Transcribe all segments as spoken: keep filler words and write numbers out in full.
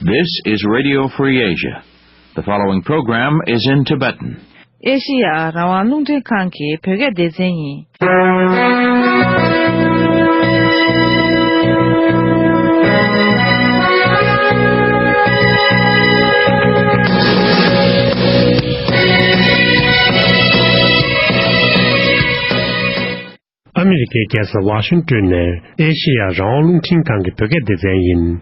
This is Radio Free Asia. The following program is in Tibetan. ཨེ་ཤི་ཡ་རང་དབང་རླུང་འཕྲིན་ཁང་གི་བོད་སྐད་སྡེ་ཚན་ཡིན། ཨ་མི་རི་ཀའི་རྒྱལ་ས་ཝ་ཤིང་ཏོན་ནས་ཨེ་ཤེ་ཡ་རང་དབང་རླུང་འཕྲིན་ཁང་གི་བོད་སྐད་སྡེ་ཚན་ཡིན།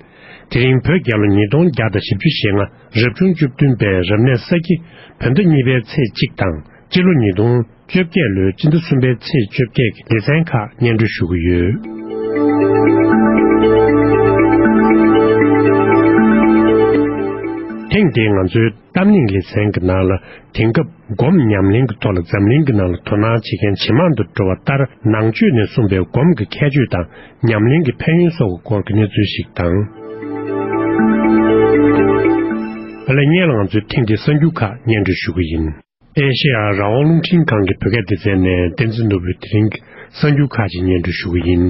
དེ་རིང་བོད་རྒྱལ་ལོ་ཉིས་སྟོང་བརྒྱ་དང་བཞི་བཅུ་ཞེ་ལྔ་རབ་བྱུང་བཅུ་བདུན་པའི་རབ་གནས་ས་ཁྱི་བོད་ཟླ་གཉིས་པའི་ཚེས་གཅིག་དང་སྤྱི་ལོ་ཉིས་སྟོང་བཅོ་བརྒྱད་ལོའི་སྤྱི་ཟླ་གསུམ་པའི་ཚེས་བཅོ་བརྒྱད་ཀྱི་སྡེ་ཚན་ཁག་སྙན་སྒྲོན་ཞུ་གི་ཡོད། ཐེངས་འདིའི་ང་ཚོའི་གཏམ་གླེང་ལེ་ཚན་གྱི་ནང་ལ་དེང་སྐབས་སྒོམ་ཉམས་ལེན་གྱི་ཐོག་ལ་འཛམ་གླིང་གི་ནང་ལ་དོ་སྣང་བྱེད་མཁན་ཇེ་མང་དུ་འགྲོ་བ་ལྟར། ནང་ཆོས་ནས་གསུངས་པའི་སྒོམ་གྱི་ཁྱད་ཆོས་དང་ཉམས་ལེན་གྱི་ཕན་ཡོན་སོགས་ཀྱི་སྐོར་གྱི་གནས་ཚུལ་ཞིག་དང་། ཨ་ལས། སྔོན་ལ་ང་ཚོས་ཐེངས་འདིའི་གསར་འགྱུར་ཁག་སྙན་སྒྲོན་ཞུ་གི་ཡིན། ཨེ་ཤེ་ཡ་རང་དབང་རླུང་འཕྲིན་ཁང་གི་བོད་སྐད་སྡེ་ཚན་ནས་བསྟན་འཛིན་ནོར་བུས་དེ་རིང་གི་གསར་འགྱུར་ཁག་ཅིག་སྙན་སྒྲོན་ཞུ་གི་ཡིན།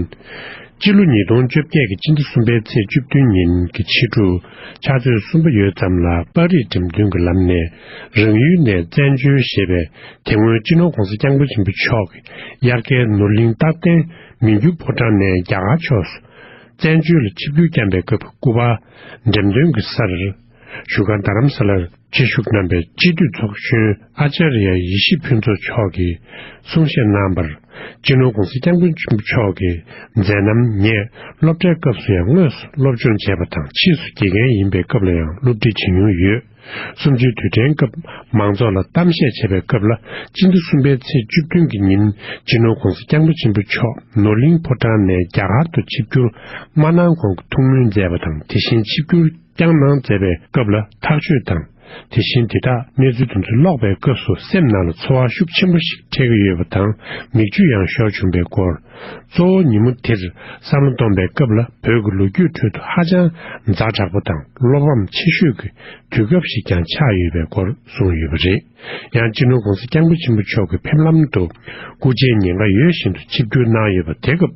སྤྱི་ལོ་ཉིས་སྟོང་བཅོ་བརྒྱད་ཀྱི་སྤྱི་ཟླ་གསུམ་པའི་ཚེས་བཅུ་བདུན་ཉིན་གྱི་ཕྱི་དྲོ་ཕྱག་ཚོད་གསུམ་པ་ཡོལ་ཙམ་ལ་པར་རིས་འགྲེམས་སྟོན་གྱི་ལམ་ནས་རང་ཡུལ་ནས་བཙན་བྱོལ་ཞེས་པའི་དེ་སྔོན་སྤྱི་ནོར་༧གོང་ས་༧སྐྱབས་མགོན་ཆེན་པོ་མཆོག་གིས་དབྱར་ཁའི་ནོར་གླིང་རྟག་བརྟན་མི་འགྱུར་ཕོ་བྲང་ནས་རྒྱ་གར་ཕྱོགས་སུ་བཙན་བྱོལ་ལ་ཆིབས་བསྒྱུར་བསྐྱངས་པའི་སྐབས་ཀྱི་སྐུ་པར་འགྲེམས་སྟོན་གྱི་སར་བཞུགས་སྒར་རྡ་རམ་ས་ལར་ཆེད་བཞུགས་གནང་པའི་སྤྱི་འཐུས་ཚོགས་གཞོན་ཨ་ཅཱརྱ་ཡེ་ཤེས་ཕུན་ཚོགས་མཆོག་གིས་གསུང་བཤད་གནང་བར། སྤྱི་ནོར་༧གོང་ས་༧སྐྱབས་མགོན་ཆེན་པོ་མཆོག་གི་མཛད་རྣམ་ངས་སློབ་གྲྭའི་སྐབས་སུ་ཡང་དངོས་སུ་སློབ་སྦྱོང་བྱས་པ་དང་། ཕྱིས་སུ་དགེ་རྒན་ཡིན་པའི་སྐབས་ལ་ཡང་སློབ་ཁྲིད་བྱེད་མྱོང་ཡོད། གསུམ་བཅུའི་དུས་དྲན་སྐབས་མང་ཚོགས་ལ་གཏམ་བཤད་བྱས་པའི་སྐབས་ལ། སྤྱི་ཟླ་གསུམ་པའི་ཚེས་བཅུ་བདུན་གྱི་ཉིན་སྤྱི་ནོར་༧གོང་ས་༧སྐྱབས་མགོན་ཆེན་པོ་མཆོག་ནོར་གླིང་ཕོ་བྲང་ནས་རྒྱ་གར་དུ་ཆིབས་བསྒྱུར་མ་གནང་གོང་གི་ཐུགས་སྨོན་མཛད་པ་དང་། དེ་བཞིན་ཆིབས་བསྒྱུར་བསྐྱངས་གནང་མཛད་པའི་སྐབས་ལ་ཐག་གཅོད་དང་། དེ་བཞིན་དེ་དག་གནས་ཚུལ་དེ་ཚོ་ཀློག་པའི་སྐབས་སུ་སེམས་ནང་ལ་ཚོར་བ་ཤུགས་ཆེན་པོ་ཞིག་འཕྲད་ཀྱི་ཡོད་པ་དང་། མིག་ཆུ་ཡང་ཤོར་བྱུང་བའི་སྐོར། གཙོ་བོ་ཉིན་མོ་དེར་བསམ་བློ་གཏོང་པའི་སྐབས་ལ་བོད་ཀྱི་ལོ་རྒྱུས་ཁྲོད་དུ་ཧ་ཅང་ཛ་དྲག་པོ་དང་བློ་ཕམ་ཆེ་ཤོས་ཀྱི་དུས་སྐབས་ཤིག་ཀྱང་ཆགས་ཡོད་པའི་སྐོར་གསུངས་ཡོད་པ་རེད། ཡང་སྤྱི་ནོར་༧གོང་ས་༧སྐྱབས་མགོན་ཆེན་པོ་མཆོག་གིས་ཕེབས་ལམ་དུ་སྐུ་ཕྱྭའི་ཉེན་ཁ་ཡོད་བཞིན་དུ་ཆིབས་བསྒྱུར་གནང་ཡོད་པ། དེ་སྐབས་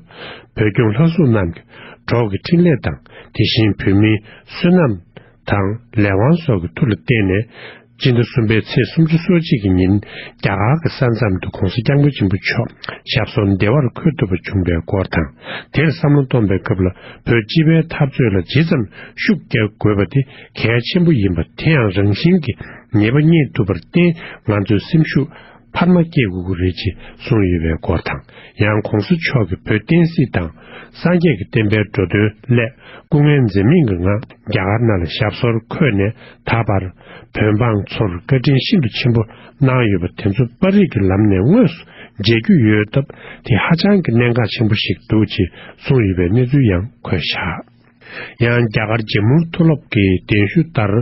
བོད་སྐྱོང་ལྷ་སྲུང་རྣམས་ཀྱི་གྲོགས་ཀྱི་འཕྲིན་ལས་དང་། དེ་བཞིན་བོད་མིའི་བསོད་ནམས་དང་ལས་དབང་སོགས་ཀྱི་མཐུ་ལ་བརྟེན་ནས། སྤྱི་ཟླ་གསུམ་པའི་ཚེས་སུམ་ཅུ་སོ་གཅིག་གི་ཉིན་རྒྱ་གར་གྱི་ས་མཚམས་དུ་༧གོང་ས་༧སྐྱབས་མགོན་ཆེན་པོ་མཆོག་ཞབས་སོར་བདེ་བར་འཁོད་ཐུབ་པ་བྱུང་བའི་སྐོར་དང་། དེར་བསམ་བློ་གཏོང་པའི་སྐབས་ལ་བོད་སྤྱི་པའི་འཐབ་རྩོད་ལ་ཇི་ཙམ་ཤུགས་རྒྱག་དགོས་པ་དེ་གལ་ཆེན་པོ་ཡིན་པ། དེ་ཡང་རང་བཞིན་གྱིས་ཉེས་པ་རྙེད་ཐུབ་པར་བརྟེན་ང་ཚོས་སེམས་ཤུགས་འཕར་མ་སྐྱེད་དགོས་ཀྱི་རེད་ཅེས་གསུངས་ཡོད་པའི་སྐོར་དང་། ཡང་༧གོང་ས་མཆོག་གིས་བོད་བསྟན་སྲིད་དང་སངས་རྒྱས་ཀྱི་བསྟན་པའི་འགྲོ་དོན་སླད་སྐུ་ངལ་འཛེམས་མེད་ཀྱི་ངང་རྒྱ་གར་ནང་ལ་ཞབས་སོར་འཁོད་ནས་ད་བར་བོད་འབངས་ཚོར་བཀའ་དྲིན་ཤིན་ཏུ་ཆེན་པོ་གནང་ཡོད་པ་དེ་ཚོ་པར་རིས་ཀྱི་ལམ་ནས་དངོས་སུ་མཇལ་རྒྱུ་ཡོད་སྟབས། དེ་ཧ་ཅང་གི་གནད་འགག་ཆེན་པོ་ཞིག་འདུག་ཅེས་གསུངས་ཡོད་པའི་གནས་ཚུལ་ཡང་འཁོད་བཞག་ཡང་རྒྱ་གར་འཇམ་མུར་མཐོ་སློབ་ཀྱི་གདན་ཞུ་ལྟར།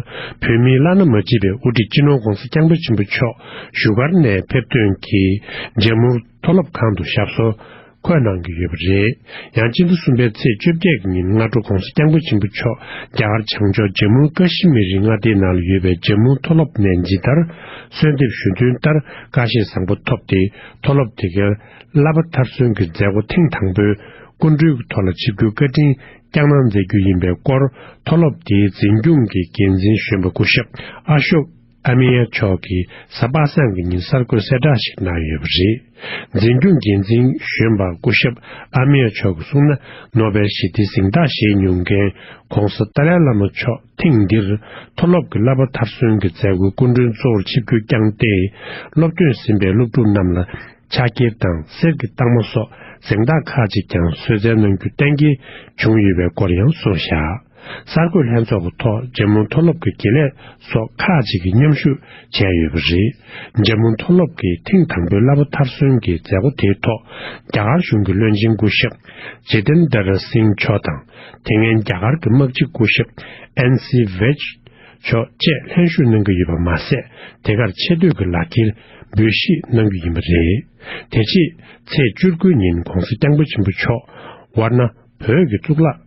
བོད་མིའི་བླ་ན་མ་མཆིས་པའི་དབུ་ཁྲིད་སྤྱི་ནོར་༧གོང་ས་༧སྐྱབས་མགོན་ཆེན་པོ་མཆོག་བཞུགས་སྒར་ནས་ཕེབས་ཐོན་གྱིས་འཇམ་མུར་མཐོ་སློབ་ཁང་དུ་ཞབས་སོར་འཁོད་གནང་གི་ཡོད་པ་རེད། ཡང་སྤྱི་ཟླ་གསུམ་པའི་ཚེས་བཅོ་བརྒྱད་ཀྱི་ཉིན་སྔ་དྲོ་༧གོང་ས་༧སྐྱབས་མགོན་ཆེན་པོ་མཆོག་རྒྱ་གར་བྱང་ཕྱོགས་འཇམ་མུར་ཀ་ཤི་མིར་རི་མངའ་སྡེའི་ནང་ལ་ཡོད་པའི་འཇམ་མུར་མཐོ་སློབ་ནས་ཇི་ལྟར་གསོལ་འདེབས་ཞུ་དོན་ལྟར་ཀ་ཤེད་བཟང་པོ་ཐོབ་སྟེ། མཐོ་སློབ་དེ་གའི་བསླབ་པ་མཐར་སོན་གྱི་མཛད་སྒོ་ཐེངས་དང་པོའི་སྐུ་མགྲོན་གྱི་ཐོག་ལ་ཆིབས་བསྒྱུར་བཀའ་དྲིན་བསྐྱངས་གནང་མཛད་རྒྱུ་ཡིན་པའི་སྐོར། མཐོ་སློབ་དེའི་འཛིན་སྐྱོང་གི་འགན་འཛིན་གཞོན་པ་སྐུ་ཞབས་ཨ་ཤོག་ཨ་མི་ཡ་མཆོག་གིས་གཟའ་པ་སངས་ཀྱི་ཉིན་གསར་འགོད་གསལ་བསྒྲགས་ཤིག་གནང་ཡོད་པ་རེད། འཛིན་སྐྱོང་འགན་འཛིན་གཞོན་པ་སྐུ་ཞབས་ཨ་མི་ཡ་མཆོག་གིས་གསུངས་ན། ནོ་བེལ་ཞི་བདེའི་གཟེངས་རྟགས་བཞེས་མྱོང་མཁན་༧གོང་ས་ཏཱ་ལའི་བླ་མ་མཆོག་ཐེངས་འདིར་མཐོ་སློབ་ཀྱི་བསླབ་པ་མཐར་སོན་གྱི་མཛད་སྒོའི་སྐུ་མགྲོན་གཙོ་བོར་ཆིབས་བསྒྱུར་བསྐྱངས་ཏེ། སློབ་ཐོན་ཟིན་པའི་སློབ་ཕྲུག་རྣམས་ལ་ཕྱག་འཁྱེར་དང་གསེར་གྱི་རྟགས་མ་སོགས་གཟེངས་རྟགས་ཁག་ཅིག་ཀྱང་གསོལ་སྩལ་གནང་རྒྱུ་གཏན་འཁེལ་བྱུང་ཡོད་པའི་སྐོར་ཡང་གསུངས་བཞག་གསར་འགོད་ལྷན་ཚོགས་ཀྱི་ཐོག་འཇམ་མུར་མཐོ་སློབ་ཀྱི་དགེ་ལས་སོགས་ཁག་ཅིག་གིས་མཉམ་ཞུགས་བྱས་ཡོད་པ་རེད། འཇམ་མུར་མཐོ་སློབ་ཀྱི་ཐེངས་དང་པོའི་བསླབ་པ་མཐར་སོན་གྱི་མཛད་སྒོ་དེའི་ཐོག་རྒྱ་གར་གཞུང་གི་བློན་ཆེན་སྐུ་ཞབས་ཇི་ཏན་དར་སིང་མཆོག་དང་། དེ་སྔའི་རྒྱ་གར་གྱི་དམག་སྤྱི་སྐུ་ཞབས་ཨེན་སི་ཝེ་ཆི་མཆོག་བཅས་ལྷན་ཞུགས་གནང་གི་ཡོད་པ་མ་ཟད། དེ་གར་ཆེ་བསྟོད་ཀྱི་ལག་འཁྱེར་འབུལ་བཞེས་གནང་རྒྱུ་ཡིན་པ་རེད། དེ་རྗེས་ཚེས་བཅུ་དགུ་ཉིན་༧གོང་ས་༧སྐྱབས་མགོན་ཆེན་པོ་མཆོག་ཝར་ན་བོད་ཀྱི་གཙུག་ལག་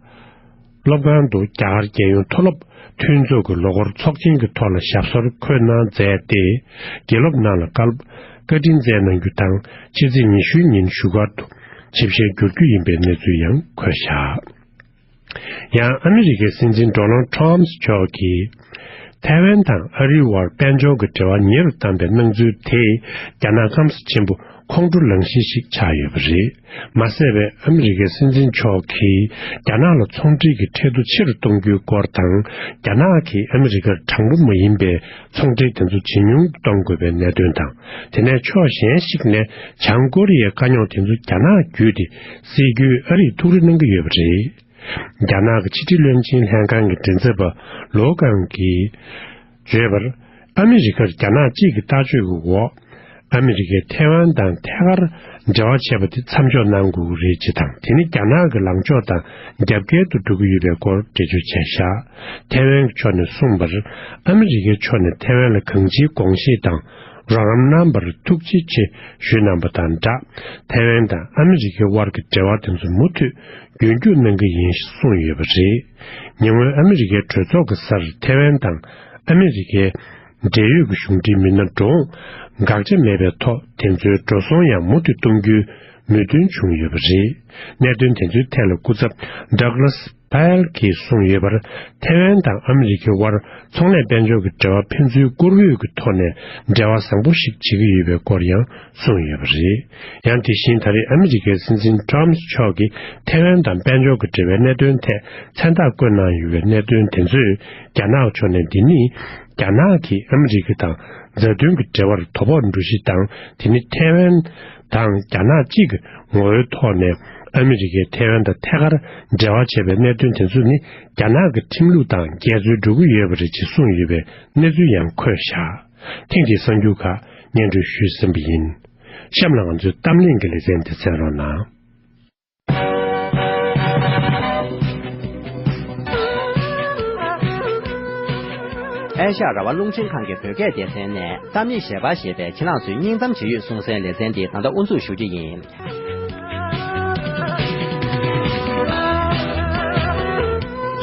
སློབ་ཁང་དུ་རྒྱ་གར་རྒྱལ་ཡོངས་མཐོ་སློབ་མཐུན་ཚོགས་ཀྱི་ལོ་འཁོར་ཚོགས་ཆེན་གྱི་ཐོག་ལ་ཞབས་སོར་འཁོད་གནང་མཛད་དེ། དགེ་སློབ་རྣམས་ལ་བཀའ་སློབ་བཀའ་དྲིན་སྩལ་གནང་རྒྱུ་དང་། ཕྱི་ཚེས་ཉི་ཤུའི་ཉིན་བཞུགས་སྒར་དུ་ཆིབས་ཞལ་བསྒྱུར་རྒྱུ་ཡིན་པའི་གནས་ཚུལ་ཡང་འཁོད་བཞག་ཡང་ཨ་མི་རི་ཀའི་སྲིད་འཛིན་ཌོ་ནལ་ཌི་ཊརམ་ཕི་མཆོག་གིས། ཐའེ་ཝན་དང་ཨ་རིའི་དབར་དཔལ་འབྱོར་གྱི་འབྲེལ་བ་ཉེ་རུ་བཏང་པའི་སྣང་ཚུལ་དེས་རྒྱ་ནག་སྐམ་ས་ཆེན་པོ་ཁོང་ཁྲོ་ལངས་གཞི་ཞིག་ཆགས་ཡོད་པ་རེད། མ་ཟད་པའི་ཨ་མི་རི་ཀའི་སྲིད་འཛིན་མཆོག་གིས་རྒྱ་ནག་ལ་ཚོང་འབྲེལ་གྱི་ཁྲལ་བསྡུ་ཆེ་རུ་གཏོང་རྒྱུའི་སྐོར་དང་། རྒྱ་ནག་གིས་ཨ་མི་རི་ཀར་དྲང་པོ་མ་ཡིན་པའི་ཚོང་འབྲེལ་དེ་ཚོ་ཇེ་ཉུང་དུ་གཏོང་དགོས་པའི་གནད་དོན་དང་། དེ་ནས་ཕྱོགས་གཞན་ཞིག་ནས་བྱང་ཀོ་རི་ཡའི་དཀའ་རྙོག་དེ་ཚོ་རྒྱ་ནག་བརྒྱུད་དེ་སེལ་རྒྱུའི་ཨ་རིས་ཐུགས་རེ་གནང་གི་ཡོད་པ་རེད། རྒྱ་ནག་གི་ཕྱི་འབྲེལ་བློན་ཆེན་ལྷན་ཁང་གི་མགྲིན་ཚབ་པ་ལོ་ཀང་གིས་བརྗོད་པར། ཨ་མི་རི་ཀར་རྒྱ་ནག་གཅིག་གི་ལྟ་སྤྱོད་ཀྱི་འོག་ཨ་མི་རི་ཀས་ཐའེ་ཝན་དང་ཐད་ཀར་འབྲེལ་བ་བྱས་པ་དེ་མཚམས་འཇོག་གནང་དགོས་ཀྱི་རེད་ཅེས་དང་། དེ་ནི་རྒྱ་ནག་གི་ལངས་ཕྱོགས་དང་རྒྱབ་འགལ་དུ་འགྲོ་གི་ཡོད་པའི་སྐོར་འགྲེལ་བརྗོད་བྱས་བཞག་ཐའེ་ཝན་གྱི་ཕྱོགས་ནས་གསུངས་པར། ཨ་མི་རི་ཀའི་ཕྱོགས་ནས་ཐའེ་ཝན་ལ་གང་ཅིའི་དགོངས་བཞེས་དང་རོགས་རམ་གནང་བར་ཐུགས་རྗེ་ཆེ་ཞུས་གནང་པ་དང་སྦྲགས། ཐའེ་ཝན་དང་ཨ་མི་རི་ཀའི་དབར་གྱི་འབྲེལ་བ་དེ་ཚོ་མུ་མཐུད་རྒྱུན་སྐྱོང་གནང་གི་ཡིན་ཞེས་གསུངས་ཡོད་པ་རེད། ཉེ་སྔོན་ཨ་མི་རི་ཀའི་གྲོས་ཚོགས་ཀྱི་སར་ཐའེ་ཝན་དང་ཨ་མི་རི་ཀའི་འབྲེལ་ཡོད་ཀྱི་གཞུང་འབྲེལ་མི་སྣ་འགྲོ་འོང་དགག་བྱ་མེད་པའི་ཐོག་དེ་ཚོའི་འགྲོ་སོང་ཡང་མུ་མཐུད་གཏོང་རྒྱུའི་མོས་མཐུན་བྱུང་ཡོད་པ་རེད། གནད་དོན་དེ་ཚོའི་ཐད་ལ་སྐུ་ཚབ་ཌག་ལཱ་སི་པཱལ་གྱིས་གསུངས་ཡོད་པར། ཐའེ་ཝན་དང་ཨ་མི་རི་ཀའི་དབར་ཚོང་ལས་དཔལ་འབྱོར་གྱི་འབྲེལ་བ་ཕན་ཚུན་བཀུར་འོས་ཀྱི་ཐོག་ནས་འབྲེལ་བ་བཟང་པོ་ཞིག་བྱེད་ཀྱི་ཡོད་པའི་སྐོར་ཡང་གསུངས་ཡོད་པ་རེད། ཡང་དེ་བཞིན་ད་རེས་ཨ་མི་རི་ཀའི་སྲིད་འཛིན་ཊརམ་ཕི་མཆོག་གིས་ཐའེ་ཝན་དང་དཔལ་འབྱོར་གྱི་འབྲེལ་བའི་གནད་དོན་ཐད་མཚན་རྟགས་བཀོད་གནང་ཡོད་པའི་གནད་དོན་དེ་ཚོས་རྒྱ་ནག་ཕྱོགས་ནས་འདི་ནི་རྒྱ་ནག་གིས་ཨ་མི་རི་ཀ་དང་མཛའ་མཐུན་གྱི་འབྲེལ་བར་དོ་ཕོག་འགྲོ་གཞི་དང་། དེ་ནི་ཐའེ་ཝན་དང་རྒྱ་ནག་གཅིག་གི་ངོ་བོའི་ཐོག་ནས་ཨ་མི་རི་ཀས་ཐའེ་ཝན་དང་ཐད་ཀར་འབྲེལ་བ་བྱས་པའི་གནད་དོན་དེ་ཚོ་ནི་རྒྱ་ནག་གི་ཁྲིམས་ལུགས་དང་འགལ་འཛོལ་འགྲོ་གི་ཡོད་པ་རེད་ཅེས་གསུངས་ཡོད་པའི་གནས་ཚུལ་ཡང་འཁོད་བཞག་ཐེངས་འདིའི་གསར་འགྱུར་ཁག་སྙན་སྒྲོན་ཞུས་ཟིན་པ་ཡིན། གཤམ་ལ་ང་ཚོའི་གཏམ་གླེང་གི་ལེ་ཚན་འདི་གསན་རོགས་གནང་། ཨེ་ཤ་ཡ་རང་དབང་རླུང་འཕྲིན་ཁང་གི་བོད་སྐད་སྡེ་ཚན་ནས་གཏམ་གླེང་ཞལ་པར་ཞེས་པའི་ཁྱེད་རང་ཚོའི་སྙིང་གཏམ་ཇི་ཡོད་གསུང་སའི་ལེ་ཚན་འདི་ད་ལྟ་དབུ་འཛུགས་ཞུ་རྒྱུ་ཡིན།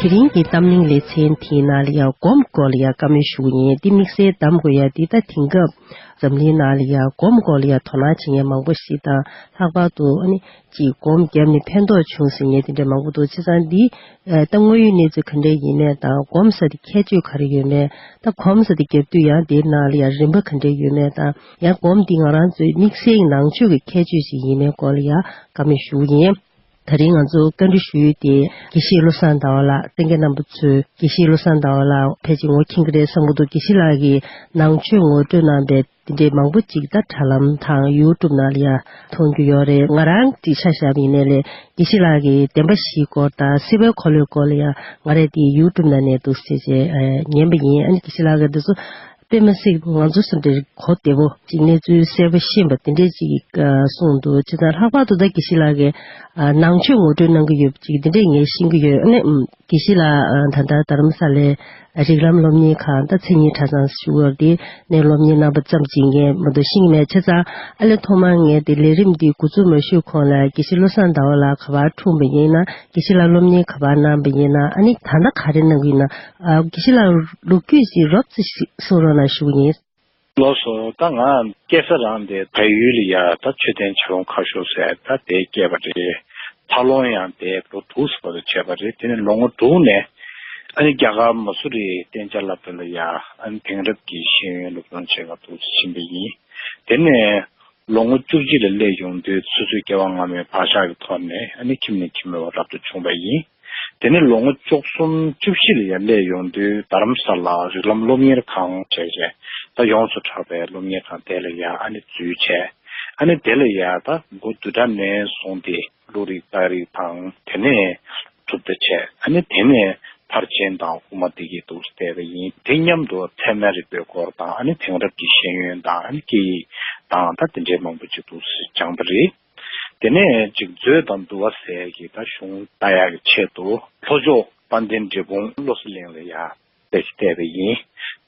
དེ་རིང་གི་གཏམ་གླེང་ལེ་ཚན་དེའི་ནང་ལ་ཡང་སྒོམ་སྐོར་ལ་ཡང་བཀའ་མོལ་ཞུ་གི་ཡིན། འདི་དམིགས་བསལ་གདམ་དགོས་ཡ་འདི་ད་དེང་སྐབས་འཛམ་གླིང་ནང་ལ་ཡང་སྒོམ་སྐོར་ལ་ཡང་དོ་སྣང་བྱེད་མཁན་མང་པོ་ཞིག་དང་། ལྷག་པར་དུ་ཨ་ནི་ཅིག་སྒོམ་བརྒྱབ་ནས་ཕན་ཐོགས་བྱུང་ཟེར་མཁན་དེ་འདྲ་མང་པོ་འདུག་བྱས་ཙང་འདི་ད་དངོས་ཡོད་གནས་ཚུལ་ག་འདྲ་ཡིན་མིན་དང་། སྒོམ་ས་དེ་ཁྱད་ཆོས་ག་རེ་ཡོད་མེད་དང་། སྒོམ་ས་དེ་བརྒྱབ་དུས་ཡང་དེའི་ནང་ལ་ཡང་རིམ་པ་ག་འདྲ་ཡོད་མེད་དང་། ཡང་སྒོམ་འདི་ང་རང་ཚོའི་དམིགས་བསལ་གྱི་ནང་ཆོས་ཀྱི་ཁྱད་ཆོས་ཤིག་ཡིན་མིན་སྐོར་ལ་ཡང་བཀའ་མོལ་ཞུ་གི་ཡིན། ད་རིང་ང་ཚོ་བཀའ་འདྲི་ཞུ་ཡུལ་དེ་དགེ་བཤེས་བློ་བཟང་ཟླ་བ་ལགས། བསྟན་རྒྱས་རྣམ་པ་ཚོས་དགེ་བཤེས་བློ་བཟང་ཟླ་བ་ལགས་ཕལ་ཆེར་ངོ་མཁྱེན་གྱི་རེད་བསམ་གྱི་འདུག་དགེ་བཤེས་ལགས་ཀྱིས་ནང་ཆོས་ངོ་སྤྲོད་གནང་པའི་དེ་འདྲའི་མང་པོ་ཅིག་ད་དྲ་ལམ་དང་ཡུ་ཊུབ་ནང་ལ་ཡང་མཐོང་རྒྱུ་ཡོད་རེད། ང་རང་གཅིག་ཆ་བཞག་པ་ཡིན་ནའི་ལས་དགེ་བཤེས་ལགས་ཀྱིས་བདེན་པ་བཞིའི་སྐོར་དང་སྲིད་པའི་འཁོར་ལོའི་སྐོར་ལ་ཡང་ང་རས་དེ་ཡུ་ཊུབ་ནང་ནས་འདུག་སེ་བྱས་ཉན་པ་ཡིན། ཨ་ནི་དགེ་བཤེས་ལགས་ཀྱིས་འདི་ཚོ་དཔེ་མི་སྲིད་ང་ཚོ་བསམ་དེར་གོ་བདེ་པོ་ཅིག་གནས་ཚུལ་གསལ་པོ་ཤེས་པ་དེ་འདྲས་ཅིག་གསུངས་འདུག་བྱས་ཙང་ལྷག་པར་དུ་ད་དགེ་བཤེས་ལགས་ཀྱིས་ནང་ཆོས་ངོ་སྤྲོད་གནང་གི་ཡོད་པ་ཅིག་དེ་འདྲས་ངས་ཤེས་ཀྱི་ཡོད། ཨ་ནི་དགེ་བཤེས་ལགས་ད་ལྟ་རྡ་རམ་ས་ལའི་རིགས་ལམ་སློབ་གཉེར་ཁང་ད་མཚན་ཉིད་གྲྭ་ཚང་ཞུ་བར་དེ་ནས་སློབ་གཉེར་གནང་པ་ཙམ་གྱིས་ངས་མ་གཏོགས་ཤེས་ཀྱི་མེད། བྱས་ཙང་ཨ་ལས་ཐོག་མར་ངས་དེ་ལས་རིམ་འདི་འགོ་འཛུགས་མ་ཞུས་གོང་ལ་དགེ་བཤེས་བློ་བཟང་ཟླ་བ་ལགས་ག་པར་འཁྲུངས་པ་ཡིན་ན། དགེ་བཤེས་ལགས་སློབ་གཉེར་ག་པར་གནང་པ་ཡིན་ན། ཨ་ནི་ད་ལྟ་ག་རེ་གནང་གི་ཡིན་ན། ཨ་དགེ་བཤེས་ལགས་ལོ་རྒྱུས་ཤིག་རོབ་ཙམ་ཞིག་གསུང་རོགས་གནང་ཞུ་གི་ཡིན། ལགས་སོ། ད་ང་སྐྱེས་ས་རང་དེ་བལ་ཡུལ་ལ་ཡ་ད་མཆོད་རྟེན་བྱ་རུང་ཁ་ཤོར་ཟེར་ད་དེ་སྐྱེས་པ་རེད། འཚར་ལོངས་ཡང་དེ་ལོ་དྲུག་ཙམ་བར་དུ་བྱས་པ་རེད། དེ་ནས་ལོ་ངོ་དྲུག་ནས་ཨ་ནི་རྒྱ་གར་མ་སུ་རི་གཏན་འཇགས་སློབ་གྲྭ་ལ་ཡ་ཨ་ནི་དེང་རབས་ཀྱི་ཤེས་ཡོན་སློབ་སྦྱོང་བྱེད་ག་འདུག་སེ་ཕྱིན་པ་ཡིན། དེ་ནས་ལོ་ངོ་བཅུ་གཅིག་ལ་སླེབས་ཡོང་དུས་སོ་སོའི་སྐྱེ་བ་སྔ་མའི་བག་ཆགས་ཀྱི་ཐོག་ནས་ཨ་ནི་ཁྱིམ་ནས་ཁྱིམ་མི་བར་རབ་ཏུ་བྱུང་བ་ཡིན། དེ་ནས་ལོ་ངོ་བཅུ་གསུམ་བཅུ་བཞི་ལ་ཡར་སླེབས་ཡོང་དུས་རྡ་རམ་ས་ལ་རིགས་ལམ་སློབ་གཉེར་ཁང་བྱས་བྱས་ད་ཡོངས་སུ་གྲགས་པའི་སློབ་གཉེར་ཁང་དེ་ལ་ཡར་ཨ་ནི་འཛུལ་བྱས། ཨ་ནི་དེ་ལ་ཡར་ད་འགོ་བདུན་ཕྲག་ནས་བཟུང་སྟེ་བློ་རིག་རྟགས་རིགས་དང་དེ་ནས་གྲུབ་མཐའ་བྱས། ཨ་ནི་དེ་ནས་ཕར་ཕྱིན་དང་དབུ་མ་སྡེ་བརྒྱད་འདུག་སེ་བལྟས་པ་ཡིན། དེ་མཉམ་དུ་ཚད་མའི་རིག་པའི་སྐོར་དང་ཨ་ནི་དེང་རབས་ཀྱི་ཤེས་ཡོན་དང་ཨ་ནི་སྐད་ཡིག་དང་ད་དེ་འདྲའི་མང་པོ་ཅིག་འདུག་སེ་སྦྱངས་པ་རེད། དེ་ནས་ཅིག་མཛོད་དང་འདུལ་བ་ཟེར་གྱི་ད་གཞུང་ལྟ་ཡག་གི་ཆེད་དུ་ལྷོ་ཕྱོགས་དཔལ་ལྡན་འབྲས་སྤུངས་བློ་གསལ་གླིང་ལ་ཡར་ཕྱིན་བལྟས་པ་ཡིན།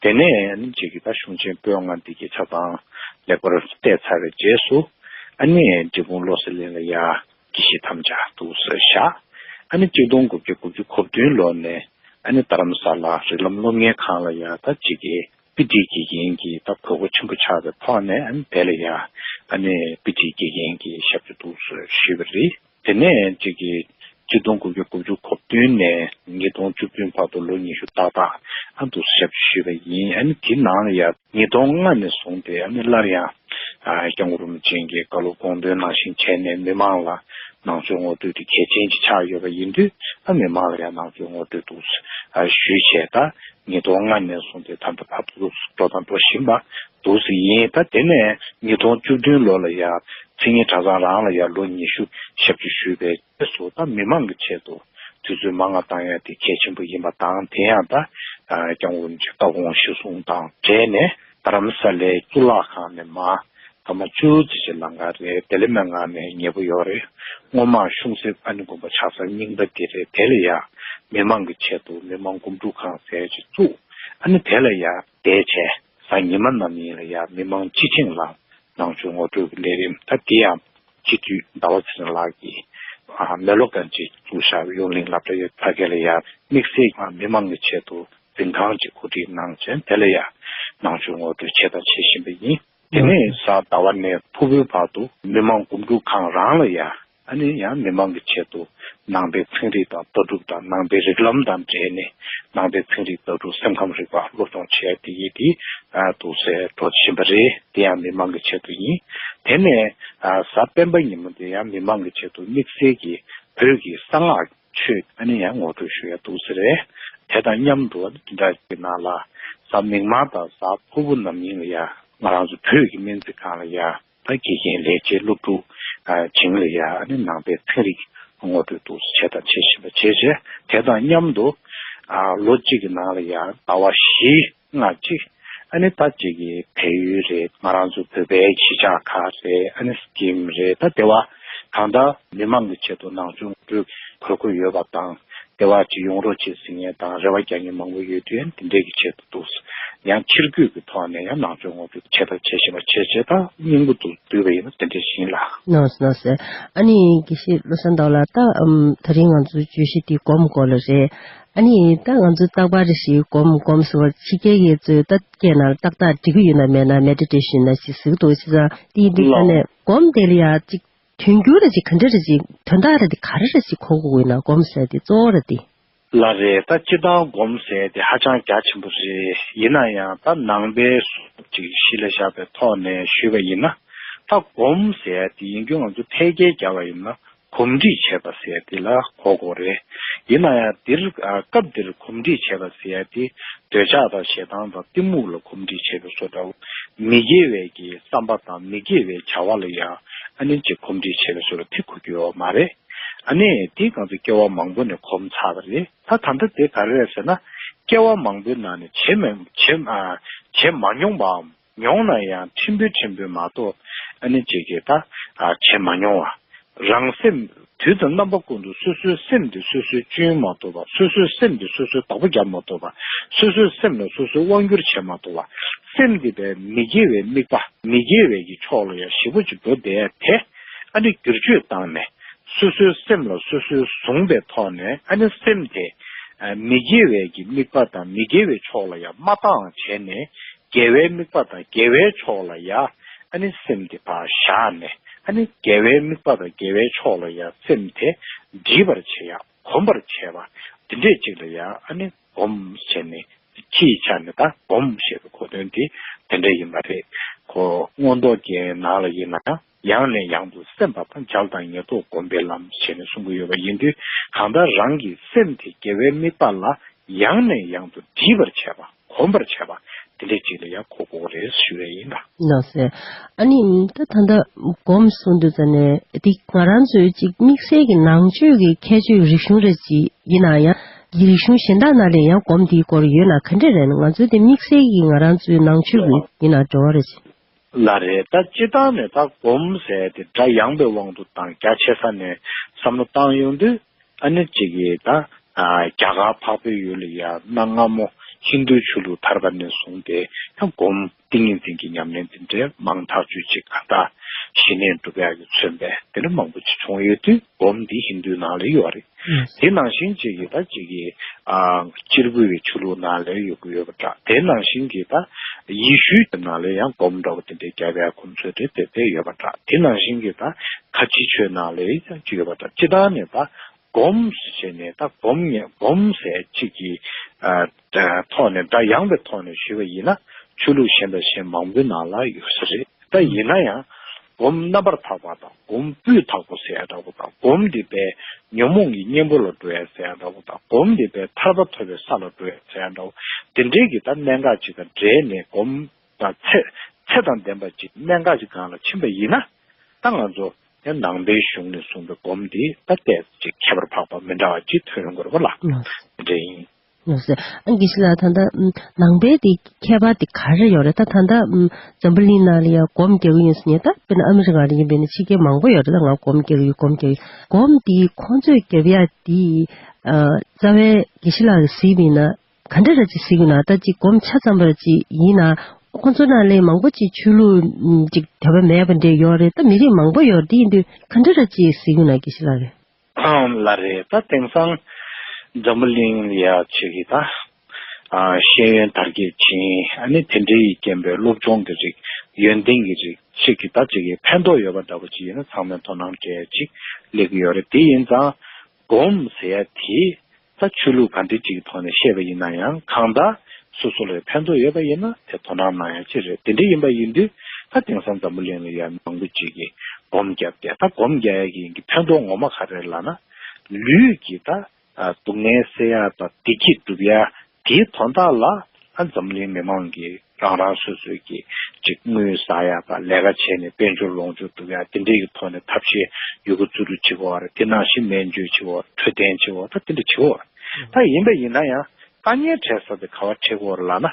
དེ་ནས་ཅིག་གི་ད་གཞུང་ཆེན་པོད་ལྔ་འདི་གི་ཆ་ཚང་ལེགས་པར་བལྟས་ཚར་བའི་རྗེས་སུ་ཨ་ནི་འབྲས་སྤུངས་བློ་གསལ་གླིང་ལ་ཡར་དགེ་བཤེས་དམ་བཅའ་འདུག་སེ་བཞག་ཨ་ནི་གཅིག་སྟོང་དགུ་བརྒྱ་དགུ་བཅུ་གོ་བདུན་ལོ་ནས་ཨ་ནི་རྡ་རམ་ས་ལ་རིགས་ལམ་སློབ་གཉེར་ཁང་ལ་ཡར་ད་ཅིག་གི་དཔེ་ཁྲིད་དགེ་རྒན་གྱི་ད་དགོས་མཁོ་ཆེན་པོ་ཆགས་པའི་ཐོག་ནས་ཨ་ནི་དེ་ལ་ཡ་ཨ་ནི་དཔེ་ཁྲིད་དགེ་རྒན་གྱི་ཞབས་ཕྱི་འདུག་སེ་ཞུས་པ་རེད། དེ་ནས་ཅིག་གི་ ཆིག་སྟོང་དགུ་བརྒྱ་དགུ་བཅུ་གོ་བདུན་ནས་ཉིས་སྟོང་བཅུ་བདུན་བར་དུ་ལོ་ཉི་ཤུ་ཏག་ཏག་ཨ་འདུག་ཞབས་ཕྱི་ཞུས་པ་ཡིན། ཨ་ནི་དེའི་ནང་ལ་ཡང་ཉིས་སྟོང་ལྔ་ནས་བཟུང་སྟེ་ཨ་ནི་སླར་ཡང་ཨ་སྐྱབས་མགོན་རིན་པོ་ཆེ་གིས་བཀའ་སློབ་དགོངས་དོན་ནང་བཞིན་བྱས་ནས་མི་མང་ལ་ནང་ཆོས་ངོ་སྤྲོད་དེ་གལ་ཆེན་ཅིག་ཆགས་ཡོད་པ་ཡིན་དུས། ཨ་མི་མང་ལ་ཡང་ནང་ཆོས་ངོ་སྤྲོད་འདུག་ཨ་ཞུས་བྱས། ད་ཉིས་སྟོང་ལྔ་ནས་བཟུང་སྟེ་ད་ལྟ་བར་དུ་འགྲོ་དང་འགྲོ་བཞིན་པ་འདུག་ཟེར་ཡིན། ད་དེ་ནས་ཉིས་སྟོང་བཅུ་བདུན་ལོ་ལ་ཡང་མཚན་ཉིད་གྲྭ་ཚང་རང་ལ་ཡང་ལོ་ཉི་ཤུ་ཞབས་ཕྱི་ཞུས་པའི་རྗེས་སུ། ད་མི་མང་གི་ཆེད་དུ་དུས་ཚོད་མང་ང་བཏང་ཡ་དེ་གལ་ཆེན་པོ་ཡིན་པ་དང་། དེ་ཡང་ད་སྐྱབས་མགོན་རིན་པོ་ཆེ་བཀའ་དགོངས་གཞིར་བཟུང་དང་འབྲེལ་ནས་རྡ་རམ་ས་ལའི་གཙུག་ལག་ཁང་ནས་མར་སྐར་མ་བཅུ་ཙམ་ཞིག་ལང་ག་རེད། དེ་ལས་མེད་ང་ནས་ཉེ་པོ་ཡོད་རེད། སྔོན་མ་གཤོང་གསེབ་ཨ་ནི་དགོན་པ་ཆགས་ས་རྙིང་པ་དེ་རེད། དེ་ལ་ཡང་མི་མང་གི་ཆེད་དུ་མི་མང་སྒོམ་སྒྲུབ་ཁང་ཟེར་ཅིག་བཙུགས། ཨ་ནི་དེ་ལ་ཡང་བསྡད་བྱས། གཟའ་ཉི་མ་ནམ་ཡིན་ལ་ཡང་མི་མང་སྤྱི་བྱིངས་ལ་ནང་ཆོས་ངོ་སྤྲོད་ཀྱི་ལས་རིམ། ད་དེ་ཡང་སྤྱི་འཐུས་ཟླ་བ་ཚེ་རིང་ལགས་ཀྱིས་ཨ་མེ་ལོ་གན་ཅིག་བཙུགས་བཞག་པའི་ཡོངས་གླིང་སློབ་གྲྭ་ཡོད་ཕ་གི་ལ་ཡང་དམིགས་བསལ་མི་མང་གི་ཆེད་དུ་འཛིན་ཁང་ཅིག་གོ་སྒྲིག་གནང་བྱས། དེ་ལ་ཡང་ནང་ཆོས་ངོ་སྤྲོད་བྱས་དང་བྱེད་བཞིན་པ་ཡིན། དེ་ནས་གཟའ་ཟླ་བ་ནས་ཕུར་བུའི་བར་དུ་མི་མང་སྒོམ་སྒྲུབ་ཁང་རང་ལ་ཡང་ཨ་ནི་ཡང་མི་མང་གི་ཆེད་དུ་ནང་པའི་ཚན་རིག་དང་ལྟ་གྲུབ་དང་ནང་པའི་རིགས་ལམ་དང་འབྲེལ་ནས་ནང་པའི་ཚན་རིག་ལྟ་གྲུབ་སེམས་ཁམས་རིག་པ་སློབ་སྦྱོང་བྱས་དེ་ཡིས་དེ་ཨ་འདུག་སེ་འགྲོ་བཞིན་པ་རེད། དེ་ཡང་མི་མང་གི་ཆེད་དུ་ཡིན། དེ་ནས་ཨ་གཟའ་སྤེན་པ་ཉིན་མོ་དེ་ཡང་མི་མང་གི་ཆེད་དུ་དམིགས་བསལ་གྱི་བོད་ཀྱི་གསང་སྔགས་ཆོས་ཨ་ནི་ཡང་ངོ་སྤྲོད་ཞུ་ཡ་འདུག་ཟེར་རེད། དེ་དང་མཉམ་དུ་ཨ་ནི་དེ་འདྲ་གི་ནང་ལ་གཟའ་མིག་དམར་དང་གཟའ་ཕུར་བུ་ནམ་ཡིན་ལ་ཡ་ང་རང་ཚོ་བོད་ཀྱི་སྨན་རྩིས་ཁང་ལ་ཡ་ད་དགེ་རྒན་ལས་བྱེད་སློབ་ཕྲུག་ཨ་བྱིངས་ལ་ཡ་ཨ་ནི་ནང་པའི་ཚན་རིག་ངོ་སྤྲོད་འདུག་བྱས་དང་བྱེད་བཞིན་པ་བྱས་བྱས། དེ་དང་མཉམ་དུ་ཨ་ལོ་གཅིག་གི་ནང་ལ་ཡ་ཟླ་བ་བཞི་ལྔ་གཅིག་ཨ་ནི་ད་ཅིག་གི་བལ་ཡུལ་རེད། ང་རང་ཚོ་བོད་པའི་གཞིས་ཆགས་ཁག་རེད། ཨ་ནི་སི་ཀིམ་རེད། ད་དེ་བ་གང་ལྟར་མི་མང་གི་ཆེད་དུ་ནང་ཆོས་ངོ་སྤྲོད་དགོས་མཁོ་ཡོད་པ་དང་། དེ་བ་ཅིག་ཡོང་རོགས་བྱེད་ཟེར་མཁན་དང་རེ་བ་རྒྱག་མཁན་མང་པོ་ཡོད་དུས། ཨ་ནི་དེ་འདྲས་ཀྱི་ཆེད་དུ་འདུག་ཡང་ཕྱིར་འབུད་ཀྱི་ཐོག་ནས་ཡང་ནང་ཆོས་ངོ་སྤྲོད་བྱས་དང་བྱེད་བཞིན་པ་བྱས་བྱས། ད་སྙིང་པོ་འདུག་བསྡུས་པ་ཡིན་ན་དེ་འདྲས་ཞིག་ཡིན་ལགས། ནོ་ནོ་ཟེར། ཨ་ནི་དགེ་བཤེས་བློ་བཟང་ཟླ་བ་ལགས། ད་ཨམ་ད་རིང་ང་ཚོའི་བརྗོད་གཞི་འདི་སྒོམ་སྐོར་ལ་རེད། ཨ་ནི་ད་ང་ཚོ་རྟག་པར་རེ་ཞིག་སྒོམ་སྒོམ་ཟེར་བ་ཕྱི་རྒྱལ་གྱི་ཚོས་ད་སྐད་ནང་ཏག་ཏག་འགྲིག་གི་ཡོད་ན་མེད་ན་མེ་ཌི་ཊེ་ཤན་ན་ཞིག་ཟེར་གི་འདུག་བྱས་ཙང་དེ་ཡིན་དུས་ད་ལགས། ནས་སྒོམ་དེ་ལ་ཡ་ཅིག་དོན་འགྱུར་རེ་ཅིག་ག་འདྲ་རེ་ཅིག་དོན་དག་རེ་དེ་ག་རེ་རེ་ཅིག་གོ་དགོས་ཀྱི་ཡོད་ན། སྒོམ་ཟེར་དེ་གཙོ་བོ་རེ་དེ། ལགས་རེད། ད་སྤྱིར་བཏང་སྒོམ་ཟེར་དེ་ཧ་ཅང་རྒྱ་ཆེན་པོ་རེད། ཡིན་ན་ཡང་ད་ནང་པའི་སྲོལ་ཅིག་གཞི་ལ་བཞག་པའི་ཐོག་ནས་ཞུས་པ་ཡིན་ན། ད་སྒོམ་ཟེར་དེ་ཡིན་རྒྱུ་ང་ཚོ་ཕལ་སྐད་རྒྱབ་པ་ཡིན་ན་གོམས་འདྲིས་བྱེད་པ་ཟེར་དེ་ལ་གོ་དགོས་རེད། ཡིན་ན་ཡང་འདིར་ཨ་སྐབས་འདིར་གོམས་འདྲིས་བྱེད་པ་ཟེར་དེ་འདོད་ཆགས་དང་ཞེ་སྡང་དང་གཏི་མུག་ལ་གོམས་འདྲིས་བྱེད་པའི་བཟོ་འདྲ་བོ། མི་དགེ་བའི་གི་བསམ་པ་དང་མི་དགེ་བའི་བྱ་བ་ལ་ཡང་ཨ་ནི་ཅིག་གོམས་འདྲིས་བྱེད་པའི་བཟོ་ལ་དེ་གོ་རྒྱུ་ཡོད་མ་རེད། ཨ་ནི་དེ་ང་ཚོ་སྐྱེ་བ་མང་པོ་ནས་གོམས་ཚར་བ་རེད། ད་ད་ལྟ་དེ་ག་རེ་རེད་ཟེར་ན། སྐྱེ་བ་མང་པོའི་ནང་ནས་བྱེད་མ་བྱེད་ཨ་བྱེད་མ་མྱོང་བའམ་མྱོང་ན་ཡང་ཕྲན་བུ་ཕྲན་བུ་མ་གཏོགས་ཨ་ནི་ཅིག་གིས་ད་ཨ་བྱེད་མ་མྱོང་བ། རང་སེམས་དུས་དང་རྣམ་པ་ཀུན་ཏུ་སོ་སོའི་སེམས་དེ་སོ་སོས་སྐྱོན་མ་ཐུབ་པ། སོ་སོའི་སེམས་དེ་སོ་སོས་བདག་པོ་རྒྱབ་མ་ཐུབ་པ། སོ་སོའི་སེམས་ལ་སོ་སོས་དབང་བསྒྱུར་བྱེད་མ་ཐུབ་པ། སེམས་དེ་པའི་མི་དགེ་བའི་དམིགས་པ་མི་དགེ་བའི་གི་ཕྱོགས་ལ་ཡང་ཞེ་པོ་ཅིག་འགྲོ་བསྡད་དེ། ཨ་ནི་བསྒྱུར་བཅོས་བཏང་ནས། སོ་སོའི་སེམས་ལ་སོ་སོས་བཟུང་པའི་ཐོག་ནས་ཨ་ནི་སེམས་དེ་ཨ་མི་དགེ་བའི་གི་དམིགས་པ་དང་མི་དགེ་བའི་ཕྱོགས་ལ་ཡང་མ་བཏང་བྱས་ནས། དགེ་བའི་དམིགས་པ་དང་དགེ་བའི་ཕྱོགས་ལ་ཡང་ཨ་ནི་སེམས་དེ་ཕར་བཞག་ནས། ཨ་ནི་དགེ་བའི་དམིགས་པ་དང་དགེ་བའི་ཕྱོགས་ལ་ཡང་སེམས་དེ་འདྲིས་པར་བྱེད་ཡ། གོམས་པར་བྱེད་པ། དེ་འདྲས་ཅིག་ལ་ཡང་ཨ་ནི་སྒོམ་བྱས་ནས། སྤྱིའི་ཆ་ནས་ད་སྒོམ་ཞེས་པའི་གོ་དོན་དེ་དེ་འདྲ་ཡིན་པ་རེད། ཁོ་མངོན་རྟོགས་རྒྱན་ནང་ལ་ཡིན་ན་ཡང་། ཡང་ནས་ཡང་དུ་སེམས་པ་དང་བྱ་བ་དང་ཉེར་བསྡོགས་སྒོམ་པའི་ལམ་ཞེས་ནས་གསུང་གི་ཡོད་པ་ཡིན་དུས། གང་ལྟར་རང་གི་སེམས་དེ་དགེ་བའི་དམིགས་པ་ལ་ཡང་ནས་ཡང་དུ་འདྲིས་པར་བྱེད་པ། གོམས་པར་བྱེད་པ་དེ་འདྲ་ཅིག་ལ་ཡང་གོ་དགོས་རེད་ཞུ་ཡས་ཡིན་ལ། ལགས་སེ། ཨ་ནི་ད་ད་ལྟ་སྒོམ་གསུང་དུས་ཙ་ནས་འདི་ང་རང་ཚོའི་ཅིག་དམིགས་བསལ་གྱི་ནང་ཆོས་ཀྱི་ཁྱད་ཆོས་རིག་གཞུང་རེ་ཅིག་ཡིན་ན་ཡང་། རིག་གཞུང་གཞན་དག་ནང་ལ་ཡང་སྒོམ་འདིའི་སྐོར་ཡོད་ན་ག་འདྲ་རེད། ང་ཚོའི་དེ་དམིགས་བསལ་གྱི་ང་རང་ཚོའི་ནང་ཆོས་ཀྱི་ཡིན་ན་འབྲེལ་བ་རེ་ཅིག་ལགས་རེད། ད་སྤྱིར་བཏང་ནས་ད་སྒོམ་ཟེར་དེ་སྒྲ་ཡངས་པའི་དབང་དུ་བཏང་། རྒྱ་ཆེ་ས་ནས་བསམ་བློ་བཏང་ཡོང་དུས། ཨ་ནི་གཅིག་གིས་ད་ཨ་རྒྱ་གར་འཕགས་པའི་ཡུལ་ལ་ཡང་གནའ་སྔ་མོ་ཧིན་རྡུའི་ཆོས་ལུགས་དར་བ་ནས་བཟུང་སྟེ་ད་སྒོམ་ཏིང་ངེ་འཛིན་གྱི་ཉམས་ལེན་དེ་འདྲའི་མང་ཐག་ཆོད་ཅིག་ག་ད་ཞི་གནས་སྒྲུབ་ཡག་གི་མཚོན་པའི་དེ་འདྲ་མང་པོ་ཅིག་བྱུང་ཡོད་དུས། སྒོམ་འདི་ཧིན་རྡུའི་ནང་ལ་ཡོད་རེད། དེ་ནང་བཞིན་གཅིག་གིས་ད་གཅིག་གིས་ཨ་གཅེར་བུ་ཡི་ཆོས་ལུགས་ནང་ལ་ཡོད་ཀྱི་ཡོད་པ་འདྲ། དེ་ནང་བཞིན་གྱིས་ད་ཡེ་ཤུའི་ནང་ལ་ཡང་སྒོམ་འདྲ་བོ་དེ་འདྲའི་རྒྱབ་ཡ་ཁོང་ཚོའི་དེ་དེ་དེ་ཡོད་པ་འདྲ། དེ་ནང་བཞིན་གྱིས་ད་ཁ་ཆེ་ཆོས་ནང་ལ་ཡང་ཅིག་ཡོད་པ་འདྲ། སྤྱིར་བཏང་ནས་ད་ སྒོམ་ཟེར་བྱས་ནས་ད་སྒོམ་ཉེ་སྒོམ་ཟེར་གཅིག་གི་ཨ་ཐོག་ནས་སྒྲ་ཡངས་པའི་ཐོག་ནས་ཞུས་པ་ཡིན་ན་ཆོས་ལུགས་གཞན་དང་གཞན་མང་པོའི་ནང་ལ་ཡོད་ས་རེད། ད་ཡིན་ན་ཡང་སྒོམ་རྣམ་པར་དག་པ་དང་སྒོམ་སྤུས་དག་པོ་ཟེར་ཡ་འདྲ་པོ་དང་སྒོམ་འདི་པའི་ཉོན་མོངས་ཀྱི་གཉེན་པོ་ལ་འགྲོ་ཡ་ཟེར་ཡ་འདྲ་པོ་དང་སྒོམ་འདི་པའི་ཐར་པ་ཐོབ་པའི་ས་ལ་འགྲོ་ཡ་ཟེར་ཡ་འདྲ་པོ་དེ་འདྲའི་གི་ད་གནད་འགག་ཅིག་དང་འབྲེལ་ནས་སྒོམ་དང་ཚེ་ཚེ་དང་ལྡན་པ་ཅིག་གནད་འགག་ཅིག་སྒང་ལ་ཕྱིན་པ་ཡིན་ན། ད་ང་ཚོ་ཡང་ནང་པའི་གཞུང་ནས་གསུངས་པའི་སྒོམ་འདི་ད་ཏོག་ཙམ་ཅིག་ཁྱད་པར་འཕགས་པ་མི་འདྲ་བ་ཅིག་ཐོན་ཡོང་གི་རེད་པ་ལགས། ལགས། དེ་འདྲ་ཡིན། ལགས་སོ། ཨ་དགེ་བཤེས་ལགས་ད་ལྟ་ཨམ་ནང་པའི་དེ་ཁྱད་པར་དེ་ག་རེ་ཡོད་རེད། ད་ད་ལྟ་ཨམ་འཛམ་བུ་གླིང་ནང་ལ་ཡང་སྒོམ་རྒྱག་གི་ཡིན་ཟེར་ནས་ད་དཔེར་ན་ཨ་མི་རི་ཀ་ལ་ཡིན་པས་ན་ཕྱི་རྒྱལ་མང་པོ་ཡོད་རེད། ད་ང་སྒོམ་རྒྱག་གི་ཡོད་སྒོམ་རྒྱག་གི་ཡོད། སྒོམ་དེ་ཁོང་ཚོས་རྒྱབ་ཡ་དེ་ཨ་རྩ་བའི་དགེ་བཤེས་ལགས་ཀྱིས་གཟིགས་པ་ཡིན་ན། ག་འདྲ་ར་ཅིག་གཟིགས་ཡོད་ན། ད་ཅིག་སྒོམ་ཆ་ཚང་པ་ར་ཅིག་ཡིན་ན་ཁོང་ཚོ་ནང་ལས་མང་པོ་ཅིག་ཆོས་ལུགས་ཅིག་དད་པ་མེད་པ་འདྲ་ཡོད་རེད། ད་མི་རིགས་མང་པོ་ཡོད་རེད། དེ་ཡིན་དུས་ག་འདྲ་ར་ཅིག་གཟིགས་ཡོད་ན་དགེ་བཤེས་ལགས་ཀྱིས། ཨང་ལགས་རེད། ད་དེང་སང་འཛམ་བུ་གླིང་ལ་ཡ་ཅིག་གི་ད་ཨ་ཤེས་ཡོན་དར་རྒྱས་ཕྱིན། ཨ་ནི་དེ་འདྲའི་རྐྱེན་པས་སློབ་སྦྱོང་གི་རིགས་ཡོན་ཏན་གྱི་རིགས་ཅིག་གི་ད་ཅིག་གི་ཕན་ཐོགས་ཡོད་པ་འདྲ་པོ་ཅིག་ཡིན་ན་ཚང་མས་དོ་སྣང་སྤྲད་ཡ་ཅིག་སླེབས་ཀྱི་ཡོད་རེད། དེ་ཡིན་ཙང་སྒོམ་ཟེར་ཡ་དེ། ད་ཆོས་ལུགས་ག་འདྲ་ཅིག་གི་ཐོག་ནས་བཤད་པ་ཡིན་ན་ཡང་གང་ལྟར་སོ་སོ་ལ་ཕན་ཐོགས་ཡོད་པ་ཡིན་ན་དེ་དོ་སྣང་གནང་ཡ་ཅིག་རེད། དེ་འདྲ་ཡིན་པ་ཡིན་དུས་ད་དེང་སང་འཛམ་བུ་གླིང་ལ་ཡ་མང་པོ་ཅིག་གིས་སྒོམ་བརྒྱབ་སྟེ། ད་སྒོམ་རྒྱག་ཡ་གི་ཕན་ཐོགས་ངོ་མ་ག་རེ་ལབ་ན། ལུས་ཀྱི་ད་སྡུག་བསྔལ་སེལ་ཡ་དང་བདེ་སྐྱིད་སྒྲུབ་ཡ་དེའི་དོན་དག་ལ་ཨ་འཛམ་གླིང་མི་མང་གིས་རང་རང་སོ་སོའི་གི་ཅིག་དངུལ་བསགས་ཡ་དང་ལས་ཀ་བྱས་ནས་དཔལ་འབྱོར་ལོངས་སྤྱོད་སྒྲུབ་ཡ་དེ་འདྲའི་གི་ཐོག་ནས་ཐབས་ཤེས་ཡོད་རྒུ་བརྩོན་འགྲུས་བྱེད་དགོས་པ་རེད། དེ་ནང་བཞིན་སྨན་བཅོས་བྱེད་དགོས་པ་རེད། འཕྲོད་བསྟེན་བྱེད་དགོས་པ་ད་དེ་འདྲ་བྱེད་དགོས་པ་རེད། ད་ཡིན་པ་ཡིན་ན་ཡང་དཀའ་ངལ་འཕྲད་ས་དེ་ག་པར་འཕྲད་ཀྱི་ཡོད་རེད་ལབ་ན།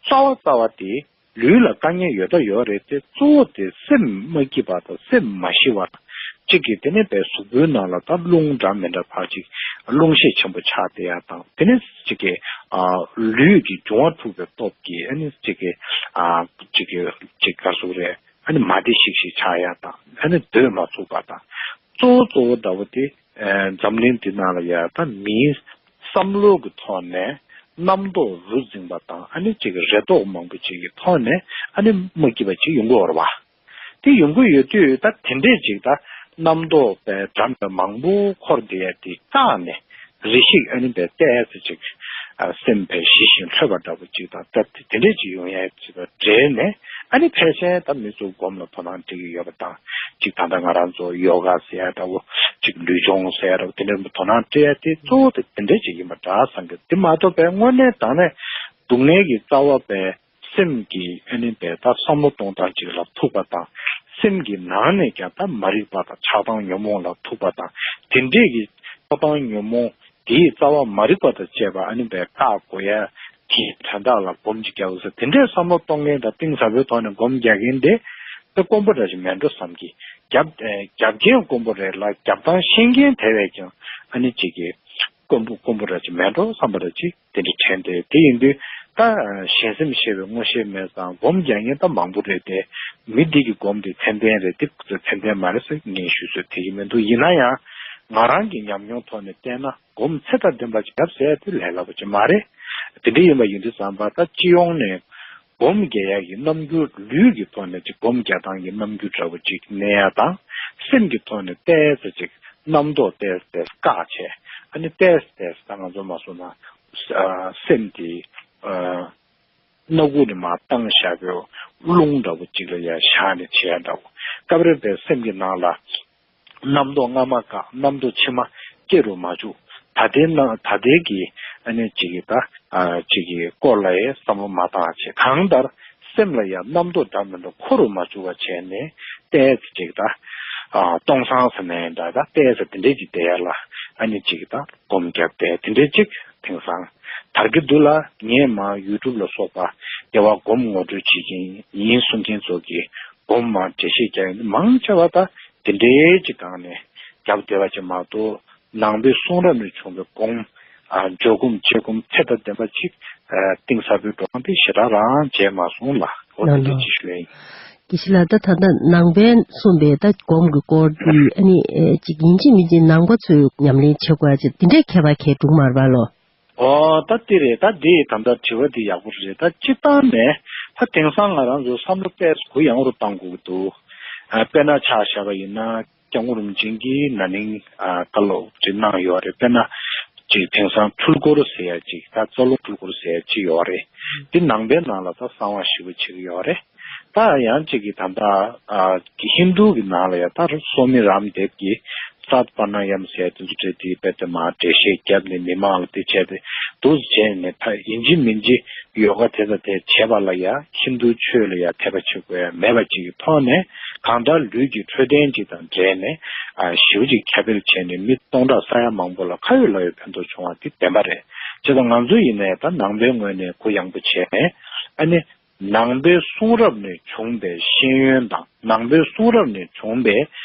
རྩ་བ་རྩ་བ་དེ་ལུས་ལ་དཀའ་ངལ་ཡོད་ད་ཡོད་རེད་དེ། གཙོ་བོ་དེ་སེམས་མ་སྐྱིད་པ་དང་སེམས་མ་ཞི་བ་དང་། གཅིག་གིས་དེ་ནས་པའི་གཟུགས་པོའི་ནང་ལ་ད་རླུང་འདྲ་མི་འདྲ་ཕར་ཅིག་རླུང་ཤས་ཆེན་པོ་ཆགས་བསྡད་ཡ་དང་། དེ་ནས་གཅིག་གིས་ཨ་ལུས་ཀྱི་འབྱུང་བ་འཁྲུགས་པའི་སྟོབས་ཀྱིས་ཨ་ནི་གཅིག་གིས་ཨ་གཅིག་གིས་གཅིག་ག་ཟུག་རེད། ཨ་ནི་མ་བདེ་ཤིག་ཤིག་ཆགས་ཡ་དང་། ཨ་ནི་སྡོད་མ་ཚུགས་པ་དང་། གཙོ་བོ་གཙོ་བོ་ལྟ་བུ་དེ་ཨ་འཛམ་གླིང་འདི་ནང་ལ་ཡ་ད་མིའི་བསམ་བློ་གི་ཐོག་ནས་རྣམ་རྟོག་རུ་འཛིན་པ་དང་། ཨ་ནི་གཅིག་གི་རེ་དོགས་མང་པོ་ཅིག་གི་ཐོག་ནས་ཨ་ནི་མ་སྐྱིད་པ་ཅིག་ཡོང་གི་ཡོད་རེད་བ། དེ་ཡོང་གི་ཡོད་དུས་ད་དེ་འདྲས་ཅིག་ད་རྣམ་རྟོག་པའི་འགྲམ་དུ་མང་པོ་འཁོར་བསྡད་ཡ་དེ་བཀག་ནས་རེ་ཞིག་ཨ་ནི་པའི་ཏོག་ཙམ་ཅིག་ཨ་སེམས་པའི་ཞི་ཞིང་ལྷོད་པ་འདྲ་པོ་ཅིག་དང་། ད་དེ་འདྲས་ཅིག་ཡོང་ཡ་ཅིག་དང་འབྲེལ་ནས་ཨ་ནི་ཕལ་ཆེར་ད་མི་ཚོ་སྒོམ་ལ་དོ་སྣང་སྤྲད་ཀྱི་ཡོད་པ་དང་། ཅིག་ད་ལྟ་ང་རང་ཚོ་ཡོ་ག་ཟེར་ཡ་འདྲ་པོ་ཅིག་ལུས་སྦྱོང་ཟེར་ཡ་འདྲ་པོ་དེ་འདྲས་དོ་སྣང་སྤྲད་ཡ་དེ་གཙོ་བོ་དེ་དེ་འདྲས་ཅིག་ཡིན་པ་འདྲ་བསམ་གི། དེ་མ་གཏོགས་པའི་དངོས་གནས་དྲང་གནས་སྡུག་བསྔལ་གྱི་རྩ་བ་པའི་སེམས་ཀྱི་ཨ་ནི་པའི་ད་བསམ་བློ་གཏོང་སྟངས་ཅིག་ལ་ཐུག་པ་དང་། སེམས་ཀྱི་ནང་ནས་ཀྱང་ད་མ་རིག་པ་དང་ཆགས་སྡང་ཉོན་མོངས་ལ་ཐུག་པ་དང་། དེ་འདྲས་ཀྱི་ཆགས་སྡང་ཉོན་མོངས་དེའི་རྩ་བ་མ་རིག་པ་དང་བཅས་པ་ཨ་ནི་པའི་བཀག་དགོས་ཡ་གི་དོན་དག་ལ་སྒོམ་ཅིག་རྒྱག་དགོས་ཟེར། དེ་འདྲས་བསམ་བློ་གཏོང་མཁན་དང་གཏིང་ཟབ་པོའི་ཐོག་ནས་སྒོམ་རྒྱག་མཁན་དེ་ད་དཀོན་པོ་འདྲ་ཞིག་མེད་འགྲོ་བསམ་གི། རྒྱབ་ཨེ་རྒྱབ་མཁན་དཀོན་པོ་རེད་ལ་རྒྱབ་སྟངས་ཤེས་མཁན་དེ་བས་ཀྱང་ཨ་ནི་གཅིག་གི་དཀོན་པོ་དཀོན་པོ་འདྲ་ཅིག་མེད་འགྲོ་བསམ་པ་འདྲ་ཅིག་དེ་འདྲ་དྲན་ཏེ། དེ་ཡིན་དུས་ད་གཞན་སེམས་ཤེས་པའི་མངོན་ཤེས་མེད་ཙང་སྒོམ་རྒྱག་མཁན་ད་མང་པོ་རེད་དེ། མི་འདི་གི་སྒོམ་དེ་ཚད་ལྡན་རེད། དེ་ཚད་ལྡན་མ་རེད་ཟེར་ངས་ཞུ་ཚོད་དེ་གི་མི་འདུག་ཡིན་ན་ཡང་ང་རང་གི་ཉམས་མྱོང་ཐོག་ནས་བལྟས་ན་སྒོམ་ཚད་དང་ལྡན་པ་ཅིག་བརྒྱབ་ཟེར་དེ་ལས་སླ་པོ་ཅིག་མ་རེད། དེ་འདྲ་ཡིན་པ་ཡིན་དུས་ཙམ་པ་ད་སྤྱི་ཡོངས་ནས་སྒོམ་རྒྱག་ཡག་གི་རྣམ་འགྱུར། ལུས་ཀྱི་ཐོག་ནས་ཅིག་སྒོམ་རྒྱག་སྟངས་ཀྱི་རྣམ་འགྱུར་འདྲ་པོ་ཅིག་གནས་ཡ་དང་། སེམས་ཀྱི་ཐོག་ནས་ཏོག་ཙམ་ཅིག་རྣམ་རྟོག་ཏོག་ཙམ་བཀག་བྱས། ཨ་ནི་ཏོག་ཙམ་ཏོག་ཙམ་ད་ང་ཚོ་མ་སོང་ན་ཨ་སེམས་དེ་ཨ་སྣ་ཁུག་ནས་མར་བཏང་བཞག་པའི་རླུང་འདྲ་པོ་ཅིག་ལ་ཡ་བཞག་ནས་བྱེད་ཡ་འདྲ་པོ། སྐབས་རེ་བའི་སེམས་ཀྱི་ནང་ལ་རྣམ་རྟོག་སྔ་མ་བཀག་རྣམ་རྟོག་ཕྱི་མ་སྐྱེ་རུ་མ་བཅུག་ད་ལྟའི་ནང་ད་ལྟའི་གི་ཨ་ནི་གཅིག་གི་ད་ཨ་གཅིག་གི་སྐོར་ལ་ཡང་བསམ་བློ་མ་བཏང་བྱས། གང་ལྟར་སེམས་ལ་ཡང་རྣམ་རྟོག་འདྲ་མི་འདྲ་འཁོར་རུ་མ་བཅུག་པ་བྱས་ནས་ཏོག་ཙམ་ཅིག་ད་ཨ་སྟོང་སང་ཟེར་ནའི་འདྲ། ད་ཏོག་ཙམ་དེ་འདྲས་ཅིག་བསྡད་ཡ་ལ་ཨ་ནི་གཅིག་གི་ད་སྒོམ་བརྒྱབ་སྟེ་དེ་འདྲས་ཅིག་དེང་སང་དར་གྱི་འདུག་ལ། ངས་མར་ཡུ་ཊུབ་ལ་སོགས་པ་རྒྱལ་བ་སྒོམ་ངོ་སྤྲོད་བྱེད་ཀྱིན་ཡིན་གསུང་མཁན་ཚོ་གིས་སྒོམ་མར་འགྲེལ་བཤད་རྒྱག་ཡོང་དུས་མང་ཆེ་བ་ད་དེ་འདྲའི་ཅིག་སྒང་ནས་རྒྱབ་བསྡད་པ་ཅིག་མ་གཏོགས། ནང་པའི་གསུང་རབ་ནས་བྱུང་བའི་སྒོམ་ཨ་འཇོག་སྒོམ་བྱེད་སྒོམ་ཚད་དང་ལྡན་པ་ཅིག་ཨ་གཏིང་ཟབ་པོའི་འགྲོ་སྟངས་དེ་ཞེ་དྲག་རང་མཇལ་མ་སོང་ལ། འོ་དེ་ལགས་འདྲ་ལགས། ཅིག་ཞུ་ཡ་ཡིན། དགེ་བཤེས་ལགས། ད་ད་ལྟ་ནང་པས་གསུངས་པའི་ད་སྒོམ་གྱི་སྐོར་དེ་ཨ་ནི་ཨེ་ཅིག་ཡིན་གཅིག་མིན་གཅིག་ནང་པ་ཚོས་ཉམས་ལེན་བྱེད་དགོས་ཡ་ཅིག་དེ་འདྲའི་ཁྱད་པར་གང་ཡང་འདུག་མ་རེད་པ་ལོ། ཨོ་ད་དེ་རེད། ད་དེ་ད་ལྟ་དྲི་བ་དེ་ཡག་པོ་རེད། ད་སྤྱིར་བཏང་ནས་ད་དེང་སང་ང་རང་ཚོ་བསམ་བློ་ཏོག་ཙམ་གུ་ཡངས་རུ་བཏང་དགོས་ཀྱི་འདུག་ཨ་དཔེར་ན་ཆ་བཞག་པ་ཡིན་ན། སྐྱབས་མགོན་རིན་པོ་ཆེ་གིས་ན་ནིང་ཨ་བཀའ་སློབ་ཅིག་གནང་ཡོད་རེད། དཔེར་ན་ཅིག་དེང་སང་འཕྲུལ་འཁོར་ཟེར་ཡ་ཅིག་ད་རྩ་རླུང་འཕྲུལ་འཁོར་ཟེར་ཡ་ཅིག་ཡོད་རེད། འདི་ནང་པའི་ནང་ལ་ད་གསང་བ་ཞེ་པོ་ཅིག་ཡོད་རེད། ད་ཡང་ཅིག་གི་ད་ལྟ་ཨ་ཧིན་རྡུ་གི་ནང་ལ་ཡ་ད་སོ་མི་རམ་དེབ་ཀྱི་སཱཏ་པ་ན་ཡམ་ཟེར་ཡ་དེ་ཚོ་བྲིས་ཏེ་དཔེ་དེ་མ་འགྲེལ་བཤད་བརྒྱབ་ནས་མི་མང་ལ་དེ་བྱས་ཏེ་འདུག་བྱས་ནས་ད་ཡིན་གཅིག་མིན་གཅིག་ཡོ་ག་དེ་དང་དེ་བྱས་པ་ལ་ཡ་ཧིན་རྡུ་ཆོས་ལ་ཡ་དད་པ་བྱེད་དགོས་ཡ་མེད་པ་ཅིག་གི་ཐོག་ནས་གང་ལྟར་ལུས་ཀྱི་འཕྲོད་བསྟེན་ཅིག་དང་འབྲེལ་ནས་ཨ་ཞེ་པོ་ཅིག་ཁྱབ་སྤེལ་བྱས་ནས་མི་སྟོང་ཕྲག་ས་ཡ་མང་པོ་ལ་ཁ་ཡོད་ལག་ཡོད་ཕན་ཐོགས་བྱུང་བ་དེ་བདེན་པ་རེད། བྱས་ཙང་ང་ཚོ་ཡིན་ནའི་ད་ནང་པའི་ངོས་ནས་གུ་ཡངས་པོ་བྱས་ནས་ཨ་ནི་ནང་པའི་གསུང་རབ་ནས་བྱུང་པའི་ཤེས་ཡོན་དང་ནང་པའི་གསུང་རབ་ནས་བྱུང་པའི་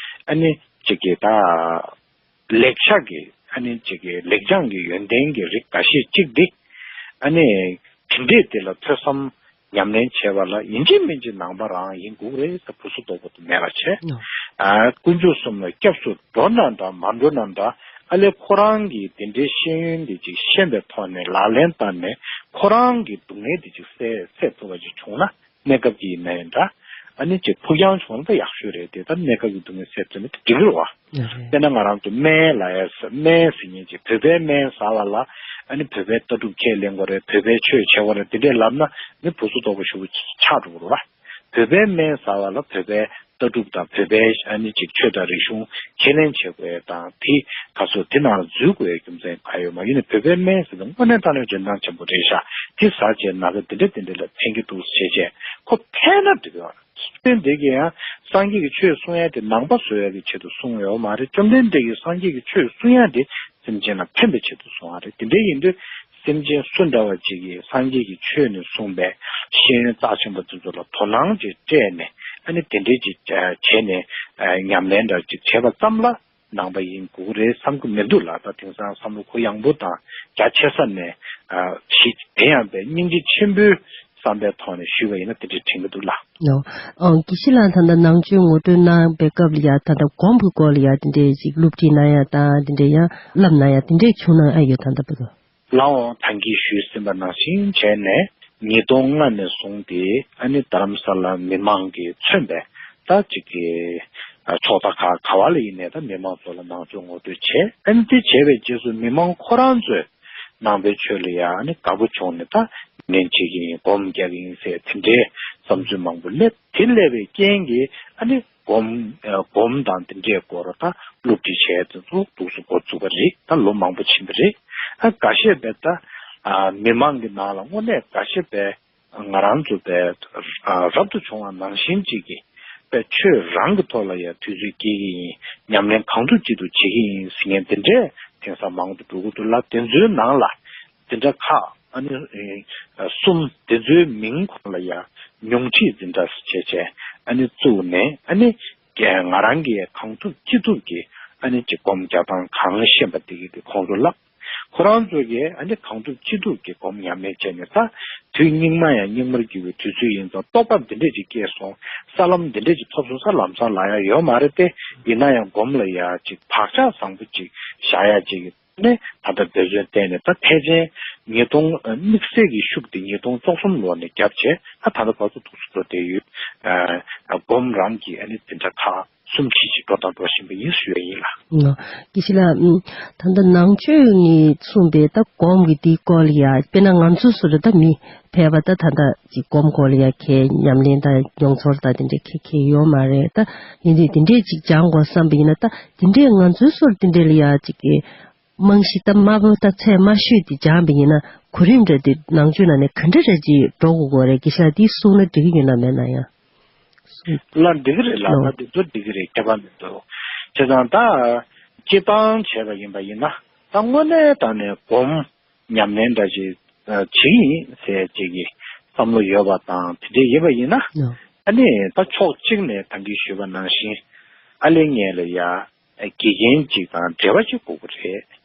ཨ་ནི་ཅིག་གི་ད་ལེགས་ཆ་གི་ཨ་ནི་ཅིག་གི་ལེགས་བྱང་གི་ཡོན་ཏན་གྱི་རིགས་འགའ་ཤས་ཅིག་འདི་ཨ་ནི་དེ་འདྲས་དེ་ལ་ཐོས་བསམ་ཉམས་ལེན་བྱས་པ་ལ་ཡིན་གཅིག་མིན་གཅིག་ནང་པ་རང་ཡིན་དགོས་རེད་ཟེར་བུ་སུ་ལྡོག་པ་དེ་མེད་པ་བྱས། ཨ་དཀོན་མཆོག་གསུམ་ལ་སྐྱབས་སུ་འགྲོ་ན་འདྲ་མ་འགྲོ་ན་འདྲ་ཨ་ལས་ཁོ་རང་གིས་དེ་འདྲའི་ཤེས་ཡོན་དེ་ཅིག་ཤེས་པའི་ཐོག་ནས་ལག་ལེན་བསྟར་ནས་ཁོ་རང་གི་སྡུག་བསྔལ་དེ་ཅིག་སེལ་སེལ་ཐུབ་པ་ཅིག་བྱུང་ན། གནས་སྐབས་ཀྱི་ཡིན་ན་ཡང་འདྲ། ཨ་ནི་ཅིག་ཕུགས་རྒྱང་བྱུང་ན་ད་ཡག་ཤོས་རེད་དེ། ད་གནས་སྐབས་ཀྱི་སྡུག་བསྔལ་སེལ་ཐུབ་ན་ད་འགྲིག་གི་རེད་བ། ཡ་རེད། དཔེར་ན་ང་རང་ཚོ་སྨན་ལ་ཡ་ཟ་སྨན་ཟེར་མཁན་ཅིག་བོད་པའི་སྨན་ཟ་བ་ལ་ཨ་ནི་བོད་པའི་ལྟ་གྲུབ་ཁས་ལེན་དགོས་རེད། བོད་པའི་ཆོས་བྱེད་དགོས་རེད། དེ་འདྲས་ལབ་ན་ནི་བུ་སུ་ལྡོག་པ་ཞེ་པོ་ཆགས་འགྲོ་གི་རེད་བ། བོད་པའི་སྨན་ཟ་བ་ལ་བོད་པའི་ལྟ་གྲུབ་དང་བོད་པའི་ཨ་ནི་ཅིག་ཆོས་དང་རིག་གཞུང་ཁས་ལེན་བྱེད་དགོས་ཡ་དང་དེ་ག་ཚོད་དེ་ནང་ལ་འཛུལ་དགོས་ཡ་རྒྱུ་མཚན་ག་ཡོད་མ་ཡིན་ན། བོད་པའི་སྨན་ཟེར་དུས་དངོས་གནས་དྲང་གནས་འཇོན་ཐང་ཆེན་པོ་རེད་ཤག་དེ་ཟ་བྱས་ན་ཚ་དེ་འདྲ་དེ་འདྲ་ལ་ཕན་གྱི་འདུག་ཟེར་བྱས་ཁོ་ཕན་ན་འགྲིག་གི་ཡོད་རེད། བཅོམ་ལྡན་འདས་ཀྱིས་ཡང་སངས་རྒྱས་ཀྱི་ཆོས་གསུང་ཡ་དེ་ནང་པ་བཟོ་ཡ་གི་ཆེད་དུ་གསུངས་ཡོད་མ་རེད། བཅོམ་ལྡན་འདས་ཀྱིས་སངས་རྒྱས་ཀྱི་ཆོས་གསུང་ཡ་དེ་སེམས་ཅན་ལ་ཕན་པའི་ཆེད་དུ་གསུང་བ་རེད། དེ་འདྲ་ཡིན་དུས་སེམས་ཅན་སུ་འདྲ་བ་ཅིག་གིས་སངས་རྒྱས་ཀྱི་ཆོས་ནས་གསུངས་པའི་ཤེས་ཡོན་རྩ་ཆེན་པོ་དེ་ཚོ་ལ་དོ་སྣང་ཅིག་སྤྲད་ནས་ཨ་ནི་དེ་འདྲས་ཅིག་བྱས་ནས་ཉམས་ལེན་འདྲ་ཅིག་བྱས་པ་ཙམ་ལ་ནང་པ་ཡིན་དགོས་ཀྱི་རེད་བསམ་གྱི་མི་འདུག་ལ། ད་དེང་སང་བསམ་བློ་གུ་ཡངས་པོ་དང་རྒྱ་ཆེ་ས་ནས་ཞིག་དེ་ཡང་པའི་སྙིང་རྗེ་ཆེན་པོའི་བསམ་པའི་ཐོག་ནས་ཞུས་པ་ཡིན་ན་དེ་འདྲས་དྲན་གྱི་འདུག་ལ། ལོ། ཨང་། དགེ་བཤེས་ལགས་ད་ལྟ་ནང་ཆོས་ངོ་སྤྲོད་གནང་པའི་སྐབས་ལ་ཡ་ད་ལྟ་སྒོམ་གྱི་སྐོར་ལ་ཡ་དེ་འདྲས་ཅིག་སློབ་ཁྲིད་གནང་ཡ་དང་དེ་འདྲས་ཡང་བསླབ་གནང་ཡ་དེ་འདྲས་བྱུང་གནང་ཨ་ཡོད་ད་ལྟ་བར་དུ། ལའོ། ད་གིན་ཞུས་ཟིན་པ་ནང་བཞིན་བྱས་ནས་ཉིས་སྟོང་ལྔ་ནས་བཟུང་སྟེ་ཨ་ནི་རྡ་རམ་ས་ལ་མི་མང་གིས་མཚོན་པའི་ད་ཅིག་གི་ཨ་ཕྱོགས་མཐའ་ཁག་ག་བ་ལ་ཡིན་ནའི་ད་མི་མང་ཚོ་ལ་ནང་ཆོས་ངོ་སྤྲོད་བྱས། ཨ་ནི་དེ་བྱས་པའི་རྗེས་སུ་མི་མང་ཁོ་རང་ཚོས་ནང་པའི་ཆོས་ལ་ཡ་ཨ་ནི་དགའ་པོ་བྱུང་ནས་ད་ཉམས་ལེན་བྱེད་ཀྱི་ཡིན། སྒོམ་རྒྱག་གི་ཡིན་ཟེར་དེ་འདྲའི་བསམ་ཚུལ་མང་པོ་སླེབས། དེ་སླེབས་པའི་རྐྱེན་གྱིས་ཨ་ནི་སྒོམ་ཨ་སྒོམ་དང་དེ་འདྲའི་སྐོར་ད་སློབ་ཁྲིད་བྱས་དེ་ཚོ་འདུག་སེ་འགོ་བཙུགས་པ་རེད། ད་ལོ་མང་པོ་ཕྱིན་པ་རེད། ཨ་འགའ་ཤས་པས་ད་ཨ་མི་མང་གི་ནང་ལ་དངོས་གནས་འགའ་ཤས་པས་ང་རང་ཚོ་པས་ཨ་རབ་ཏུ་བྱུང་བ་ནང་བཞིན་ཅིག་གིས་པས་ཆོས་རང་གི་ཐོག་ལ་ཡ་དུས་ཚོད་སྐྱེལ་གྱི་ཡིན། ཉམས་ལེན་གང་ཐུབ་ཅི་ཐུབ་བྱེད་ཀྱི་ཡིན་ཟེར་མཁན་དེ་འདྲས་དེང་སང་མང་དུ་འགྲོ་གི་འདུག་ལ། དེ་ཚོའི་ནང་ལ་དེ་འདྲ་ཁག་ཨ་ནི་ཨ་གསུམ་དེ་ཚོའི་མིང་ཁོངས་ལ་ཡ་ཉུང་ཁྲིད་འཛིན་གྲྭ་ཟེར་བྱས་བྱས་ཨ་ནི་བཙུགས་ནས་ཨ་ནི་ང་རང་གིས་གང་ཐུབ་ཅི་ཐུབ་ཀྱིས་ཨ་ནི་ཅིག་སྒོམ་རྒྱག་སྟངས་གང་ཤེས་པ་དེ་གི་དེ་ཁོང་ཚོ་བསླབ། ཁོ་རང་ཚོ་གིས་ཨ་ནི་གང་ཐུབ་ཅི་ཐུབ་ཀྱིས་སྒོམ་ཉམས་ལེན་བྱས་ནས་ད་དུས་སྙིགས་མ་ཡང་སྙིགས་མར་གྱུར་བའི་དུས་ཚོད་ཡིན་ཙང་རྟོགས་པ་འདི་འདྲས་ཅིག་སྐྱེས་སོང་། ས་ལམ་འདི་འདྲས་ཅིག་ཐོབ་སོང་ས་ལམ་སང་ལ་ཡ་ཡོད་མ་རེད་དེ། ཡིན་ན་ཡང་སྒོམ་ལ་ཡ་ཅིག་བག་ཆགས་བཟང་པོ་ཅིག་བཞག་ཡ་ཅིག་གི་ནས་ད་ལྟ་འབད་བརྩོན་བསྟན་ནས་ད་ཐེག་ཆེན་ཉིས་སྟོང་དམིགས་བསལ་གྱི་ཤུགས་དེ་ཉིས་སྟོང་བཅུ་གསུམ་ལོ་ནས་བརྒྱབ་བྱས་ད་ད་ལྟ་བར་དུ་འདུག་སེ་འགྲོ་བསྡད་ཡོད། སྒོམ་རང་གི་ཨ་ནི་འཛིན་གྲྭ་ཁག་གསུམ་བཞི་ཞིག་འགྲོ་དང་འགྲོ་བཞིན་པ་ཡིན་ཞུ་ཡ་ཡིན་ལ། ཨ། དགེ་བཤེས་ལགས། ཨ། ད་ལྟ་ནང་ཆོས་ནས་གསུངས་པའི་ད་སྒོམ་གྱི་དེའི་སྐོར་ལ་ཡ་དཔེར་ན་ང་ཚོ་སོ་སོ་ད་མི་ཕལ་པ་ད་ད་ལྟ་ཅིག་སྒོམ་སྐོར་ལ་ཡ་མཁས་ཉམས་ལེན་ད་མྱོང་ཚོར་ད་དེ་འདྲས་མཁས་མཁས་ཡོད་མ་རེད། ད་ཡིན་དུས་དེ་འདྲས་ཅིག་སྦྱང་དགོས་བསམ་པ་ཡིན་ན་ད་དེ་འདྲས་ང་ཚོའི་སོར་དེ་འདྲས་ལ་ཡ་ཅིག་གི་རྨང་གཞི་ད་དམའ་པོ་ད་ཚད་དམའ་ཤོས་དེ་སྦྱངས་པ་ཡིན་ན་གོ་རིམ་འདྲ་དེ་ནང་ཆོས་ནང་ནས་ག་འདྲ་འདྲ་ཅིག་འགྲོ་དགོས་དགོས་རེད། དགེ་བཤེས་ལགས་འདི་གསུང་ན་འགྲིག་གི་ཡོད་ན་མེད་ན་ཡང་། ལ་འགྲིག་གི་རེད་ལ། ལོ། ད་འདི་ཚོ་འགྲིག་གི་རེད། ཁྱད་པར་མི་འདུག་བྱས་ཙང་ད་སྤྱིར་བཏང་བྱས་པ་ཡིན་པ་ཡིན་ན་ད་དངོས་གནས་དྲང་གནས་སྒོམ་ཉམས་ལེན་འདྲ་ཅིག་བྱེད་ཀྱི་ཡིན་ཟེར་ཅིག་གི་བསམ་བློ་ཡོད་པ་དང་དེ་འདྲས་ཡིན་པ་ཡིན་ན། ལོ། ཨ་ནི་ད་ཕྱོགས་གཅིག་ནས་ད་གིན་ཞུས་པ་ནང་བཞིན་ཨ་ལེ་ངས་ལ་ཡ། དགེ་རྒན་ཅིག་དང་འབྲེལ་བ་ཅིག་དགོས་ཀྱི་རེད།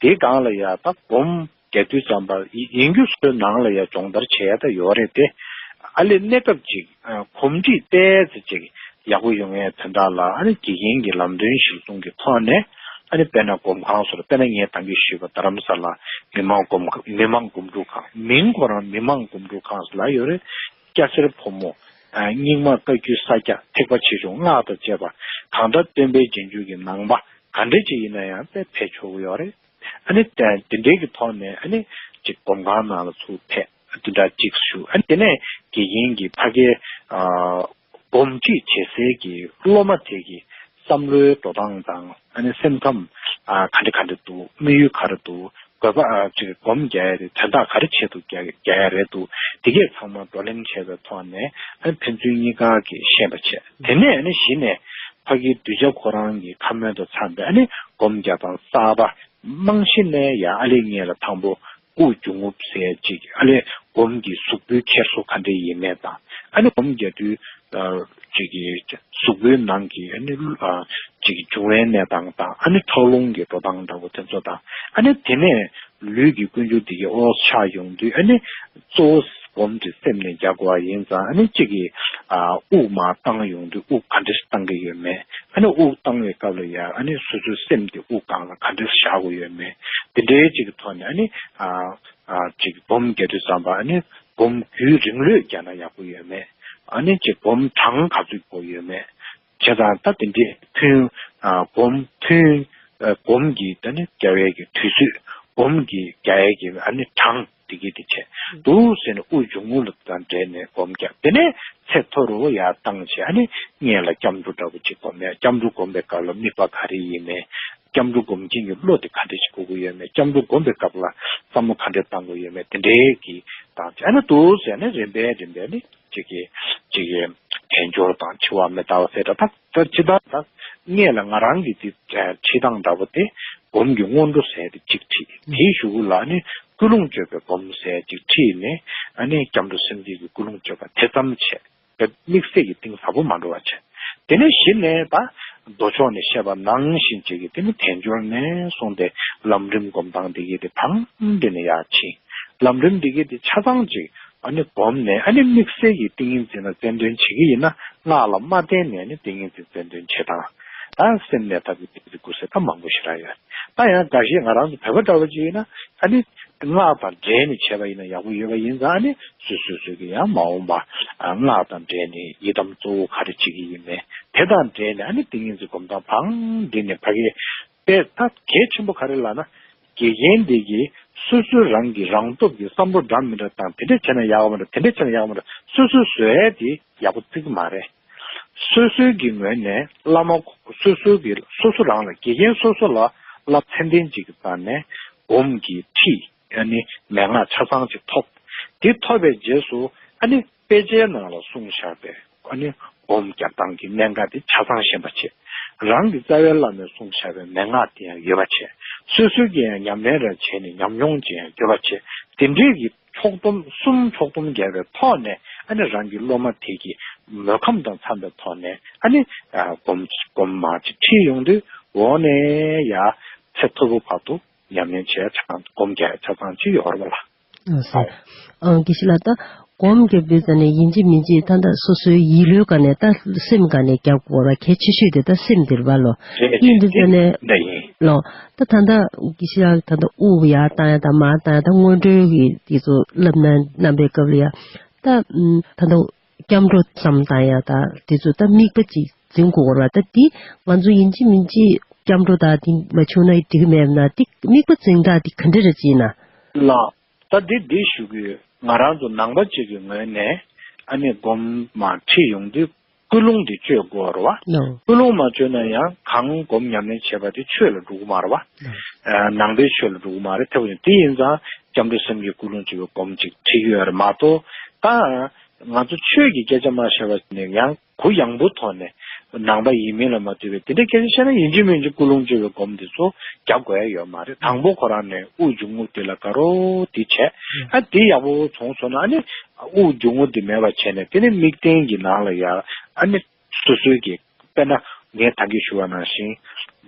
དེའི་སྒང་ལ་ཡ་ད་སྒོམ་རྒྱག་དུས་ཙམ་པ་ཡིན་རྒྱུ་སོའི་ནང་ལ་ཡ་སྦྱོང་བརྡར་བྱེད་ཡ་ད་ཡོད་རེད་དེ། ཨ་ལེ་གནས་སྐབས་ཅིག་གོམས་འདྲིས་ཏོག་ཙམ་ཅིག་ཡག་པོ་ཡོང་ཡའི་དོན་དག་ལ་ཨ་ནི་དགེ་རྒན་གྱི་ལམ་སྟོན་གཞིར་བཟུང་གི་ཐོག་ནས་ཨ་ནི་དཔེར་ན་སྒོམ་ཁང་སོགས་དཔེར་ན་ངས་ད་གིན་ཞུས་པ་རྡ་རམ་ས་ལ་མི་མང་སྒོམ་མི་མང་སྒོམ་སྒྲུབ་ཁང་མིང་ཁོ་རང་མི་མང་སྒོམ་སྒྲུབ་ཁང་ཟེར་ལབ་ཡོད་རེད། སྐྱ་སེར་ཕོ་མོ། རྙིང་མ་བཀའ་བརྒྱུད་ས་སྐྱ་ཐེག་པ་ཆེ་ཆུང་སྔགས་དང་བཅས་པ་ གང་ལྟར་སྟོན་པའི་རྗེས་འཇུག་གི་ནང་པ་ག་འདྲ་ཅིག་ཡིན་ན་ཡང་དཔེ་ཕེབས་ཆོག་གི་ཡོད་རེད། ཨ་ནི་དེ་འདྲའི་གི་ཐོག་ནས་ཨ་ནི་ཅིག་སྒོམ་ཁང་ནང་ལ་ཚུར་ཕེབས། བདུན་ཕྲག་གཅིག་བཞུགས། ཨ་ནི་དེ་ནས་དགེ་རྒན་གྱིས་ཕ་གིའི་ཨ་སྒོམ་ཁྲིད་བྱེད་སའི་གི་སློབ་མ་དེ་གི་བསམ་བློའི་འགྲོ་སྟངས་དང་། ཨ་ནི་སེམས་ཁམས་ཨ་ག་འདྲ་ག་འདྲ་འདུག་དམིགས་ཡུལ་ག་རེ་འདུག་དགོས་པ་ཨ་ཅིག་སྒོམ་རྒྱག་ཡ་དེ་དོན་དག་ག་རེ་ཆེད་དུ་རྒྱག་རྒྱག་ཡ་རེད་འདུག་དེ་གས་ཚང་མ་བགྲོ་གླེང་བྱས་པའི་ཐོག་ནས། ཨ་ནི་ཕན་ཚུན་གཉིས་ཀ་གིས་ཤེས་པ་བྱས། དེ་ནས་ཨ་ནི་གཞི་ནས་ཕ་གིའི་གདུལ་བྱ་ཁོ་རང་གི་ཁམས་མོན་དུ་འཚམས་པའི་ཨ་ནི་སྒོམ་རྒྱག་སྟངས་གསར་པ། རྨང་གཞི་ནས་ཡང་ཨ་ལེ་ངེད་ལ་དང་པོ་དབུགས་འབྱུང་རྔུབ་ཟེར་ཅིག་ཨ་ལེ་སྒོམ་གྱི་གཟུགས་པོའི་འཁྱེར་སོ་ག་འདྲ་ཡིན་མིན་དང་། ཨ་ནི་སྒོམ་རྒྱག་དུས་ཨ་ཅིག་གི་གཟུགས་པོའི་ནང་གི་ཨ་ནི་ཨ་ཅིག་གི་འབྱུང་བའི་གནས་སྟངས་དང་། ཨ་ནི་ཁྲག་རླུང་གི་འགྲོ་སྟངས་འདྲ་པོ་དེ་ཚོ་དང་། ཨ་ནི་དེ་ནས་ལུས་ཀྱི་ཀུན་འབྱུང་དེ་གི་ཨོ་ཆགས་ཡོང་དུས། ཨ་ནི་གཙོ་བོ་སྒོམ་དེ་སེམས་ནས་རྒྱག་དགོས་པ་ཡིན་ཙང་། ཨ་ནི་གཅིག་གིས་ཨ་དབུགས་མར་བཏང་ཡོང་དུས་དབུགས་ག་འདྲ་ཞིག་བཏང་གི་ཡོད་མེད། ཨ་ནི་དབུགས་བཏང་བའི་སྐབས་ལ་ཡང་ཨ་ནི་སོ་སོའི་སེམས་དེ་དབུགས་སྒང་ལ་ག་འདྲ་བཞག་དགོས་ཡོད་མེད། དེ་འདྲའི་གཅིག་གི་ཐོག་ནས་ཨ་ནི་ཨ་ཨ་གཅིག་སྒོམ་རྒྱག་དུས་ཙམ་པ། ཨ་ནི་སྒོམ་རྒྱུན་རིང་ལོས་རྒྱག་ན་ཡག་པོ་ཡོད་མེད། ཨ་ནི་གཅིག་སྒོམ་གྲངས་ག་ཚོད་དགོས་ཡོད་མེད། བྱས་ཙང་ད་དེ་འདྲའི་ཐུན་ཨ་སྒོམ་ཐུན་ཨ་སྒོམ་གྱི་ད་ནི་རྒྱག་ཡས་ཀྱི་དུས་ཚོད། སྒོམ་གྱི་རྒྱག་ཡས་ཀྱི་ཨ་ནི་གྲངས་དེ་གི་དེ་བྱས་འདུག་ཟེར་ནས་དབུགས་འབྱུང་རྔུབ་ལ་དང་འབྲེལ་ནས་སྒོམ་རྒྱག་དེ་ནས་ཚད་མཐོ་རུ་ཡར་བཏང་བྱས། ཨ་ནི་སྔོན་ལ་སྐྱབས་འགྲོ་འདྲ་པོ་ཅིག་སྒོམ་ཡ། སྐྱབས་འགྲོ་སྒོམ་པའི་སྐབས་ལ་དམིགས་པ་ག་རེ་ཡིན་མིན། སྐྱབས་འགྲོ་སྒོམ་མཁན་གྱི་བློ་དེ་ག་འདྲ་ཞིག་དགོས་ཀྱི་ཡོད་མེད། སྐྱབས་འགྲོ་སྒོམ་པའི་སྐབས་ལ་བསམ་བློ་ག་འདྲ་བཏང་དགོས་ཡོད་མེད། དེ་འདྲའི་གི་དང་བྱས། ཨ་ནི་འདུག་ཟེར་ནས་རིམ་པས་རིམ་པས་ནི་གཅིག་གི་གཅིག་གི་དལ་འབྱོར་དང་འཆི་བ་མི་རྟག་པ་ཟེར་འདྲ། ད་ད་ཇི་ལྟར་ད་སྔོན་ལ་ང་རང་གི་དེ་ཁྲིད་སྟངས་འདྲ་པོ་དེ་སྒོམ་གྱི་སྔོན་འགྲོ་ཟེར་དེ་གཅིག་ཁྲིད། དེའི་གཞུག་གུ་ལ་ནི་ཀུན་སློང་བཅོས་པའི་སྒོམ་ཟེར་གཅིག་ཁྲིད་ནས། ཨ་ནི་སྐྱབས་འགྲོ་སེམས་བསྐྱེད་ཀྱི་ཀུན་སློང་བཅོས་པ་དེ་ཙམ་བྱས། དམིགས་བསལ་གྱི་གཏིང་ཟབ་པོ་མ་འགྲོ་བ་བྱས། དེ་ནས་གཞི་ནས་ད་མདོ་ཕྱོགས་ནས་བཤད་པ་ནང་བཞིན་བྱེད་ཀྱི་དེ་ནི་དལ་འབྱོར་ནས་བཟུང་སྟེ་ལམ་རིམ་སྒོམ་སྟངས་དེ་གི་དེ་བང་འདི་ནས་ཡར་ཕྱིན། ལམ་རིམ་དེ་གི་དེ་ཆ་ཚང་ཅིག་ཨ་ནི་སྒོམ་ནས། ཨ་ནི་དམིགས་བསལ་གྱི་ཏིང་ངེ་འཛིན་ལ་རྩལ་འདོན་བྱེད་ཀྱི་ཡིན་ན། སྔགས་ལ་མ་བརྟེན་ནས་ནི་ཏིང་ངེ་འཛིན་རྩལ་འདོན་བྱེད་སྟངས་དང་། སེམས་གནས་ཐབས་ཀྱི་ཏིང་འཛིན་སྐུལ་ཟེར་ད་མང་པོ་ཞེ་དྲག་ཡོད། ད་ཡང་འགའ་ཤས་ང་རང་ཚོ་བོད་པ་འདྲ་བོ་ཅིག་ཡིན་ན། ཨ་ནི་སྔགས་དང་འབྲེལ་ནས་བྱས་པ་ཡིན་ན་ཡག་པོ་ཡོད་པ་ཡིན་ཙང་། ཨ་ནི་སོ་སོ་སོ་སོ་གི་ཡང་མ་འོངས་པ་ཨ་སྔགས་དང་འབྲེལ་ནས་ཡི་དམ་གཙོ་བོ་ག་རེ་བྱེད་ཀྱི་ཡིན་མིན། དེ་དང་འབྲེལ་ནས་ཨ་ནི་ཏིང་ངེ་འཛིན་སྒོམ་སྟངས་བང་འདི་ནས་ཕ་གི་དཔེ་ད་གལ་ཆེན་པོ་ག་རེ་ལབ་ན། དགེ་རྒན་འདི་གིས་སོ་སོ་རང་གི་རང་སྟོབས་ཀྱིས་བསམ་བློ་འདྲ་མི་འདྲ་བཏང་། དེ་འདྲ་བྱས་ན་ཡག་ག་མ་འདྲ། དེ་འདྲ་བྱས་ན་ཡག་ག་མ་འདྲ། སོ་སོའི་བཟོ་ཡ་དེ་ཡག་པོ་བརྩི་གི་མ་རེད། སོ་སོའི་གི་ངོས་ནས་བླ་མ་སོ་སོའི་གི་སོ་སོ་རང་ལ། དགེ་རྒན་སོ་སོ་ལ་བསླབ་ཚད་ལྡན་ཅིག་གི་སྟེང་ནས་སྒོམ་གྱི་ཁྲིད། ཨ་ནི་མན་ངག་ཆ་ཚང་ཅིག་ཐོབ། དེ་ཐོབ་པའི་རྗེས་སུ་ཨ་ནི་དཔེ་ཆའི་ནང་ལ་གསུངས་བཞག་པའི་ཨ་ནི་སྒོམ་རྒྱག་སྟངས་ཀྱི་གནད་འགག་དེ་ཆ་ཚང་ཤེས་པ་བྱས། རང་གི་རྩ་བའི་བླ་མས་གསུངས་བཞག་པའི་མན་ངག་དེ་ཡང་ཡོད་པ་བྱས། སོ་སོའི་གི་ཡང་ཉམས་ལེན་རེ་བྱས་ནས་ཉམས་མྱོང་ཅིག་ཡང་ཡོད་པ་བྱས། དེ་འདྲའི་གི་ཕྱོགས་བསྡོམས། གསུམ་ཕྱོགས་བསྡོམས་བརྒྱབ་པའི་ཐོག་ནས། ཨ་ནི་རང་གི་སློབ་མ་དེ་གི་མོས་ཁམས་དང་འཚམ་པའི་ཐོག་ནས་ཨ་ནི་ཨ་སྒོམ་སྒོམ་མ་ཅིག་ཁྲིད་ཡོང་དུས། འོག་ནས་ཡར་ཚད་མཐོ་པོ་བར་དུ་ཉམས་ལེན་བྱས་ཆ་ཚང་། སྒོམ་རྒྱག་ཆ་ཚང་ཅིག་ཡོད་རེད་པ་ལགས། ཨ་ཟེར། ཨང་། དགེ་བཤེས་ལགས། ད་སྒོམ་རྒྱབ་པའི་ཙ་ནས་ཡིན་གཅིག་མིན་གཅིག་ད་ལྟ་སོ་སོའི་ཡིད་བློའི་སྒང་ནས། ད་སེམས་སྒང་ནས་རྒྱག་དགོས་པ་གལ་ཆེ་ཤོས་དེ་ད་སེམས་དེ་རེད་པ་ལོ། རེད། ཡིན་དུས་ཙ་ནས་འདི་ཡིན་ལོ། ད་ད་ལྟ་དགེ་བཤེས་ལགས་ད་ལྟ་དབུགས་ཡར་བཏང་ཡ་དང་མར་བཏང་ཡ། ད་སྔོན་འགྲོའི་གི་དེ་ཚོ་བསླབ་གནང་གནང་པའི་སྐབས་ལ་ཡ། ད་ད་ལྟ་སྐྱབས་འགྲོ་བསམ་བཏང་ཡ་ད་དེ་ཚོ་ད་དམིགས་པ་ཅིག་འཛིན་དགོས་པ་རེད་པ། ད་དེ་ང་ཚོ་ཡིན་གཅིག་མིན་གཅིག་སྐྱབས་འགྲོ་དང་དེ་མ་བྱུང་ན་འགྲིག་གི་མེད་ན། དེ་དམིགས་པ་འཛིན་སྟངས་དེ་ག་འདྲ་རེད་ཅེ་ན། ལགས། ད་འདི་འདི་ཞུ་གི་ཡོད། ང་རང་ཚོ་ནང་པ་ཅིག་གི་ངོས་ནས་ཨ་ནི་སྒོམ་མ་ཁྲིད་ཡོང་དུས་ཀུན་སློང་འདི་བཅོས་དགོས་རེད་པ། ལགས། ཀུན་སློང་མ་བཅོས་ན་ཡང་གང་སྒོམ་ཉམས་ལེན་བྱས་པ་དེ་ཆོས་ལ་འགྲོ་གི་མ་རེད་པ། ལགས། ཨ་ནང་པའི་ཆོས་ལ་འགྲོ་གི་མ་རེད། ཐེ་བ་ཡིན། དེ་ཡིན་ཙང་སྐྱབས་འགྲོ་སེམས་བསྐྱེད་ཀུན་སློང་བཅོས་པའི་སྒོམ་ཅིག་ཁྲིད་ཀྱི་ཡོད་རེད་མ་གཏོགས། ད་ང་ཚོ་ཆོས་ཀྱི་སྐད་ཆ་མ་བཤད་པ་ནས་ཡང་གུ་ཡངས་པོའི་ཐོག་ནས་ནང་པ་ཡིན་མིན་ལ་མ་ལྟོས་པའི་དེ་འདྲའི་སྐད་ཆ་བཤད་ན། ཡིན་གཅིག་མིན་གཅིག་ཀུན་སློང་བཅོས་པའི་སྒོམ་དེ་ཚོ་རྒྱག་དགོས་ཡ་ཡོད་མ་རེད། དང་པོ་ཁོ་རང་ནས་དབུགས་འབྱུང་རྔུབ་དེ་ལ་དགའ་རོགས་དེ་བྱས། ཨ་དེ་ཡག་པོ་བྱུང་སོང་ན། ཨ་ནི་དབུགས་འབྱུང་རྔུབ་དེ་མེད་པ་བྱས་ནས། དེ་ནས་དམིགས་རྟེན་གྱི་ནང་ལ་ཡ་ཨ་ནི་སོ་སོའི་གི། དཔེར་ན་ངས་ད་གིན་ཞུ་བ་ནང་བཞིན་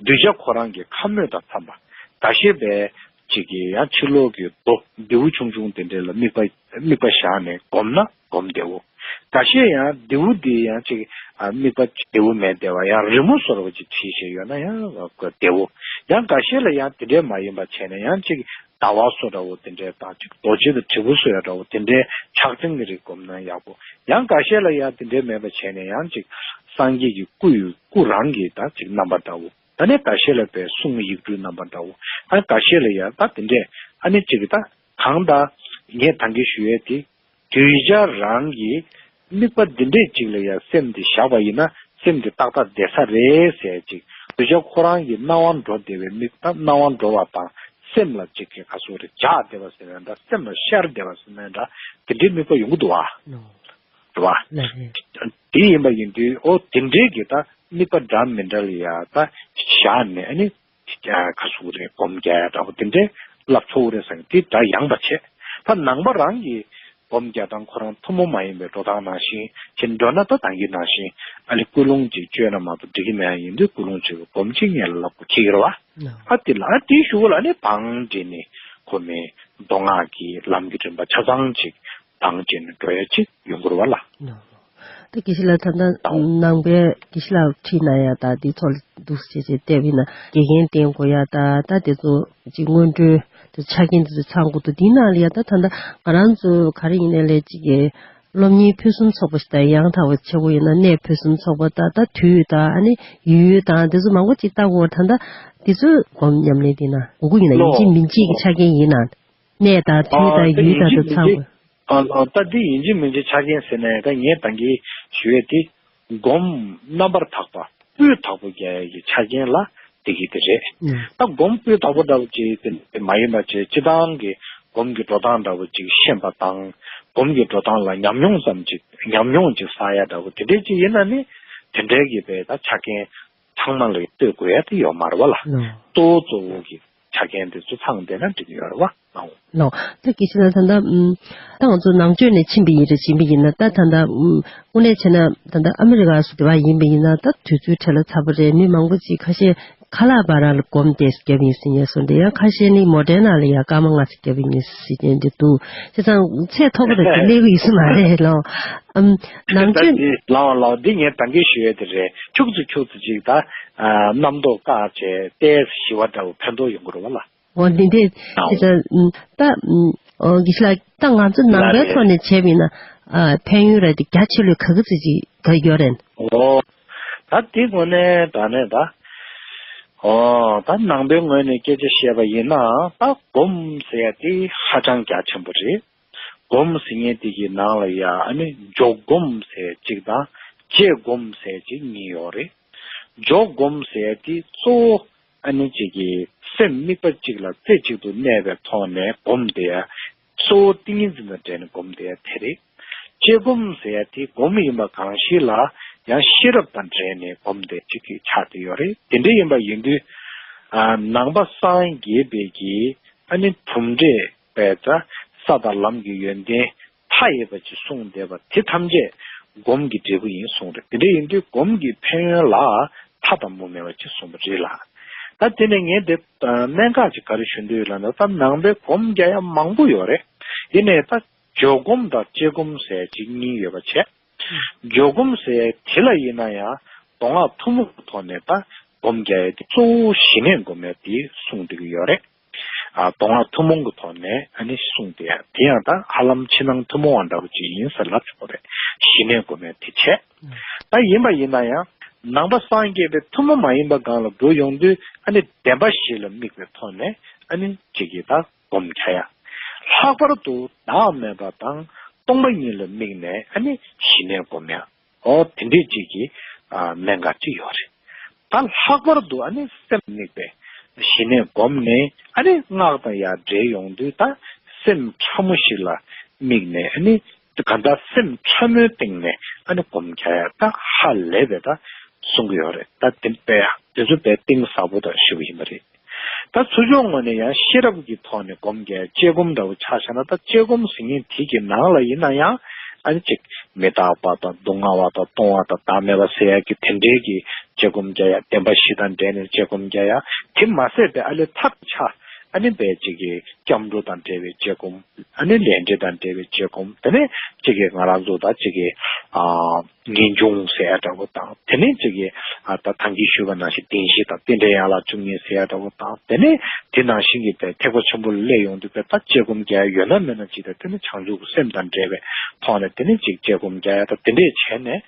གདུལ་བྱ་ཁོ་རང་གི་ཁམས་མོས་དང་འཚམས་པ། འགའ་ཤས་པས་ཅིག་གིས་ཡང་ཕྱི་ལོགས་ཀྱི་རྡོ་རྡེའུ་ཆུང་ཆུང་དེ་འདྲ་ལ་དམིགས་པ་དམིགས་པ་བཞག་ནས་སྒོམ་ན་སྒོམ་བདེ་བོ། འགའ་ཤས་ཡང་རྡེའུ་འདི་ཡང་ཅིག་ཨ་དམིགས་པ་བདེ་བོ་མེད་བསྡད་པ། ཡང་རི་མོ་བཟོ་འདྲ་བོ་ཅིག་བྲིས་བཞག་ཡོད་ན་ཡང་བདེ་བོ། ཡང་འགའ་ཤས་ལ་ཡང་དེ་འདྲས་མ་ཡིན་པ་བྱས་ནས་ཡང་ཅིག་ཟླ་བ་བཟོ་འདྲ་བོ་དེ་འདྲས་དང་། ཅིག་རྡོ་རྗེ་དང་དྲིལ་བུ་བཟོ་ཡ་འདྲ་བོ་དེ་འདྲའི་ཕྱག་མཚན་གྱི་རིགས་བསྒོམས་ན་ཡག་པོ། ཡང་འགའ་ཤས་ལ་ཡང་དེ་འདྲས་མེད་པ་བྱས་ནས་ཡང་ཅིག་ སངས་རྒྱས་ཀྱི་སྐུ་ཡི་སྐུ་རང་གི་ད་ཅིག་རྣམ་པ་འདྲ་བོ། ད་ནི་འགའ་ཤས་ལ་བའི་གསུང་ཡིག་འབྲུའི་རྣམ་པ་འདྲ་བོ། ཨ་འགའ་ཤས་ལ་ཡ་ད་དེ་འདྲས་ཨ་ནི་ཅིག་ད་གང་ད་ངས་ད་གིན་ཞུ་ཡས་དེ། གདུལ་བྱ་རང་གི་དམིགས་པ་འདི་འདྲས་ཅིག་ལ་ཡང་སེམས་འདི་བཞག་པ་ཡིན་ན་སེམས་འདི་ཏག་ཏག་བསྡད་ས་རེད་ཟེར་ཅིག་གདུལ་བྱ་ཁོ་རང་གི་སྣང་བ་འགྲོ་བདེ་བའི་དམིགས་པ་སྣང་བ་འགྲོ་བ་དང་སེམས་ལ་ཅིག་གི་ག་སོ་རེ་འཇགས་བདེ་བ་ཟེར་ན་འདྲ། སེམས་ལ་ཤར་བདེ་བ་ཟེར་ན་འདྲ། དེ་འདྲའི་དམིགས་པ་ཡོང་གི་འདུག་བ། ནོ། རེད་བ། ལགས་རེད། དེ་ཡིན་པ་ཡིན་དུས་ཨོ་དེ་འདྲའི་གི་ད་དམིགས་པ་འདྲ་མི་འདྲ་ལ་ཡང་ད་བཞག་ནས་ཨ་ནི། ཁ་སུ་རེ་སྒོམ་རྒྱག་ཡ་འདྲ་པོ་དེ་འདྲའི་བསླབ་ཆོག་རེད་ཟེར་དེ་འདྲ་ཡངས་པ་བྱས། ད་ནང་པ་རང་གི་སྒོམ་རྒྱག་སྟངས་ཁོ་རང་ཐུན་མོང་མ་ཡིན་པའི་འགྲོ་སྟངས་ནང་བཞིན་བྱེད་འགྲོ་ན་ད་ད་གིན་ནང་བཞིན་ཨ་ལེ་ཀུན་སློང་ཅིག་བཅོས་ན་མ་གཏོགས་འགྲིག་གི་མེད་ཡ་ཡིན་དུས་ཀུན་སློང་ཅིག་གི་སྒོམ་ཅིག་ངེད་ལ་བསླབ་དགོས་ཁེལ་གི་རེད་བ། ནོ། ཨ་དེ་ལ་ཨ་དེའི་གཞུག་ལ་ཨ་ནི་བང་བསྒྲིགས་ནས་ཁོ་མའི་མདོ་སྔགས་ཀྱི་ལམ་གྱི་རིམ་པ་ཆ་ཚང་ཅིག་བང་བསྒྲིགས་ནས་འགྲོ་ཡ་ཅིག་ཡོང་གི་རེད་བ་ལ། ནོ། ད་དགེ་བཤེས་ལགས་ད་ལྟ་ནང་པའི་དགེ་བཤེས་ལགས་ཁྲིད་གནང་ཡ་ད་འདི་ཐོག་ལ་འདུག་ཟེར་བྱས་བལྟས་པ་ཡིན་ན་དགེ་རྒན་བསྟེན་དགོས་ཡ་ད་ད་དེ་ཚོ་ཅིག་སྔོན་འགྲོའི་དེ་ཆ་རྐྱེན་དེ་ཚོ་ཚང་དགོས་འདུག་འདི་ནང་ལ་ཡ་ད་ད་ལྟ་ང་རང་ཚོ་ག་རེ་ཡིན་ནའི་ལས་ཅིག་གི་སློབ་གཉེར་ཕུན་སུམ་ཚོགས་པ་ཞིག་དང་ཡང་དག་པ་བྱེད་དགོས་ཡིན་ན་གནས་ཕུན་སུམ་ཚོགས་པ་ད་ད་དུས་དང་ཨ་ནི་ཡུལ་དང་དེ་ཚོ་མང་པོ་ཅིག་ལྟ་དགོས་ད་ད་དེ་ཚོ་སྒོམ་ཉམས་ལེན་འདི་ན་དགོས་ཀྱི་ཡིན་ན་ཡིན་གཅིག་མིན་གཅིག་གི་ཆ་རྐྱེན་ཡིན་ན། གནས་དང་དུས་དང་ཡུལ་དང་དུ་ཚང་བ། ཨ་ཨ་ད་འདི་ཡིན་གཅིག་མིན་གཅིག་ཆ་རྐྱེན་ཟེར་ན་ཡང་ད་ངས་ད་གིན་ཞུ་ཡས་དེ་སྒོམ་རྣམ་པར་དག་པ་སྤུས་དག་པོ་རྒྱག་ཡས་ཀྱི་ཆ་རྐྱེན་ལ་དེ་གི་དེ་རེད། ད་སྒོམ་སྤུས་དག་པོ་འདྲ་བོ་ཅིག་དེ་མ་ཡིན་པ་ཅིག་སྤྱི་བཏང་གི་སྒོམ་གྱི་འགྲོ་སྟངས་འདྲ་བོ་ཅིག་ཤེས་པ་དང་སྒོམ་གྱི་འགྲོ་སྟངས་ལ་ཉམས་མྱོང་ཙམ་ཅིག་ཉམས་མྱོང་ཅིག་བསགས་ཡ་འདྲ་བོ་དེ་འདྲས་ཅིག་ཡིན་ན་ནི་དེ་འདྲའི་གི་བས་ད་ཆ་རྐྱེན་ཚང་མ་ལ་ལྟོས་དགོས་ཡ་དེ་ཡོད་མ་རེད་བ་ལ། ནོ། གཙོ་བོ་གཙོ་བོ་གི་ཆ་རྐྱེན་དེ་ཚོ་ཚང་བསྡད་ན་འགྲིག་གི་ཡོད་རེད་བ། ཨོ། ལོ། ད་སྐད་ཆ་ན་ད་ལྟ་ཨུམ། ད་ང་ཚོ་ནང་ཆོས་ནས་ཕྱིན་པ་ཡིན་རེད་ཕྱིན་པ་ཡིན་ན་ད་ད་ལྟ་ཨུམ། དངོས་གནས་བྱས་ན་ད་ལྟ་ཨ་མི་རི་ཀ་སུ་དེ་བ་ཡིན་པ་ཡིན་ན་ད་དུས་ཚོད་བྲེལ་བ་ཚ་པོ་རེད། མི་མང་པོ་ཅིག་ཁ་ཤས་ཁ་ལག་བར་ལ་སྒོམ་བསྡད་རྒྱབ་ཡིན་ཟེར་ཉེས་སོང་དེ་ཡང་ཁ་ཤས་ནི་མོ་ཊའི་ནང་ལ་ཡང་སྐར་མ་ལྔ་ཙམ་རྒྱབ་ཡིན་ཟེར་ཉེས་དེ་འདུག་བྱས་ཙང་ཚད་མཐོ་པོ་རེད་དེ་གནས་གི་ཡིན་ས་མ་རེད་ལོ། ཨམ། ནང་ད་ཆོས། དེ་ལའོ་ལའོ་འདི་ངས་ད་གིན་ཞུ་ཡས་དེ་རེད། ཁྱུག་ཙི་ཁྱུག་ཙི་ཅིག་ད་རྣམ་རྟོག་བཀག་བྱས་ཏོག་ཙམ་ཞི་བ་འདྲ་བོ་ཕན་ཐོགས་ཡོང་གི་རེད་བ་ལ། འོ་འདི་འདྲས་ཨའོ། ཅི་ད་ད་ཨོ་གི་ཤ་ད་ང་ཚོ་ནང་པའི་ལ་རེད། ཐོག་ནས་བྱས་པ་ཡིན་ན་ཨ་ཕན་ཡོན་རེད་དེ་རྒྱ་ཆེ་ལོས་ག་གི་ཙི་ཅིག་ག་ཡོད་རེད། འོ། ད་འདི་ངོས་ནས་ད་ནས་ད་ཨོ་ད་ནང་པའི་ངོས་ནས་སྐད་ཆ་བཤད་པ་ཡིན་ན་ད་སྒོམ་ཟེར་ཡ་དེ་ཧ་ཅང་རྒྱ་ཆེན་པོ་རེད། སྒོམ་ཟེར་མཁན་དེ་གི་ནང་ལ་ཡ་ཨ་ནི་འཇོག་སྒོམ་ཟེར་གཅིག་དང་བྱེད་སྒོམ་ཟེར་གཅིག་གཉིས་ཡོད་རེད། འཇོག་སྒོམ་ཟེར་དེ་གཙོ་བོ་ཨ་ནི་གཅིག་གི་སེམས་དམིགས་པ་གཅིག་ལ་རྩེ་གཅིག་ཏུ་གནས་པའི་ཐོག་ནས་སྒོམ་དེ་ཡ་གཙོ་བོ་ཏིང་ངེ་འཛིན་དང་འབྲེལ་ནས་སྒོམ་དེ་ཡ་དེ་རེད། བྱེད་སྒོམ་ཟེར་ཡ་དེ་སྒོམ་ཡིན་པ་གང་ཞིག་ལ་ཡང་ཤེས་རབ་དང་འབྲེལ་ནས་སྒོམ་དེ་གཅིག་གི་ཆགས་དེ་ཡོད་རེད། དེ་འདྲ་ཡིན་པ་ཡིན་དུས་ཨ་ནང་པ་སངས་རྒྱས་པའི་གི་ཨ་ནི་གྲུབ་འབྲས་པས་ད་ས་དང་ལམ་གྱི་ཡོན་ཏན་མཐའ་ཡས་པ་ཅིག་གསུངས་བསྡད་པ་དེ་ཐམས་ཅད་སྒོམ་གྱི་འབྲས་བུ་ཡིན་གསུངས་རེད། དེ་འདྲ་ཡིན་དུས་སྒོམ་གྱི་ཕན་ཡོན་ལ་མཐའ་དང་མུ་མེད་པ་ཅིག་གསུངས་པ་རེད་ལ། ད་དེ་ནས་ངས་འདི་གནད་འགག་ཅིག་ག་རེ་ཞུ་འདོད་ཡོད་ལབ་ན་ད་ནང་པའི་སྒོམ་རྒྱག་ཡ་མང་པོ་ཡོད་རེད། ཡིན་ནའི་ད་འཇོག་སྒོམ་དང་བྱེད་སྒོམ་ཟེར་ཅིག་གཉིས་ཡོད་པ་བྱས། འཇོག་སྒོམ་ཟེར་དེ་ལ་ཡིན་ན་ཡང་མདོ་སྔགས་ཐུན་མོང་གི་ཐོག་ནས་ད་སྒོམ་རྒྱག་ཡ་དེ་གཙོ་བོ་ཞི་གནས་སྒོམ་ཡ་དེ་གསུངས་བསྡད་ཀྱི་ཡོད་རེད། ཨ་མདོ་སྔགས་ཐུན་མོང་གི་ཐོག་ནས་ཨ་ནི་གསུངས་བསྡད་ཡ་དེ་ཡང་ད་ཧ་ལམ་ཕྱི་ནང་ཐུན་མོང་བ་འདྲ་བོ་ཅིག་ཡིན་ཟེར་ལབ་ཆོག་གི་རེད། ཞི་གནས་སྒོམ་ཡ་དེ་བྱས། ད་ཡིན་པ་ཡིན་ན་ཡང་ནང་པ་སངས་རྒྱས་པའི་ཐུན་མོང་མ་ཡིན་པ་སྒང་ལ་འགྲོ་ཡོང་དུས་ཨ་ནི་བདེན་པ་བཞི་ལ་དམིགས་པའི་ཐོག་ནས་ཨ་ནི་གཅིག་གིས་ད་སྒོམ་རྒྱག་ཡ། ལྷག་པར་དུ་བདག་མེད་པ་དང་སྟོང་པ་ཉིད་ལ་དམིགས་ནས་ཨ་ནི་ཞི་གནས་སྒོམ་ཡ། ཨོ་དེ་འདྲས་ཅིག་གི་ཨ་གནད་འགག་ཅིག་ཡོད་རེད། ད་ལྷག་པར་དུ་ཨ་ནི་སེམས་དམིགས་པའི་ཞི་གནས་སྒོམ་ནས་ཨ་ནི་སྔགས་དང་ཡར་འབྲེལ་ཡོང་དུས་ད་སེམས་ཕྲ་མོ་ཞིག་ལ་དམིགས་ནས་ཨ་ནི་གང་ལྟར་སེམས་ཕྲ་མོའི་སྟེང་ནས་ཨ་ནི་སྒོམ་རྒྱག་ཡ་ད་ཧ་ལས་པའི་ད་གསུང་གི་ཡོད་རེད། ད་དེ་དཔེ་ཡ་དེ་ཚོ་དཔེ་གཏིང་ཟབ་པོ་ད་ཞུ་གི་ཡིན་པ་རེད། ད་ཚུར་ཕྱོགས་ངོས་ནས་ཡང་ཤེས་རབ་ཀྱི་ཐོག་ནས་སྒོམ་རྒྱག་བཅས་སྒོམ་འདྲ་བོ་ཆ་བཞག་ན་ད་བཅས་སྒོམ་ཟེར་མཁན་དེ་གི་ནང་ལ་ཡིན་ན་ཡང་ཨ་ནི་གཅིག་མི་རྟག་པ་དང་སྡུག་བསྔལ་བ་དང་སྟོང་བ་དང་བདག་མེད་པ་ཟེར་ཡ་གི་དེ་འདྲའི་གི་བཅས་སྒོམ་རྒྱག་ཡ། བདེན་པ་བཞི་དང་འབྲེལ་ནས་བཅས་སྒོམ་རྒྱག་ཡ། དེ་མ་ཟད་པའི་ཨ་ལས་ཐག་ཆ་ཨ་ནི་བས་གཅིག་གི་སྐྱབས་འགྲོ་དང་འབྲེལ་བའི་བཅས་སྒོམ། ཨ་ནི་ལས་འབྲས་དང་འབྲེལ་བའི་བཅས་སྒོམ། དེ་ནས་གཅིག་གི་ང་རང་ཚོ་ད་གཅིག་གི་ཨ་ངེས་འབྱུང་ཟེར་ཡ་འདྲ་བོ་དང་། དེ་ནས་གཅིག་གི་ཨ་ད་ད་གིན་ཞུས་པ་ནང་བཞིན་བདེན་བཞི་དང་རྟེན་འབྲེལ་ཡན་ལག་བཅུ་གཉིས་ཟེར་ཡ་འདྲ་བོ་དང་། དེ་ནས་དེ་ནང་བཞིན་གྱི་པའི་ཐེག་པ་ཆེན་པོ་ལ་སླེབས་ཡོང་དུས་པའི་ད་བཅས་སྒོམ་རྒྱག་ཡ་ཡོད་ན་མེད་ན་ཅིག་དང་། དེ་ནས་བྱང་ཆུབ་ཀྱི་སེམས་དང་འབྲེལ་བའི་ཐོག་ནས་དེ་ནས་གཅིག་བཅས་སྒོམ་རྒྱག་ཡ་དང་། དེ་འདྲས་བྱས་ནས་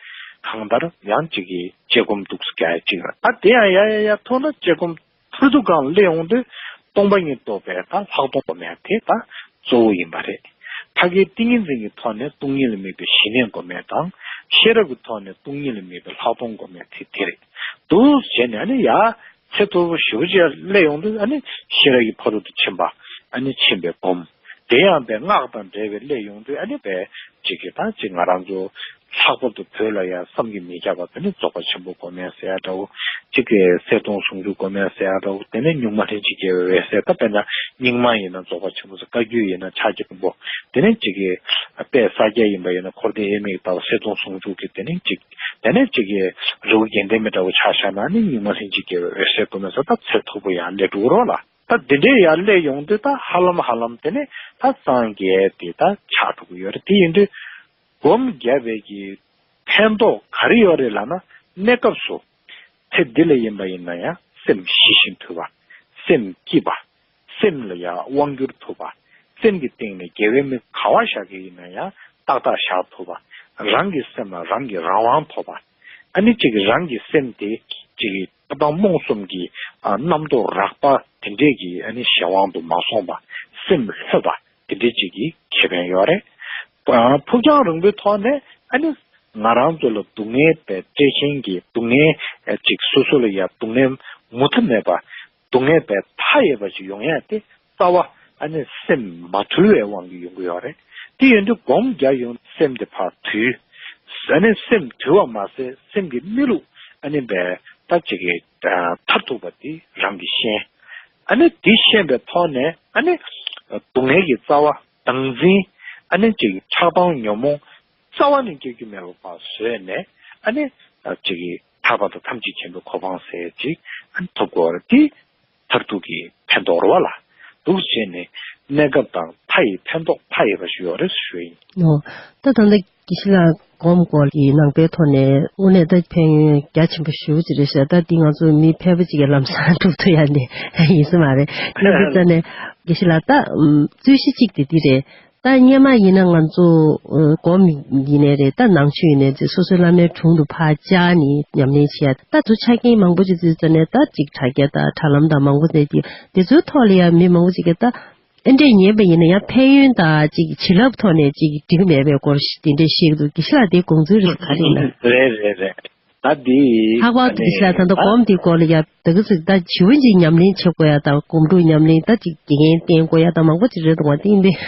གང་ལྟར་ཡང་གཅིག་གི་དཔྱད་སྒོམ་འདུག་སེ་རྒྱག་ཡ་གཅིག་རེད། ད་དེ་ཡང་ཡ་ཡ་ཡ་ཐུག་ན་དཔྱད་སྒོམ་ཧུར་ཐུག་སྒང་སླེབས་ཡོང་དུས་སྟོང་པ་ཉིད་རྟོགས་པའི་ད་ལྷག་མཐོང་སྒོམ་ཡ་དེ་ད་གཙོ་བོ་ཡིན་པ་རེད། ཕ་གིའི་ཏིང་ངེ་འཛིན་གྱི་ཐོག་ནས་སྟོང་ཉིད་ལ་དམིགས་པའི་ཞི་གནས་སྒོམ་ཡ་དང་། ཤེས་རབ་ཀྱི་ཐོག་ནས་སྟོང་ཉིད་ལ་དམིགས་པའི་ལྷག་མཐོང་སྒོམ་ཡ་དེ་དེ་རེད། འདུག་བྱས་ནས་ཨ་ནི་ཡ་ཚད་མཐོ་པོ་ཞེ་པོ་ཅིག་སླེབས་ཡོང་དུས་ཨ་ནི་ཤེས་རབ་ཀྱི་ཕ་རོལ་ཏུ་ཕྱིན་པ་ཨ་ནི་ཕྱིན་པའི་སྒོམ། དེ་ཡང་པའི་སྔགས་དང་འབྲེལ་བའི་སླེབས་ཡོང་དུས་ཨ་ནི་པའི་གཅིག་གི་ད་གཅིག་ང་རང་ཚོ་ལྷག་པར་དུ་བོད་ལ་ཡང་བསམ་གྱིས་མི་ཁྱབ་པ་དེ་ནི་རྫོགས་པ་ཆེན་པོ་སྒོམ་ཡ་ཟེར་ཡ་འདྲ་བོ། གཅིག་གི་གསལ་སྟོང་ཟུང་འཇུག་སྒོམ་ཡ་ཟེར་ཡ་འདྲ་བོ། དེ་ནས་གཉུག་མ་ལྷན་ཅིག་སྐྱེས་པའི་འོད་གསལ། ད་དཔེར་ན་རྙིང་མ་ཡིན་ན་རྫོགས་པ་ཆེན་པོ་ཟེར། བཀའ་བརྒྱུད་ཡིན་ན་ཕྱག་རྒྱ་ཆེན་པོ། དེ་ནས་གཅིག་གི་དཔལ་ས་སྐྱ་ཡིན་པ་ཡིན་ན་འཁོར་འདས་དབྱེར་མེད་ཀྱི་ལྟ་བ་གསལ་སྟོང་ཟུང་འཇུག་གི། དེ་ནས་གཅིག་དེ་ནས་གཅིག་གི་རི་བོ་དགེ་ལྡན་པའི་འདྲ་བོ་ཆ་བཞག་ན་ནི་གཉུག་མ་ལྷན་ཅིག་སྐྱེས་པའི་འོད་གསལ་སྒོམ་ཡ་ཟེར། ད་ཚད་མཐོ་པོ་ཡང་སླེབས་འགྲོ་གི་རེད་ལ། ད་འདི་འདྲའི་ཡར་སླེབས་ཡོང་དུས་ད་ཧ་ལམ་ཧ་ལམ་དེ་ནས་ད་སངས་རྒྱས་དེ་ད་ཆགས་འགྲོ་གི་ཡོད་རེད། དེ་ཡིན་དུས་སྒོམ་བརྒྱབ་པའི་གི་ཕན་ཐོགས་ག་རེ་ཡོད་རེད་ལབ་ན། གནས་སྐབས་སུ་ཚེ་འདི་ལ་ཡིན་པ་ཡིན་ན་ཡང་སེམས་ཞི་ཞིང་དུལ་བ། སེམས་སྐྱིད་པ། སེམས་ལ་ཡང་དབང་བསྒྱུར་ཐུབ་པ། སེམས་ཀྱི་སྟེང་ནས་དགེ་བའི་དམིགས་ག་པར་བཞག་གི་ཡིན་ན་ཡང་ཏག་ཏག་བཞག་ཐུབ་པ། རང་གི་སེམས་ལ་རང་གིས་རང་དབང་ཐོབ་པ། ཨ་ནི་གཅིག་གིས་རང་གི་སེམས་དེ་གཅིག་གིས་ཆགས་སྡང་རྨོངས་གསུམ་གྱི་ཨ་རྣམ་རྟོག་རགས་པ་དེ་འདྲས་ཀྱི་ཨ་ནི་གཞན་དབང་དུ་མ་སོང་བ། སེམས་ལྷོད་པ་དེ་འདྲས་གཅིག་གི་ཁེ་ཕན་ཡོད་རེད། ཨ་ཕུགས་རྒྱང་རིང་པོའི་ཐོག་ནས་ཨ་ནི་ང་རང་ཚོ་ལ་སྡུག་བསྔལ་པའི་སྤྲད་མཁན་གྱི་སྡུག་བསྔལ་ཨ་གཅིག་སོ་སོ་ལ་ཡ་སྡུག་བསྔལ་མུ་མཐའ་མེད་པ། སྡུག་བསྔལ་པའི་མཐའ་ཡས་པ་ཞིག་ཡོང་ཡ་དེ་རྩ་བ་ཨ་ནི་སེམས་མ་དུལ་བའི་དབང་གིས་ཡོང་གི་ཡོད་རེད། དེ་ཡིན་དུས་སྒོམ་རྒྱག་ཡོང་སེམས་དེ་ཕར་དུལ། ཨ་ནི་སེམས་དུལ་བ་མ་ཟད་སེམས་ཀྱི་གནས་ལུགས་ཨ་ནི་བས་ད་ཅིག་གི་མཐར་ཐུག་པ་དེ་རང་གིས་ཤེས། ཨ་ནི་དེ་ཤེས་པའི་ཐོག་ནས་ཨ་ནི་སྡུག་བསྔལ་གྱི་རྩ་བ་བདག་འཛིན། ཨ་ནི་ཅིག་ཆགས་སྡང་ཉོན་མོངས་རྩ་བ་ནས་སྐྱེ་རྒྱུ་མེད་པ་ཕར་བཟོས་ནས་ཨ་ནི་ཅིག་གི་ཐར་པ་དང་ཐམས་ཅད་མཁྱེན་པའི་གོ་འཕང་ཟེར་ཅིག་ཨ་ནི་ཐོབ་དགོས་པ་རེད། དེ་མཐར་ཐུག་གི་ཕན་ཐོགས་རེད་བ་ལ། འདུག་བྱས་ནས་གནས་སྐབས་དང་མཐའ་ཡི་ཕན་ཐོགས་མཐའ་ཡས་པ་ཞིག་ཡོད་རེད་ཞུ་ཡིན། ཨོ། ད་ད་ལྟ་དགེ་བཤེས་ལགས་སྒོམ་སྐོར་གྱི་ནང་པའི་ཐོག་ནས་དངོས་གནས་ད་ཕན་ཡོན་རྒྱ་ཆེན་པོ་ཞེ་པོ་ཅིག་རེད་ཤག་ད་འདི་ང་ཚོ་མི་ཕལ་པ་ཅིག་གིས་ལམ་སང་སྒྲུབ་ཐུབ་ཡ་ནི་ཡིན་ས་མ་རེད། ཡིན་དུས་ད་ནས་དགེ་བཤེས་ལགས་ད་རྩོད་གཞི་གཅིག་དེ་འདི་རེད། ད་སྔོན་མ་ཡིན་ན་ང་ཚོ་ཨ་སྒོམ་ཡིན་ནའི་རེད། ད་ནང་ཆོས་ཡིན་ནའི་རེད། སོ་སོའི་བླ་མའི་དྲུང་དུ་ཕར་བཅར་ནས་ཉམས་ལེན་བྱེད་ཡ། ད་དུ་ཆ་རྐྱེན་མང་པོ་ཅིག་བརྩིས་ཙ་ནས་ད་ཅིག་དྲ་རྒྱ་དང་དྲ་ལམ་དང་མང་པོ་བཙལ་གྱི། དེ་ཚོའི་ཐོག་ལ་ཡང་མི་མང་པོ་ཅིག་གིས་ད་ཨེ་འདྲས་ཉན་པ་ཡིན་ན་ཡང་ཕན་ཡོན་དང་ཅིག་བྱིན་རླབས་ཐོག་ནས་ཅིག་འགྲིག་མེད་པའི་སྐོར་དེ་འདྲས་བཤད་ཀྱི་འདུག་དགེ་བཤེས་ལགས་དེའི་དགོངས་ཚུལ་རེད་ག་རེ་ཡིན་ན། རེད་རེད་རེད། ད་འདི་ལྷག་པར་དུ་དགེ་བཤེས་ལགས་ད་ལྟ་སྒོམ་དེའི་སྐོར་ལ་ཡ་ད་ག་ཚོད་ད་ཞི་བ་འཇིགས་ཉམས་ལེན་བྱེད་དགོས་ཡ་དང་སྒོམ་སྒྲུབ་ཉམས་ལེན་ད་ཅིག་དགེ་རྒན་བསྟེན་དགོས་ཡ་དང་མང་པོ་ཅིག་རེད་འདུག་བ། དེ་ཡིན་པས་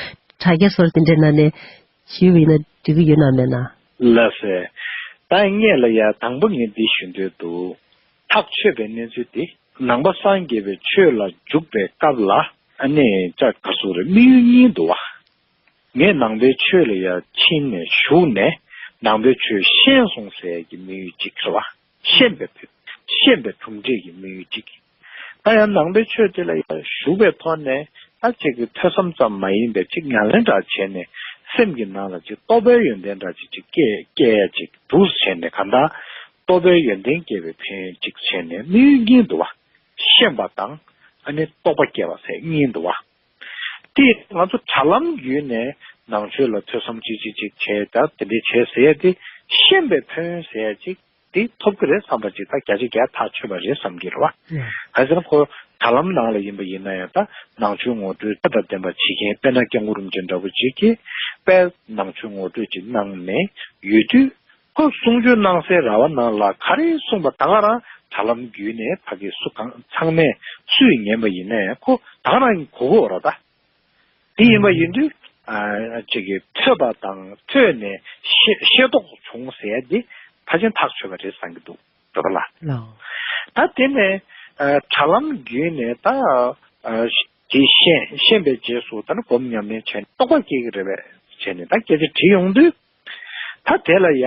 དྲ་རྒྱ་སོར་དེ་འདྲའི་ནང་ནས་ཞུས་པ་ཡིན་ན་འགྲིག་གི་ཡོད་ན་མེད་ན། ལགས་སེ། ད་ངས་ལ་ཡ་དང་པོ་ངས་འདི་ཞུ་འདོད་འདུག་ཐག་ཆོད་པའི་གནས་ཚུལ་དེ་ནང་པ་སངས་རྒྱས་པའི་ཆོས་ལ་འཇུག་པའི་སྐབས་ལ་ཨ་ནི་ཅག་ག་སུ་རེ་དམིགས་ཡུལ་གཉིས་འདུག་བ། ངས་ནང་པའི་ཆོས་ལ་ཡ་ཕྱིན་ནས་ཞུགས་ནས་ནང་པའི་ཆོས་ཤེས་སོང་ཟེར་ཡ་གི་དམིགས་ཡུལ་གཅིག་རེད་བ། ཤེས་པའི་ཕུད། ཤེས་པའི་གྲུབ་འབྲས་ཀྱི་དམིགས་ཡུལ་གཅིག་ད་ཡང་ནང་པའི་ཆོས་དེ་ལ་ཡང་ཞུགས་པའི་ཐོག་ནས་ད་ཅིག་གི་ཐོས་བསམ་ཙམ་མ་ཡིན་པའི་ཅིག་ཉམས་ལེན་འདྲ་བྱས་ནས་སེམས་ཀྱི་ནང་ལ་ཅིག་རྟོགས་པའི་ཡོན་ཏན་འདྲ་ཅིག་ཅིག་སྐྱེ་སྐྱེ་ཡ་ཅིག་འདུག་བྱས་ནས་གང་ལྟར་རྟོགས་པའི་ཡོན་ཏན་སྐྱེ་བའི་ཕན་ཡོན་ཅིག་བྱས་ནས་དམིགས་ཡུལ་གཉིས་འདུག་བ། ཤེས་པ་དང་ཨ་ནི་རྟོགས་པ་སྐྱེ་བ་ཟེར་གཉིས་འདུག་བ། དེ་ང་ཚོ་དྲ་ལམ་བརྒྱུད་ནས་ནང་ཆོས་ལ་ཐོས་བསམ་ཅིག་ཅིག་ཅིག་བྱས་ད་དེ་འདྲས་བྱས་ཟེར་ཡ་དེ་ཤེས་པའི་ཕན་ཡོན་ཟེར་ཡ་ཅིག་དེ་ཐོབ་ཀྱི་རེད་བསམ་པ་ཅིག་ད་བརྒྱ་ཆ་བརྒྱ་ཐག་ཆོད་པ་རེད་བསམ་གྱི་རེད་བ། ག་ཟེར་ན་ཁོ་དྲ་ལམ་ནང་ལ་ཡིན་པ་ཡིན་ན་ཡང་ད་ནང་ཆོས་ངོ་སྤྲོད་ཚད་དང་ལྡན་པ་བྱེད་མཁན་དཔེར་ན་སྐྱབས་མགོན་རིན་པོ་ཆེ་འདྲ་པོ་ཅིག་གིས་དཔེ་ནང་ཆོས་ངོ་སྤྲོད་ཅིག་གནང་ནས་ཡོད་དུས་ཁོ་གསུང་ཆོས་གནང་སའི་ར་བ་ནང་ལ་ག་རེ་གསུངས་པ་ད་ག་རང་དྲ་ལམ་བརྒྱུད་ནས་ཕ་གི་སུ་གང་ཚང་མས་སུས་ཉན་པ་ཡིན་ན་ཡང་ཁོ་ད་ག་རང་གི་གོ་གི་ཡོད་རེད་ད། དེ་ཡིན་པ་ཡིན་དུས་ཨ་ཅིག་གིས་ཐོས་པ་དང་ཐོས་ནས་ཤེས་ཤེས་རྟོགས་བྱུང་ཟེར་ཡ་འདི་ཕལ་ཆེར་ཐག་ཆོད་པ་རེད་བསམ་གྱི་འདུག་རེད་པ་ལ། ལགས། ད་དེ་ནས་ཨ་དྲ་ལམ་བརྒྱུད་ནས་ད་ཨ་དེ་ཤེས་ཤེས་པའི་རྗེས་སུ་ད་ནི་སྒོམ་ཉམས་ལེན་བྱས་ནས་རྟོགས་པ་སྐྱེ་གི་རེད་པས་བྱས་ནས་ད་སྐད་ཆ་དྲིས་ཡོང་དུས། ད་དེ་ལ་ཡ།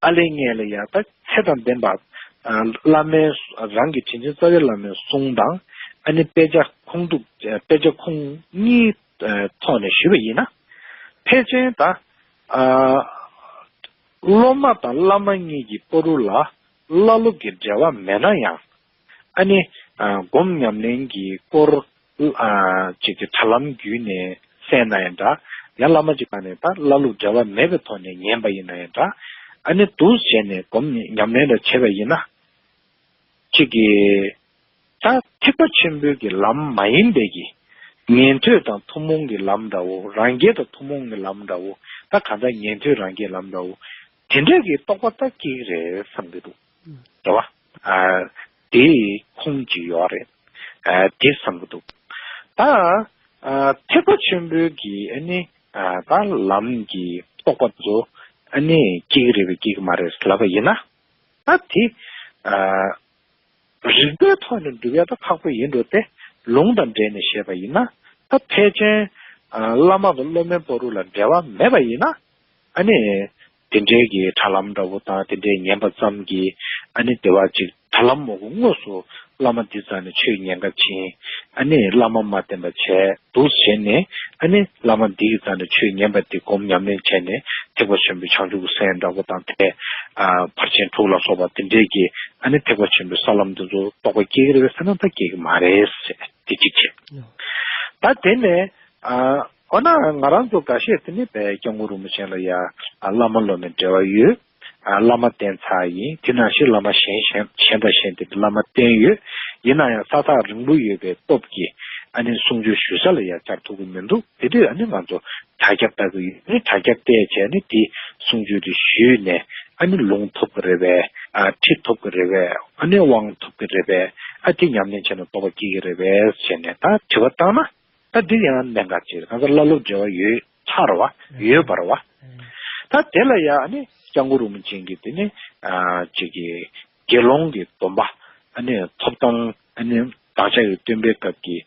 ཨ་ལས་ངས་ལ་ཡ་ད་ཚད་དང་ལྡན་པ། ཨ་བླ་མའི་རང་གི་དྲིན་ཅན་རྩ་བའི་བླ་མའི་གསུང་དང་། ཨ་ནི་དཔེ་ཆ་ཁུངས་གཏུགས་དཔེ་ཆ་ཁུངས་གཉིས་ཨ་ཐོག་ནས་ཞུས་པ་ཡིན་ན། ཕལ་ཆེར་ད་ཨ་སློབ་མ་དང་བླ་མ་གཉིས་ཀྱི་བར་དུ་ལ་བླ་སློབ་ཀྱི་འབྲེལ་བ་མེད་ན་ཡང་། ཨ་ནི་ཨ་སྒོམ་ཉམས་ལེན་གྱི་སྐོར་ཨ་ཅིག་གི་དྲ་ལམ་བརྒྱུད་ནས་གསན་ན་ཡང་འདྲ། ཡང་བླ་མ་ཅིག་ག་ནས་ད་བླ་སློབ་འབྲེལ་བ་མེད་པའི་ཐོག་ནས་ཉན་པ་ཡིན་ན་ཡང་འདྲ། ཨ་ནི་འདུག་བྱས་ནས་སྒོམ་ཉམས་ལེན་ལ་བྱས་པ་ཡིན་ན། གཅིག་གིས་ད་ཐེག་པ་ཆེན་པོའི་གི་ལམ་མ་ཡིན་པའི་གི་ཉན་ཐོས་དང་ཐུན་མོང་གི་ལམ་འདྲ་བོ། རང་རྒྱལ་དང་ཐུན་མོང་གི་ལམ་འདྲ་བོ། ད་གང་ལྟར་ཉན་ཐོས་རང་རྒྱལ་ལམ་འདྲ་བོ། དེ་འདྲའི་གི་རྟོགས་པ་ད་སྐྱེ་གི་རེད་བསམ་གི་འདུག་རེད་བ། ཨ། དེའི་ཁུངས་ཅིག་ཡོད་རེད། ཨ། དེ་བསམ་གི་འདུག་ད། ཨ། ཐེག་པ་ཆེན་པོའི་གི་ཨ་ནི། ཨ། ད་ལམ་གྱི་རྟོགས་པ་ཚོ་ཨ་ནི་སྐྱེ་གི་རེད་པས་སྐྱེ་གི་མ་རེད་ལབ་པ་ཡིན་ན། ད་དེ། ཨ། རིགས་པའི་ཐོག་ནས་སྒྲུབ་ཡ་ད་ཁག་པོ་ཡིན་འགྲོ་སྟེ། ལུང་དང་འབྲེལ་ནས་བཤད་པ་ཡིན་ན། ད་ཕལ་ཆེར། ཨ། བླ་མ་དང་སློབ་མའི་བར་དུ་ལ་འབྲེལ་བ་མེད་པ་ཡིན་ན། ཨ་ནི། དེ་འདྲའི་གི་དྲ་ལམ་འདྲ་བོ་དང་དེ་འདྲའི་ཉན་པ་ཙམ་གྱིས་ཨ་ནི་དེ་བ་ཅིག་དྲ་ལམ་མོ་གུ་དངོས་སུ་བླ་མ་འདི་རྩ་ནས་ཆོས་ཉན་ག་ཕྱིན། ཨ་ནི་བླ་མ་མ་བསྟེན་པ་བྱས་འདུག་བྱས་ནས། ཨ་ནི་བླ་མ་འདི་གི་རྩ་ནས་ཆོས་ཉན་པ་འདི་སྒོམ་ཉམས་ལེན་བྱས་ནས་ཐེག་པ་ཆེན་པོའི་བྱང་ཆུབ་ཀྱི་སེམས་འདྲ་བོ་དང་དེ། ཨ། ཕར་ཕྱིན་དྲུག་ལ་སོགས་པ་དེ་འདྲའི་གི་ཨ་ནི་ཐེག་པ་ཆེན་པོའི་ས་ལམ་འདི་ཚོ་རྟོགས་པ་སྐྱེ་གི་རེད་པས་ཟེར་ན་ད་སྐྱེ་གི་མ་རེད་ཟེར་དེ་གཅིག་བྱས། ད་དེ་ནས། ཨ། འོ་ན་ང་རང་ཚོ་འགའ་ཤས་དེ་ནི་བས་སྐྱབས་མགོན་རིན་པོ་ཆེ་ལ་ཡ། ཨ། བླ་མ་སློབ་མའི་འབྲེལ་བ་ཡོད། ཨ། བླ་མ་བསྟེན་ཚར་ཡིན། དེ་ནང་བཞིན་བླ་མ་གཞན་གཞན་གཞན་དང་གཞན་དེ་བླ་མ་བསྟེན་ཡོད། ཡིན་ན་ཡང་ས་ཐག་རིང་པོ་ཡོད་པའི་སྟོབས་ཀྱིས་ཨ་ནི་གསུང་ཆོས་ཞུ་ས་ལ་ཡ་བཅར་ཐུབ་ཀྱི་མི་འདུག་དེ་དུས་ཨ་ནི་ང་ཚོ་དྲ་རྒྱ་ལྟ་གི་ཡོད། ཨ་ནི་དྲ་རྒྱ་བལྟས་བྱས་ནི་དེ་གསུང་ཆོས་དེ་ཞུས་ནས་ཨ་ནི་ལུང་ཐོབ་ཀྱི་རེད་པས། ཨ། ཁྲིད་ཐོབ་ཀྱི་རེད་པས། ཨ་ནི་དབང་ཐོབ་ཀྱི་རེད་པས། ཨ། དེ་ཉམས་ལེན་བྱས་ན་རྟོགས་པ་སྐྱེ་གི་རེད་པས་ཟེར་ནས་ད་དྲི་བ་བཏང་ན། ད་འདི་ཡང་གནད་འགག་ཅིག་རེད། གང་ཟག་བླ་སློབ་འབྲེལ་བ་ཡོད་ཚར་བ་ཡོད་པ་རེད་བ། ད་དེ་ལ་ཡང་ཨ་ནི་སྐྱབས་མགོན་རིན་པོ་ཆེ་གིས་དེ་ནི། ཨ། ཅིག་གི་དགེ་སློང་གི་སྡོམ་པ། ཨ་ནི་ཐོབ་ཐང་། ཨ་ནི་བདག་ཅག་གི་སྟོན་པའི་སྐབས་ཀྱི།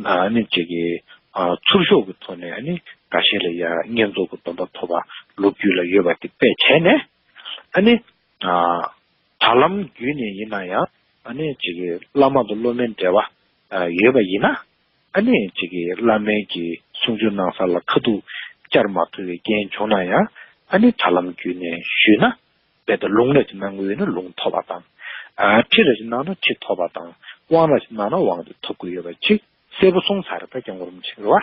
ཨ་ནི་ཅིག་གི། ཨ། ཚུར་ཤོག་གི་ཐོག་ནས་ཨ་ནི་འགའ་ཤས་ལ་ཡང་བསྙེན་རྫོགས་ཀྱི་སྡོམ་པ་ཐོབ་པ་ལོ་རྒྱུས་ལ་ཡོད་པ་དེ་དཔེ་བྱས་ནས། ཨ་ནི། ཨ། དྲ་ལམ་བརྒྱུད་ནས་ཡིན་ན་ཡང་ཨ་ནི་ཅིག་གི་བླ་མ་དང་སློབ་མའི་འབྲེལ་བ། ཨ། ཡོད་པ་ཡིན་ན། ཨ་ནི་ཅིག་གི་བླ་མའི་གི་གསུང་ཆོས་གནང་ས་ལ་ཁ་ཐུག་བཅར་མ་ཐུབ་པའི་རྐྱེན་བྱུང་ན་ཡང་། ཨ་ནི་དྲ་ལམ་བརྒྱུད་ནས་ཞུས་ན། དཔེ་ད་ལུང་རེ་ཅིག་གནང་དགོས་ཡོད་ན་ལུང་ཐོབ་པ་དང་། ཨ། ཁྲིད་རེ་ཅིག་གནང་ན་ཁྲིད་ཐོབ་པ་དང་། དབང་རེ་ཅིག་གནང་ན་དབང་དེ་ཐོབ་དགོས་ཡོད་པ་ཅིག་གསལ་པོ་གསུངས་ཚར་རེད། ད་སྐྱབས་མགོན་རིན་པོ་ཆེ་རེད་བ།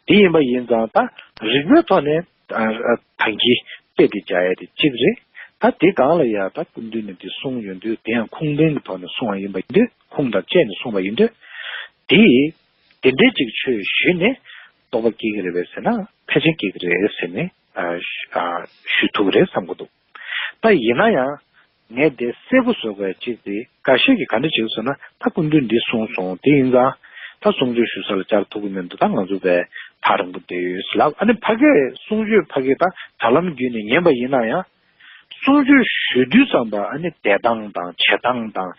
དེ་ཡིན་པ་ཡིན་ཙང་ད་རིགས་པའི་ཐོག་ནས། ཨ། ཨ། ད་གིན་དཔེ་དེ་སྦྱར་ཡ་དེ་གཅིག་རེད། ད་དེ་སྒང་ལ་ཡ་ད་སྐུ་མདུན་ནས་དེ་གསུངས་ཡོང་དུས། དེ་ཡང་ཁུངས་ལྡན་གྱི་ཐོག་ནས་གསུངས་པ་ཡིན་པ་ཡིན་དུས། ཁུངས་དང་བཅས་ནས་གསུངས་པ་ཡིན་དུས། དེ་དེ་འདྲའི་ཅིག་ཆོས་ཞུས་ནས་རྟོགས་པ་སྐྱེ་གི་རེད་པས་ཟེར་ན། ཕལ་ཆེར་སྐྱེ་གི་རེད་ཟེར་ནས། ཨ། ཞུ། ཨ། ཞུ་ཐུབ་ཀྱི་རེད་བསམ་གྱི་འདུག་ད་ཡིན་ན་ཡང་། ངས་དེ་གསལ་པོ་བཟོ་དགོས་ཅིག་དེ། འགའ་ཤས་ཀྱིས་ག་འདྲ་བྱེད་ཟེར་ན། ད་སྐུ་མདུན་འདི་གསུངས་སོང་། དེ་ཡིན་ཙང་ད་གསུང་ཆོས་ཞུ་ས་ལ་བཅར་ཐུབ་ཀྱི་མི་འདུག་ད་ང་ཚོ་བས་ཐག་རིང་པོ་བསྡད་ཡོད་ཟེར་ལབ། ཨ་ནི་ཕ་གིའི་གསུང་ཆོས་ཕ་གིའི་ད་དྲ་ལམ་བརྒྱུད་ནས་ཉན་པ་ཡིན་ན་ཡང་། གསུང་ཆོས་ཞུ་དུས་ཙམ་པ་ཨ་ནི་བསྡད་སྟངས་དང་བྱེད་སྟངས་དང་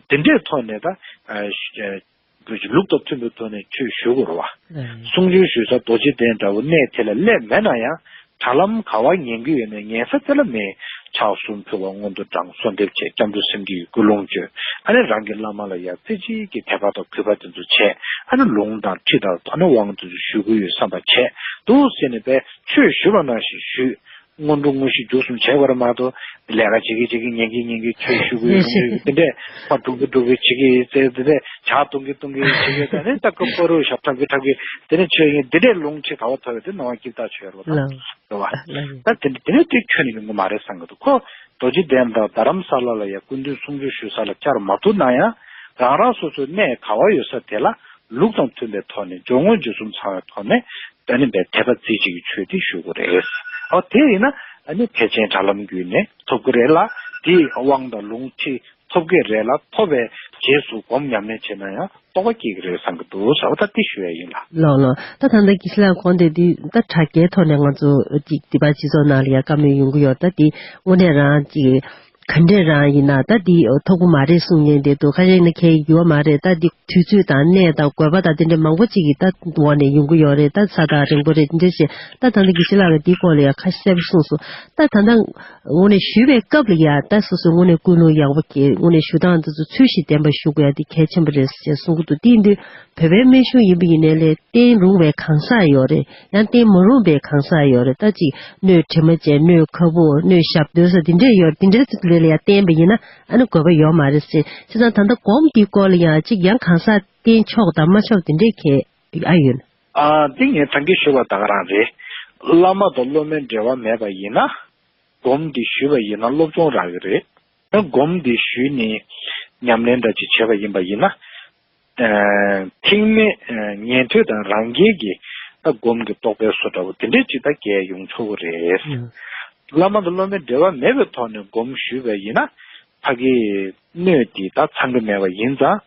དེ་འདྲའི་ཐོག་ནས་ད། ཨ། ལུགས་དང་མཐུན་པའི་ཐོག་ནས་ཆོས་ཞུ་དགོས་རེད་བ། ཨེ། གསུང་ཆོས་ཞུ་ས་རྡོ་རྗེ་གདན་འདྲ་བོ་གནས་དེ་ལ་སླེབས་མེད་ན་ཡང་། དྲ་ལམ་ག་བ་ཉན་གྱི་ཡོད་ན་ཉན་ས་དེ་ལ་མེད། ཕྱག་གསུམ་ཕུལ་བ། སྔོན་དུ་བགྲངས། གསོལ་འདེབས་བྱས། སྐྱབས་འགྲོ་སེམས་བསྐྱེད་ཀྱི་ཀུན་སློང་བརྗོད། ཨ་ནི་རང་གི་བླ་མ་ལ་ཡང་རྩེ་གཅིག་གིས་དད་པ་དང་གུས་པ་དེ་ཚོ་བྱས། ཨ་ནི་ལུང་དང་ཁྲིད་དང་། ཨ་ནི་དབང་དེ་ཚོ་ཞུ་གི་ཡོད་བསམ་པ་བྱས་འདུག་ཟེར་ནས་པས་ཆོས་ཞུ་བ་ནང་བཞིན་ཞུས། སྔོན་འགྲོ་དངོས་གཞི་མཇུག་གསུམ་བྱས་པ་རེད་མ་གཏོགས། ལས་ཀ་བྱེད་ཀྱི་བྱེད་ཀྱི། ཉན་གྱི་ཉན་གྱི། ཆོས་ཞུ་གི་ཞུ་གི། དེ་འདྲས་ཕར་སྒྲུག་གི་སྒྲུག་གི་བྱེད་ཀྱི་ཟེར། དེ་འདྲས་ཇ་འཐུང་གི་འཐུང་གི་བྱེད་ཀྱི། དེ་ནས་ད་ཀ་པོ་རུ་ཞབས་འཁྲབ་ཀྱི་འཁྲབ་ཀྱི། དེ་ནས་ཆོས་ཉན། དེ་འདྲས་ལུང་ཁྲིད་ག་བ་ཐོབ་པའི་དེ་ནང་བ་སྐྱིད་ཐག་ཆོད་རེད་བ། ད་རེད་བ། ད་དེ་འདྲས་དེ་ནས་དེ་ཁྱོན་ནས་ཡོང་གི་མ་རེད་བསམ་གྱི་འདུག་ཁོ་རྡོ་རྗེ་གདན་དང་རྡ་རམ་ས་ལ་ལ་ཡ་སྐུ་མདུན་གསུང་ཆོས་ཞུ་ས་ལ་བཅར་མ་ཐུབ་ན་ཡང་། རང་རང་སོ་སོའི་གནས་ག་བ་ཡོད་ས་དེ་ལ་ལུགས་དང་མཐུན་པའི་ཐོག་ནས། སྦྱོར་དངོས་རྗེས་གསུམ་ཚང་བའི་ཐོག་ནས། ཨ་ནི་བས་དད་པ་རྩེ་གཅིག་གིས་ཆོས་དེ་ཞུ་དགོས་རེད། ཨོ་དེ་ཡིན་ན་ཨ་ནི་ཕལ་ཆེར་དྲ་ལམ་བརྒྱུད་ནས་ཐོབ་ཀྱི་རེད་ལ། དེའི་དབང་དང་ལུང་ཁྲིད་ཐོབ་ཀྱི་རེད་ལ། ཐོབ་པའི་རྗེས་སུ་སྒོམ་ཉམས་ལེན་བྱས་ན་ཡང་རྟོགས་པ་སྐྱེ་གི་རེད་བསམ་གྱི་འདུག་ཟེར་བ་ད་དེ་ཞུ་ཡ་ཡིན་ལ། ལགས་ལགས། ད་ད་ལྟ་དགེ་བཤེས་ལགས་གོང་དེ་འདི་ད་དྲ་རྒྱའི་ཐོག་ནས་ང་ཚོ་ཅིག་འདི་པ་སྤྱི་ཚོགས་ནང་ལ་ཡ་བཀའ་མོལ་ཡོང་གི་ཡོད། ད་འདི་དངོས་གནས་རང་ཅིག་ག་འདྲས་རང་ཡིན་ན་ད་འདི་ཐོབ་གི་མ་རེད་གསུང་མཁན་དེ་འདུག་ཁ་ཤས་ཡིན་ན་ཁྱེད་ཡོད་མ་རེད། ད་འདི་དུས་ཚོད་དང་གནས་དང་དགོས་པ་དང་དེ་འདྲ་མང་པོ་ཅིག་གི་ད་འོག་ནས་ཡོང་གི་ཡོད་རེད། ད་ས་ཐག་རིང་པོ་རེད། དེ་འདྲ་བྱས་ད་ད་ལྟ་དགེ་བཤེས་ལགས་ཀྱིས་འདིའི་སྐོར་ལ་ཡང་ཁ་གསལ་པོ་གསུངས་སོང་། ད་ད་ལྟ་དངོས་གནས་ཞུས་པའི་སྐབས་ལ་ཡང་ད་སོ་སོའི་དངོས་གནས་ཀུན་སློང་ཡག་པོ་གྱིས་དངོས་གནས་ཞུ་སྟངས་འདི་ཚོ་ཚུལ་བཞིན་ལྡན་པ་ཞུ་དགོས་ཡ་འདི་གལ་ཆེན་པོ་རེད་ཅེས་གསུང་གི་འདུག་དེ་ཡིན་དུས་བོད་པའི་སྨན་གཞུང་ཡིན་པ་ཡིན་ནའི་ལས་བསྟེན་རུང་བའི་གང་ཟག་ཡོད་རེད། ཡང་བསྟེན་མ་རུང་བའི་གང་ཟག་ཡོད་རེད། ད་ཅིག་སྣོད་དྲི་མ་ཅན། སྣོད་ཁ་སྦུབ། སྣོད་ཞབས་རྡོལ་ས་འདི་འདྲས་ཡོད་རེད། འདི་འདྲས་ཚོ་ལ་ཡང་བསྟེན་པ་ཡིན་ན་ཨ་ནི་དགོས་པ་ཡོད་མ་རེད་ཟེར། བྱས་ཙང་ད་ལྟ་སྒོམ་འདིའི་སྐོར་ལ་ཡང་ཅིག་ཡང་གང་ཟག་བསྟེན་ཆོག་དང་མ་ཆོག་འདི་འདྲས་གལ་ཨ་ཡོད་ན། ཨ། འདི་ངས་ད་གིན་ཞུས་པ་ད་ག་རང་རེད། བླ་མ་དང་སློབ་མའི་འབྲེལ་བ་མེད་པ་ཡིན་ན། སྒོམ་འདི་ཞུས་པ་ཡིན་ན་སློབ་སྦྱོང་རག་གི་རེད། ད་སྒོམ་འདི་ཞུས་ནས་ཉམས་ལེན་འདྲ་ཅིག་བྱས་པ་ཡིན་པ་ཡིན་ན། ཨ་ཐེག་དམན་ཨ་ཉན་ཐོས་དང་རང་རྒྱལ་གྱི་ད་སྒོམ་གྱི་རྟོགས་པའི་བཟོ་འདྲ་བོ་དེ་འདྲས་ཅིག་ད་རྒྱས་ཡོང་ཆོག་གི་རེད། ཨང་། བླ་མ་དང་སློབ་མའི་འབྲེལ་བ་མེད་པའི་ཐོག་ནས་སྒོམ་ཞུས་པ་ཡིན་ན། ཕ་གིའི་སྣོད་འདི་ད་ཚང་གི་མེད་པ་ཡིན་ཙང་།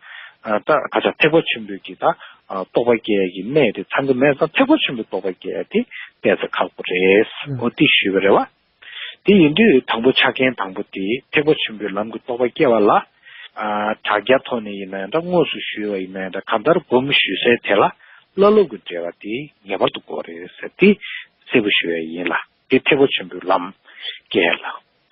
ཨ་ད་ཁ་ཆ་ཐེག་པ་ཆེན་པོའི་གི་ད་ཨ་རྟོགས་པ་སྐྱེ་ཡ་གི་གནས་དེ་ཚང་གི་མེད་ཙང་ཐེག་པ་ཆེན་པོའི་རྟོགས་པ་སྐྱེ་ཡ་དེ་དཔེ་ཆ་ཁག་པོ་རེད། ཨང་། འོ་དེ་ཞུས་པ་རེད་བ། དེ་ཡིན་དུས་དང་པོ་ཆ་རྐྱེན་དང་པོ་དེ་ཐེག་པ་ཆེན་པོའི་ལམ་གྱི་རྟོགས་པ་སྐྱེ་བ་ལ། ཨ་དྲ་རྒྱ་ཐོག་ནས་ཡིན་ན་ཡང་འདྲ་དངོས་སུ་ཞུས་པ་ཡིན་ན་ཡང་འདྲ་གང་ལྟར་སྒོམ་ཞུས་སའི་དེ་ལ་བླ་སློབ་ཀྱི་འབྲེལ་བ་དེ་ངེས་པར་དུ་དགོས་རེད་ཟེར་དེ་གསལ་པོ་ཞུ་ཡ་ཡིན་ལ། དེ་ཐེག་པ་ཆེན་པོའི་ལམ་སྐྱེ་ལ་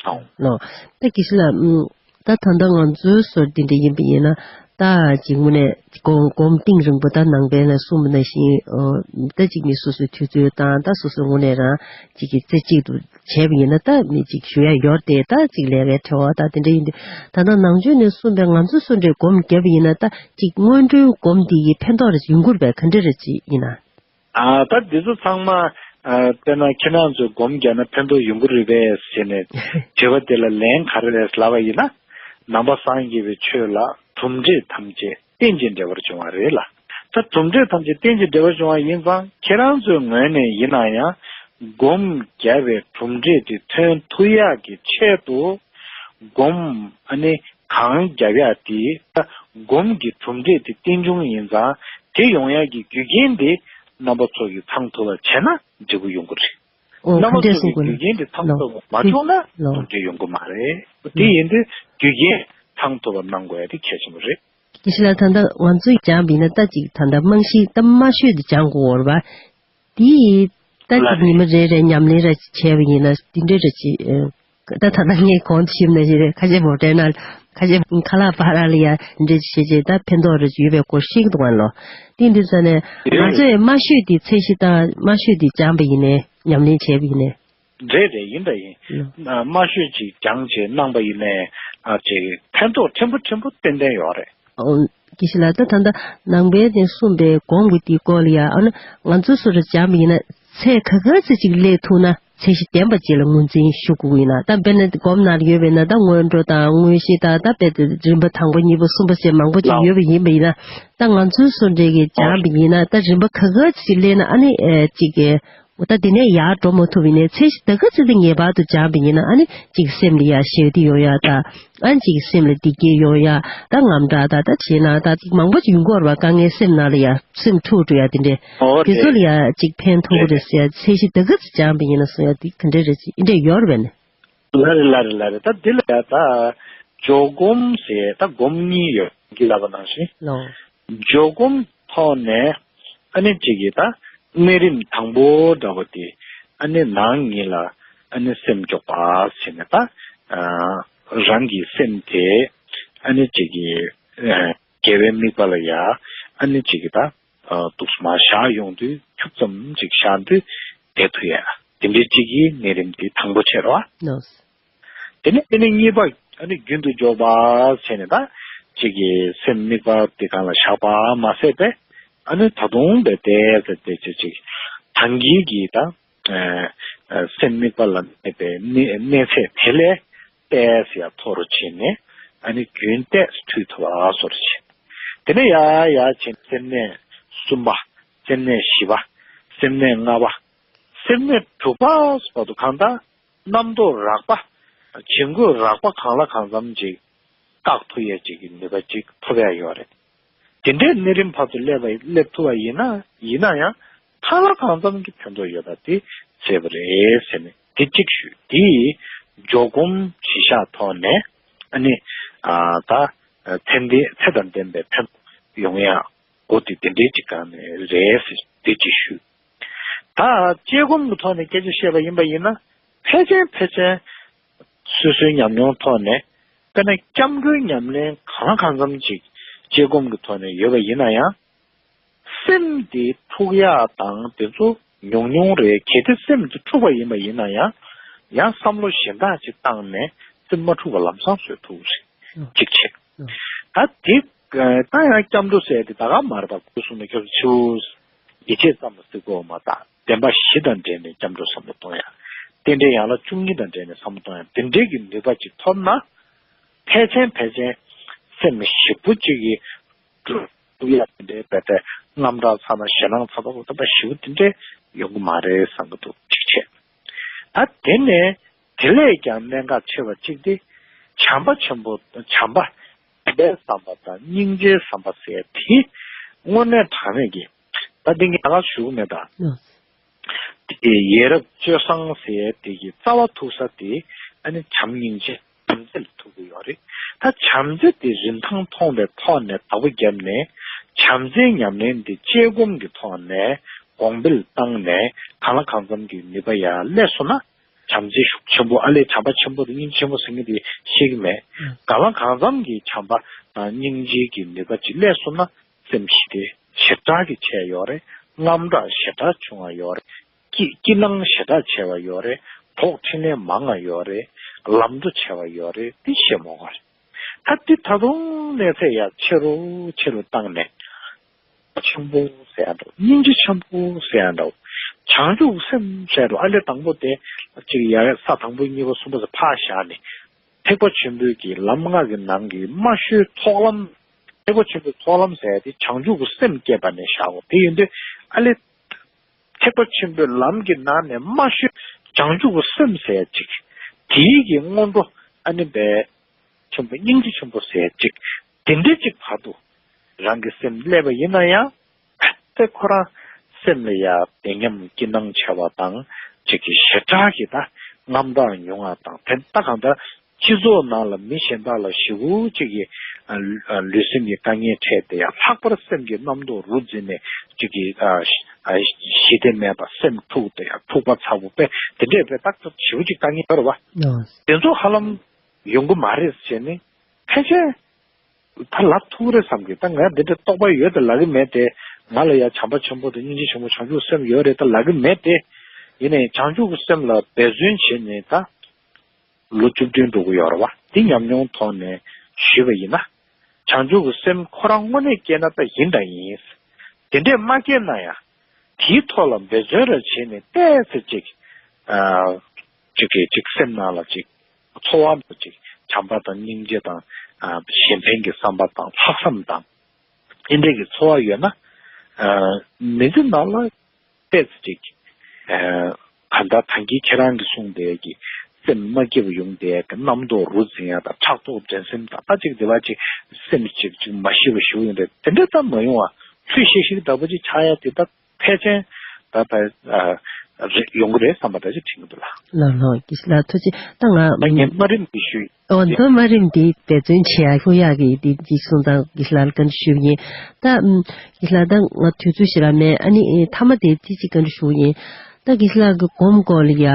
ཨང་། ལོ། ད་དགེ་བཤེས་ལགས། ཨུམ། ད་ད་ལྟ་ང་ཚོའི་སོར་འདི་འདྲ་ཡིན་པ་ཡིན་ན། ད་ཅིག་དངོས་གནས་སྒོམ་སྒོམ་གཏིང་རིང་པོ་ད་ནང་པའི་ལ་གསུངས་པ་ནང་བཞིན། ཨོ། ད་ཅིག་མི་སོ་སོའི་དུས་ཚོད་དང་ད་སོ་སོའི་དངོས་གནས་རང་ཅིག་གི་རྩེ་གཅིག་ཏུ་བྱས་པ་ཡིན་ན་ད་མི་ཅིག་ཞུ་ཡ་ཡོད་དེ། ད་ཅིག་ལས་ཀའི་འབྲེལ་བ་ད་དེ་འདྲ་ཡིན་དུས། ད་ལྟ་ནང་ཆོས་ནས་གསུངས་པའི་ང་ཚོའི་སོར་འདྲའི་སྒོམ་བརྒྱབ་པ་ཡིན་ན་ད་ཅིག་སྔོན་འགྲོའི་སྒོམ་འདི་ཡི་ཕན་ཐོགས་རེ་ཡོང་གི་རེད་པས། ག་འདྲ་རེ་ཅིག་ཡིན་ན། ཨ་ད་འདི་ཚོ་ཚང་མ་ཨ་དཔེར་ན་ཁྱེད་རང་ཚོས་སྒོམ་རྒྱག་ན་ཕན་ཐོགས་ཡོང་གི་རེད་པས་ཟེར་ནས་དྲི་བ་དེ་ལ་ལན་ག་རེ་རེད་ལབ་པ་ཡིན་ན། ནང་པ་སངས་རྒྱས་པའི་ཆོས་ལ་གྲུབ་འབྲས་ཐམས་ཅད་རྟེན་ཅིང་འབྲེལ་བར་འབྱུང་བ་རེད་ལ། ད་གྲུབ་འབྲས་ཐམས་ཅད་རྟེན་ཅིང་འབྲེལ་བར་འབྱུང་བ་ཡིན་ཙང་ཁྱེད་རང་ཚོའི་ངོས་ནས་ཡིན་ན་ཡང་སྒོམ་བརྒྱབ་པའི་གྲུབ་འབྲས་དེ་ཐོན་ཐུབ་ཡག་གི་ཆེད་དུ། སྒོམ་ཨ་ནི་གང་རྒྱབ་ཡག་དེ་ད་སྒོམ་གྱི་གྲུབ་འབྲས་དེ་རྟེན་འབྱུང་ཡིན་ཙང་དེ་ཡོང་ཡག་གི་རྒྱུ་རྐྱེན་དེ་རྣམ་པ་ཚོ་གིས་ཚང་ཐུབ་པ་བྱས་ན་འབྲས་བུ་ཡོང་གི་རེད། ཨོ། རྣམ་པ་ག་འདྲས་ཚོ་གིས་གསུང་གི་རྒྱུ་རྐྱེན་དེ་ཚང་ཐུབ་པ་མ་བྱུང་ན་ལོ། གྲུབ་འབྲས་ཡོང་གི་མ་རེད། དེ་ཡིན་དུས་རྒྱུ་རྐྱེན་ཚང་ཐུབ་པ་གནང་དགོས་ཡ་དེ་གལ་ཆེན་པོ་རེད། དེ་ཤི་ལ་ད་ལྟ་ང་ཚོས་སྦྱངས་པ་ཡིན་ན་ད་ཅིག་ད་ལྟ་རྨང་གཞི་ད་དམའ་ཤོས་དེ་སྦྱང་དགོས་རེད་པ། དེ་ད་ལ་ཅིག་ཉི་མ་རེ་རེ་ཉམས་ལེན་ར་ཅིག་བྱས་པ་ཡིན་ན་དེ་འདྲ་ར་ཅིག་ད་ད་ལྟ་ངས་གོང་དུ་ཞུས་ནང་བཞིན་རེད། ཁ་ཤས་མོ་ཊའི་ནང་ཁ་ཤས་ཁ་ལག་པར་ལ་ཡ་འདྲ་ཅིག་བྱས་རྗེས་ད་ཕན་ཐོགས་ར་ཅིག་ཡོད་པའི་སྐོར་ཤེས་ཀྱི་འདུག་ག་ལོ། དེ་འདི་ཚོ་ནས་ང་ཚོས་དམའ་ཤོས་དེ་ཚད་གཞི་དང་དམའ་ཤོས་དེ་སྦྱངས་པ་ཡིན་ནའི་ཉམས་ལེན་བྱས་པ་ཡིན་ནའི། རེད་རེད། ཡིན་ད་ཡིན། ཨ་དམའ་ཤོས་ཅིག་སྦྱངས་བྱས་གནང་པ་ཡིན་ནའི་ཨ་ཅིག་ཕན་ཐོགས་ཕྲན་བུ་ཕྲན་བུ་ཏན་ཏན་ཡོད་རེད། ཨོ། དགེ་བཤེས་ལགས། ད་ད་ལྟ་ནང་པའི་ནས་གསུངས་པའི་གོང་གི་དེའི་སྐོར་ལ་ཡ། ཨ་ནི་ང་ཚོ་སོ་སོར་སྦྱངས་པ་ཡིན་ན་ཚད་ག་ག་ཚོད་ཅིག་སླེབས་ཐུབ་ན་ཚད་གཞི་ལྡན་པ་ཅིག་ལ་ངོས་འཛིན་ཞུ་དགོས་ཡིན་ན། ད་དཔེར་ན་སྒོམ་ནང་ལ་ཡོད་པ་ཡིན་ན་ད་སྔོན་འགྲོ་དང་དངོས་གཞི་དང་ད་དཔེ་དེ་རིམ་པ་དང་པོ་གཉིས་པ་གསུམ་པ་ཟེར་མང་པོ་ཅིག་ལའོ། ཡོད་པ་ཡིན་པ་ཡིན་ན། ད་ང་ཚོའི་སོ་སོ་འདྲ་གི་སྦྱངས་པ་ཡིན་ན་ད་རིམ་པ་ག་ག་ཚོད་ཅིག་སླེབས་ན་ཨ་ནི་ཨེ་ཅིག་གི་ད་དེ་ནས་ཡར་འགྲོ་མ་ཐུབ་པ་ཡིན་ནའི་ཚད་གཞི་ད་ག་ཚོད་དེ་ངེས་པར་དུ་སྦྱངས་པ་ཡིན་ན་ཨ་ནི་ཅིག་སེམས་ལ་ཡ་ཞི་བདེ་ཡོང་ཡ་དང་། ཨ་ནི་ཅིག་སེམས་ལ་བདེ་སྐྱིད་ཡོང་ཡ་ད་དངངས་སྐྲག་ད་ད་བྱས་ན་ད་ཅིག་མང་པོ་ཅིག་ཡོང་གི་ཡོད་རེད་པ། དཀའ་ངལ་སེམས་ནང་ལ་ཡ་སེམས་འཁྲུག་འགྲོ་ཡ་དེ་འདྲས། ཨོ་དེ་ཚོ་རེད། ལ་ཡ་ཅིག་ཕན་ཐོགས་ཀྱི་རེད་ཟེར་ཡ་ཚད་གཞི་ད་ག་ཚོད་སྦྱངས་པ་ཡིན་ན་གསུང་ཡ་དེ་ག་འདྲས་རེད། ཅིག་འདྲས་ཡོད་རེད་པས་ནི། ལ་རེད་ལ་རེད་ལ་རེད། ད་འདི་ལ་ཡ་ད་འཇོག་སྒོམ་ཟེར་ད་སྒོམ་གཉིས་ཡོད་ཀྱི་ལབ་པ་ནང་བཞིན། ལོ། འཇོག་སྒོམ་ཐོག་ནས་ཨ་ནི་ཅིག་གིས་ད་གནས་རིམ་དང་པོ་འདྲ་བོ་དེ་ཨ་ནི་ནང་ཉིད་ལ་ཨ་ནི་སེམས་འཇོག་པ་ཟེར་ནས་ད་ཨ་རང་གི་སེམས་དེ་ཨ་ནི་ཅིག་གིས་ཨ་དགེ་བའི་དམིགས་པ་ལ་ཡ་ཨ་ནི་ཅིག་གིས་ད་ཨ་འདུག་སེ་མར་བཞག་ཡོང་དུས་ཁྱུག་ཙམ་ཅིག་བཞག་དུས་བསྡད་ཐུབ་ཡ་དེ་འདྲའི་ཅིག་གི་གནས་རིམ་དེ་དང་པོ་བྱས་རོགས། ལོས། དེ་ནས་དེ་ནས་གཉིས་པ་ཨ་ནི་རྒྱུན་དུ་འཇོག་པ་བྱས་ནས་ད་ཅིག་གི་སེམས་དམིགས་པ་དེ་སྒང་ལ་བཞག་པ་མ་ཟད་པས་ཨ་ནི་ད་དུང་བས་བལྟས་ཏེ་དེ་ཅིག་ཅིག་ཐང་གི་གི་ད་ཨ་ཨ་སེམས་དམིགས་པ་ལ་གནས་པའི་གནས་གནས་ཚད་དེ་ལས་ཏོག་ཙམ་ཡར་མཐོ་རུ་ཕྱིན་ནས་ཨ་ནི་རྒྱུན་ཏོག་ཙམ་མཐུད་ཐུབ་པ་བཟོ་འདྲ་བྱས། དེ་ནས་ཡར་ཡར་ཕྱིན་སེམས་གནས་གསུམ་པ། སེམས་གནས་བཞི་པ། སེམས་གནས་ལྔ་པ། སེམས་གནས་དྲུག་པ་བར་དུ་གང་ལྟར་རྣམ་རྟོག་རགས་པ། བྱིང་རྒོད་རགས་པ་གང་ལ་གང་འཚམ་ཅིག་བཀག་ཐུབ་ཡས་ཅིག་གི་ནུས་པ་ཅིག་ཐོབ་ཡ་ཡོད་རེད། དེ་འདྲའི་གནས་རིམ་བར་དུ་སླེབས་པ་སླེབས་ཐུབ་པ་ཡིན་ན་ཡིན་ན་ཡང་གང་ལ་གང་འཚམ་གྱི་ཕན་ཐོགས་ཡོད་པ་དེ་གསལ་པོ་རེད་ཟེར་ནས་དེ་གཅིག་ཞུས། དེ་འཇོག་སྒོམ་གཞི་བཞག་ཐོག་ནས་ཨ་ནི་ཨ་ད་ཚེ་འདི་ཚེ་དང་ལྡན་པའི་ཕན་ཐོགས་ཡོང་ཡ་སྒོ་དེ་དེ་འདྲའི་ཅིག་སྒང་ནས་རེད་ཟེར་དེ་གཅིག་ཞུས། ད་དཔྱད་སྒོམ་གྱི་ཐོག་ནས་སྐད་ཆ་བཤད་པ་ཡིན་པ་ཡིན་ན་ཕལ་ཆེར་ཕལ་ཆེར་སོ་སོའི་ཉམས་མྱོང་ཐོག་ནས་དཔེར་ན་སྐྱབས་འགྲོའི་ཉམས་ལེན་གང་ལ་གང་འཚམ་ཅིག་དཔྱད་སྒོམ་གྱི་ཐོག་ནས་ཡོད་པ་ཡིན་ན་ཡང་། སེམས་དེ་འཁྲུག་ཡག་དང་དེ་ཚོ་ཉུང་ཉུང་རེད། གལ་ཏེ་སེམས་དེ་འཁྲུག་པ་ཡིན་པ་ཡིན་ན་ཡང་ཡང་བསམ་བློ་གཞན་དག་ཅིག་བཏང་ནས་སེམས་མ་འཁྲུག་པ་ལམ་སང་བཟོ་ཐུབ་རེད། ཨ་གཅིག་བྱས། ཨ་ད་དེ་ད་ཡང་སྐྱབས་འགྲོ་ཟེར་དེ་ད་ག་མ་རེད་པ། སྐུ་གསུང་ཐུགས་ཀྱི་ཆུ་ཡིད་ཆེས་ཙམ་ལ་ཟེར་དགོས་མ་ད་བདེན་པ་བཞི་དང་འབྲེལ་ནས་སྐྱབས་འགྲོ་བསམ་བློ་གཏོང་ཡག་རྟེན་འབྲེལ་ཡན་ལག་བཅུ་གཉིས་དང་འབྲེལ་ནས་བསམ་བློ་གཏོང་ཡ་དེ་འདྲའི་གི་ནུས་པ་ཅིག་ཐོབ་ན། ཕལ་ཆེན་ཕལ་ཆེན་སེམས་ཞིབ་པོ་ཅིག་གིས་སྒྲུབ་ཡ་དེ་འདྲའི་བས་ཏེ་རྔམ་སྐྲག་ཚ་ན་ཞེད་སྣང་ཚ་ཐོག་ཏུ་ཞིབ་པོ་དེ་འདྲའི་ཡོང་གི་མ་རེད་བསམ་གི་འདུག་གཅིག་བྱས། ད་དེ་ནས་དེ་ལས་ཀྱང་གནད་འགག་ཆེ་བ་གཅིག་དེ། བྱམས་པ་ཆེན་པོ་བྱམས་པ་བྱམས་པའི་བསམ་པ་དང་སྙིང་རྗེའི་བསམ་པ་ཟེར་དེ་དངོས་གནས་དྲང་གནས་ཀྱི་ད་འདི་ངས་ལ་ཞུ་གི་མེད་ད། ལགས། དེ་ཡ་རབས་སྤྱོད་བཟང་ཟེར་དེ་གི་རྩ་བ་ཐུག་ས་དེ་ཨ་ནི་བྱམས་སྙིང་རྗེ་བྱམས་བརྩེ་ལ་ཐུག་གི་ཡོད་རེད། ད་བྱམས་བརྩེ་དེ་རིན་ཐང་མཐོང་བའི་ཐོག་ནས་བདག་པོ་བརྒྱབ་ནས་བྱམས་བརྩེའི་ཉམས་ལེན་དེ་བཅས་སྒོམ་གྱི་ཐོག་ནས་གོང་འཕེལ་བཏང་ནས་གང་ལ་གང་འཚམ་གྱི་ནུས་པ་ཡར་སླེབས་སོང་ན། བྱམས་བརྩེ་ཤུགས་ཆེན་པོ་ཨ་ལས་བྱམས་པ་ཆེན་པོ་དང་སྙིང་རྗེ་ཆེན་པོ་ཟེར་མཁན་དེ་ཤེས་ཀྱི་མེད། གང་ལ་གང་འཚམ་གྱི་བྱམས་པ་དང་སྙིང་རྗེ་གི་ནུས་པ་ཅིག་སླེབས་སོང་ན་སེམས་ཞི་བདེ་ཞེ་དྲག་གི་ཆེ་ཡོད་རེད། རྔམ་སྐྲག་ཞེ་དྲག་བྱུང་བ་ཡོད་རེད། སྐྱིད་སྐྱིད་སྣང་ཞེ་དྲག་ཆེ་བ་ཡོད་རེད། གྲོགས་འཕྲིན་ལས་མང་བ་ཡོད་རེད། ལམ་འགྲོ་ཆེ་བ་ཡོད་རེད། དེ་ཤེས་མོ་ག་རེད། ད་དེ་ད་དུང་གནས་ཚད་ཡར་ཆེ་རུ་ཆེ་རུ་བཏང་ནས། ཆེན་པོ་ཟེར་ཡ་འདྲ་བོ། སྙིང་རྗེ་ཆེན་པོ་ཟེར་ཡ་འདྲ་བོ། བྱང་ཆུབ་སེམས་ཟེར་འདྲ་བོ། ཨ་ལས་དང་པོ་དེ་གཅིག་ཡ་ས་དང་པོ་གཉིས་པ་གསུམ་པ་ཟེར་ཕར་བཞག་ནས། ཐེག་པ་ཆེན་པོའི་གི་ལམ་ལྔ་གི་ནང་གི་མ་ཤོད་ཚོགས་ལམ། ཐེག་པ་ཆེན་པོའི་ཚོགས་ལམ་ཟེར་ཡ་དེ་བྱང་ཆུབ་ཀྱི་སེམས་བསྐྱེད་པ་ནས་བཞག་གོ་དེ་ཡིན་དུས་ཨ་ལས། ཐེག་པ་ཆེན་པོའི་ལམ་གྱི་ནང་ནས་མ་ཤོད་བྱང་ཆུབ་ཀྱི་སེམས་ཟེར་ཡ་གཅིག་དེའི་གི་སྔོན་འགྲོ་ཨ་ནི་བས། ཆེན་པོ་སྙིང་རྗེ་ཆེན་པོ་ཟེར་ཅིག་དེ་འདྲའི་ཅིག་བར་དུ་རང་གི་སེམས་སླེབས་པ་ཡིན་ན་ཡང་། དེ་ཁོ་རང་སེམས་ལ་ཡ་བདེ་ཉམས་སྐྱིད་སྣང་ཆེ་བ་དང་ཅིག་གི་ཞེ་དྲག་གི་ད་རྔམ་སྐྲག་ཉུང་བ་དང་དེ་ད་གང་ལྟར་སྤྱི་ཚོགས་ནང་ལ་མི་གཞན་དག་ལ་ཞེ་པོ་ཅིག་གི་ལུས་སེམས་ཀྱི་དཀའ་ངལ་འཕྲད་དེ་ཡང་ལྷག་པར་སེམས་ཀྱི་རྣམ་རྟོག་རུ་འཛིན་ནས་ཅིག་གི་ཞི་བདེ་མེད་པ་སེམས་འཁྲུགས་དེ་ཡང་འཁྲུགས་པ་ཚ་པོ་དཔེ་དེ་འདྲས་དཔེ་ཏག་ཏག་ཞེ་པོ་ཅིག་དཀའ་ངལ་ཡོད་རེད་བ། དེ་ཚོ་ཧ་ལམ། ཡོང་གི་མ་རེད་ཟེར་ནས་ཕལ་ཆེར་ད་ལབ་ཐུབ་རེད་བསམ་གི་ད་ང་འདི་འདྲ་རྟོགས་པ་ཡོད་དེ་ལབ་གི་མེད་དེ། ང་ལ་ཡ་བྱམས་པ་ཆེན་པོ་དང་སྙིང་རྗེ་ཆེན་པོ་བྱང་ཆུབ་སེམས་ཡོད་རེད་ད་ལབ་གི་མེད་དེ། ཡིན་ནའི་བྱང་ཆུབ་ཀྱི་སེམས་ལ་འབད་བརྩོན་བྱས་ནས་ད་ལོ་བཅུ་བདུན་འགྲོ་གི་ཡོད་རེད་བ། འདི་ཉམས་མྱོང་ཐོག་ནས་ཞུས་པ་ཡིན་ན། བྱང་ཆུབ་ཀྱི་སེམས་ཁོ་རང་དངོས་གནས་སྐྱེས་ན་ད་ཡིན་དང་ཡིན། དེ་འདྲས་མ་སྐྱེས་ན་ཡང་དེའི་ཐོག་ལ་འབད་བརྩོན་ར་བྱས་ནས་ཏོག་ཙམ་ཅིག་ཅིག་གིས་ཅིག་སེམས་ནང་ལ་ཅིག་ཚོར་བ་ཅིག་བྱམས་པ་དང་སྙིང་རྗེ་དང་གཞན་ཕན་གྱི་བསམ་པ་དང་ལྷག་བསམ་དང་དེ་འདྲས་ཀྱི་ཚོར་བ་ཡོད་ན། མི་ཚེ་ནང་ལ་ཏོག་ཙམ་ཅིག་གང་ལྟར་ད་གིན་ཁྱེད་རང་གིས་གསུངས་དེ་གི་སེམས་མ་སྐྱིད་པ་ཡོང་དེ་གི་རྣམ་རྟོག་རུ་འཛིན་ཡ་དང་ཕྲག་དོག་འགྲན་སེམས་དང་ད་ཅིག་དེ་བ་ཅིག་སེམས་ཅིག་ཅིག་མ་ཞི་བ་ཞུ་ཡོང་དེ་དེ་འདྲས་ད་མ་ཡོང་བ་ལྷོད་ཤིག་ཤིག་ལྟ་བུ་ཅིག་ཆགས་ཡ་དེ་ད། ཕལ་ཆེན་ད་ད་རེད་ཡོང་གི་རེད་བསམ་པ་ད་ཅིག་དྲན་གི་འདུག་ལ། ལགས་ལགས་དགེ་བཤེས་ལགས་ཐུགས་རྗེ་ཆེ། ད་ང་ད་ངས་དམའ་རིམ་གྱི་ཞུ་ཡིན། འོ་མདོ་དམའ་རིམ་འདི་འབད་བརྩོན་བྱེད་ཡ་ལྷོད་ཡག་གི་འདི་འདི་གསུང་སྟངས་དགེ་བཤེས་ལགས་ལ་བཀའ་འདྲི་ཞུ་གི་ཡིན། ད་ཨམ་དགེ་བཤེས་ལགས་ད་ང་དུས་ཚོད་ཞེ་དྲག་མེད་ཨ་ནི་ཨེ་མཐའ་མ་དེ་ཅི་ཅིག་བཀའ་འདྲི་ཞུ་གི་ཡིན། ད་དགེ་བཤེས་ལགས་ཀྱི་སྒོམ་སྐོར་ལ་ཡ་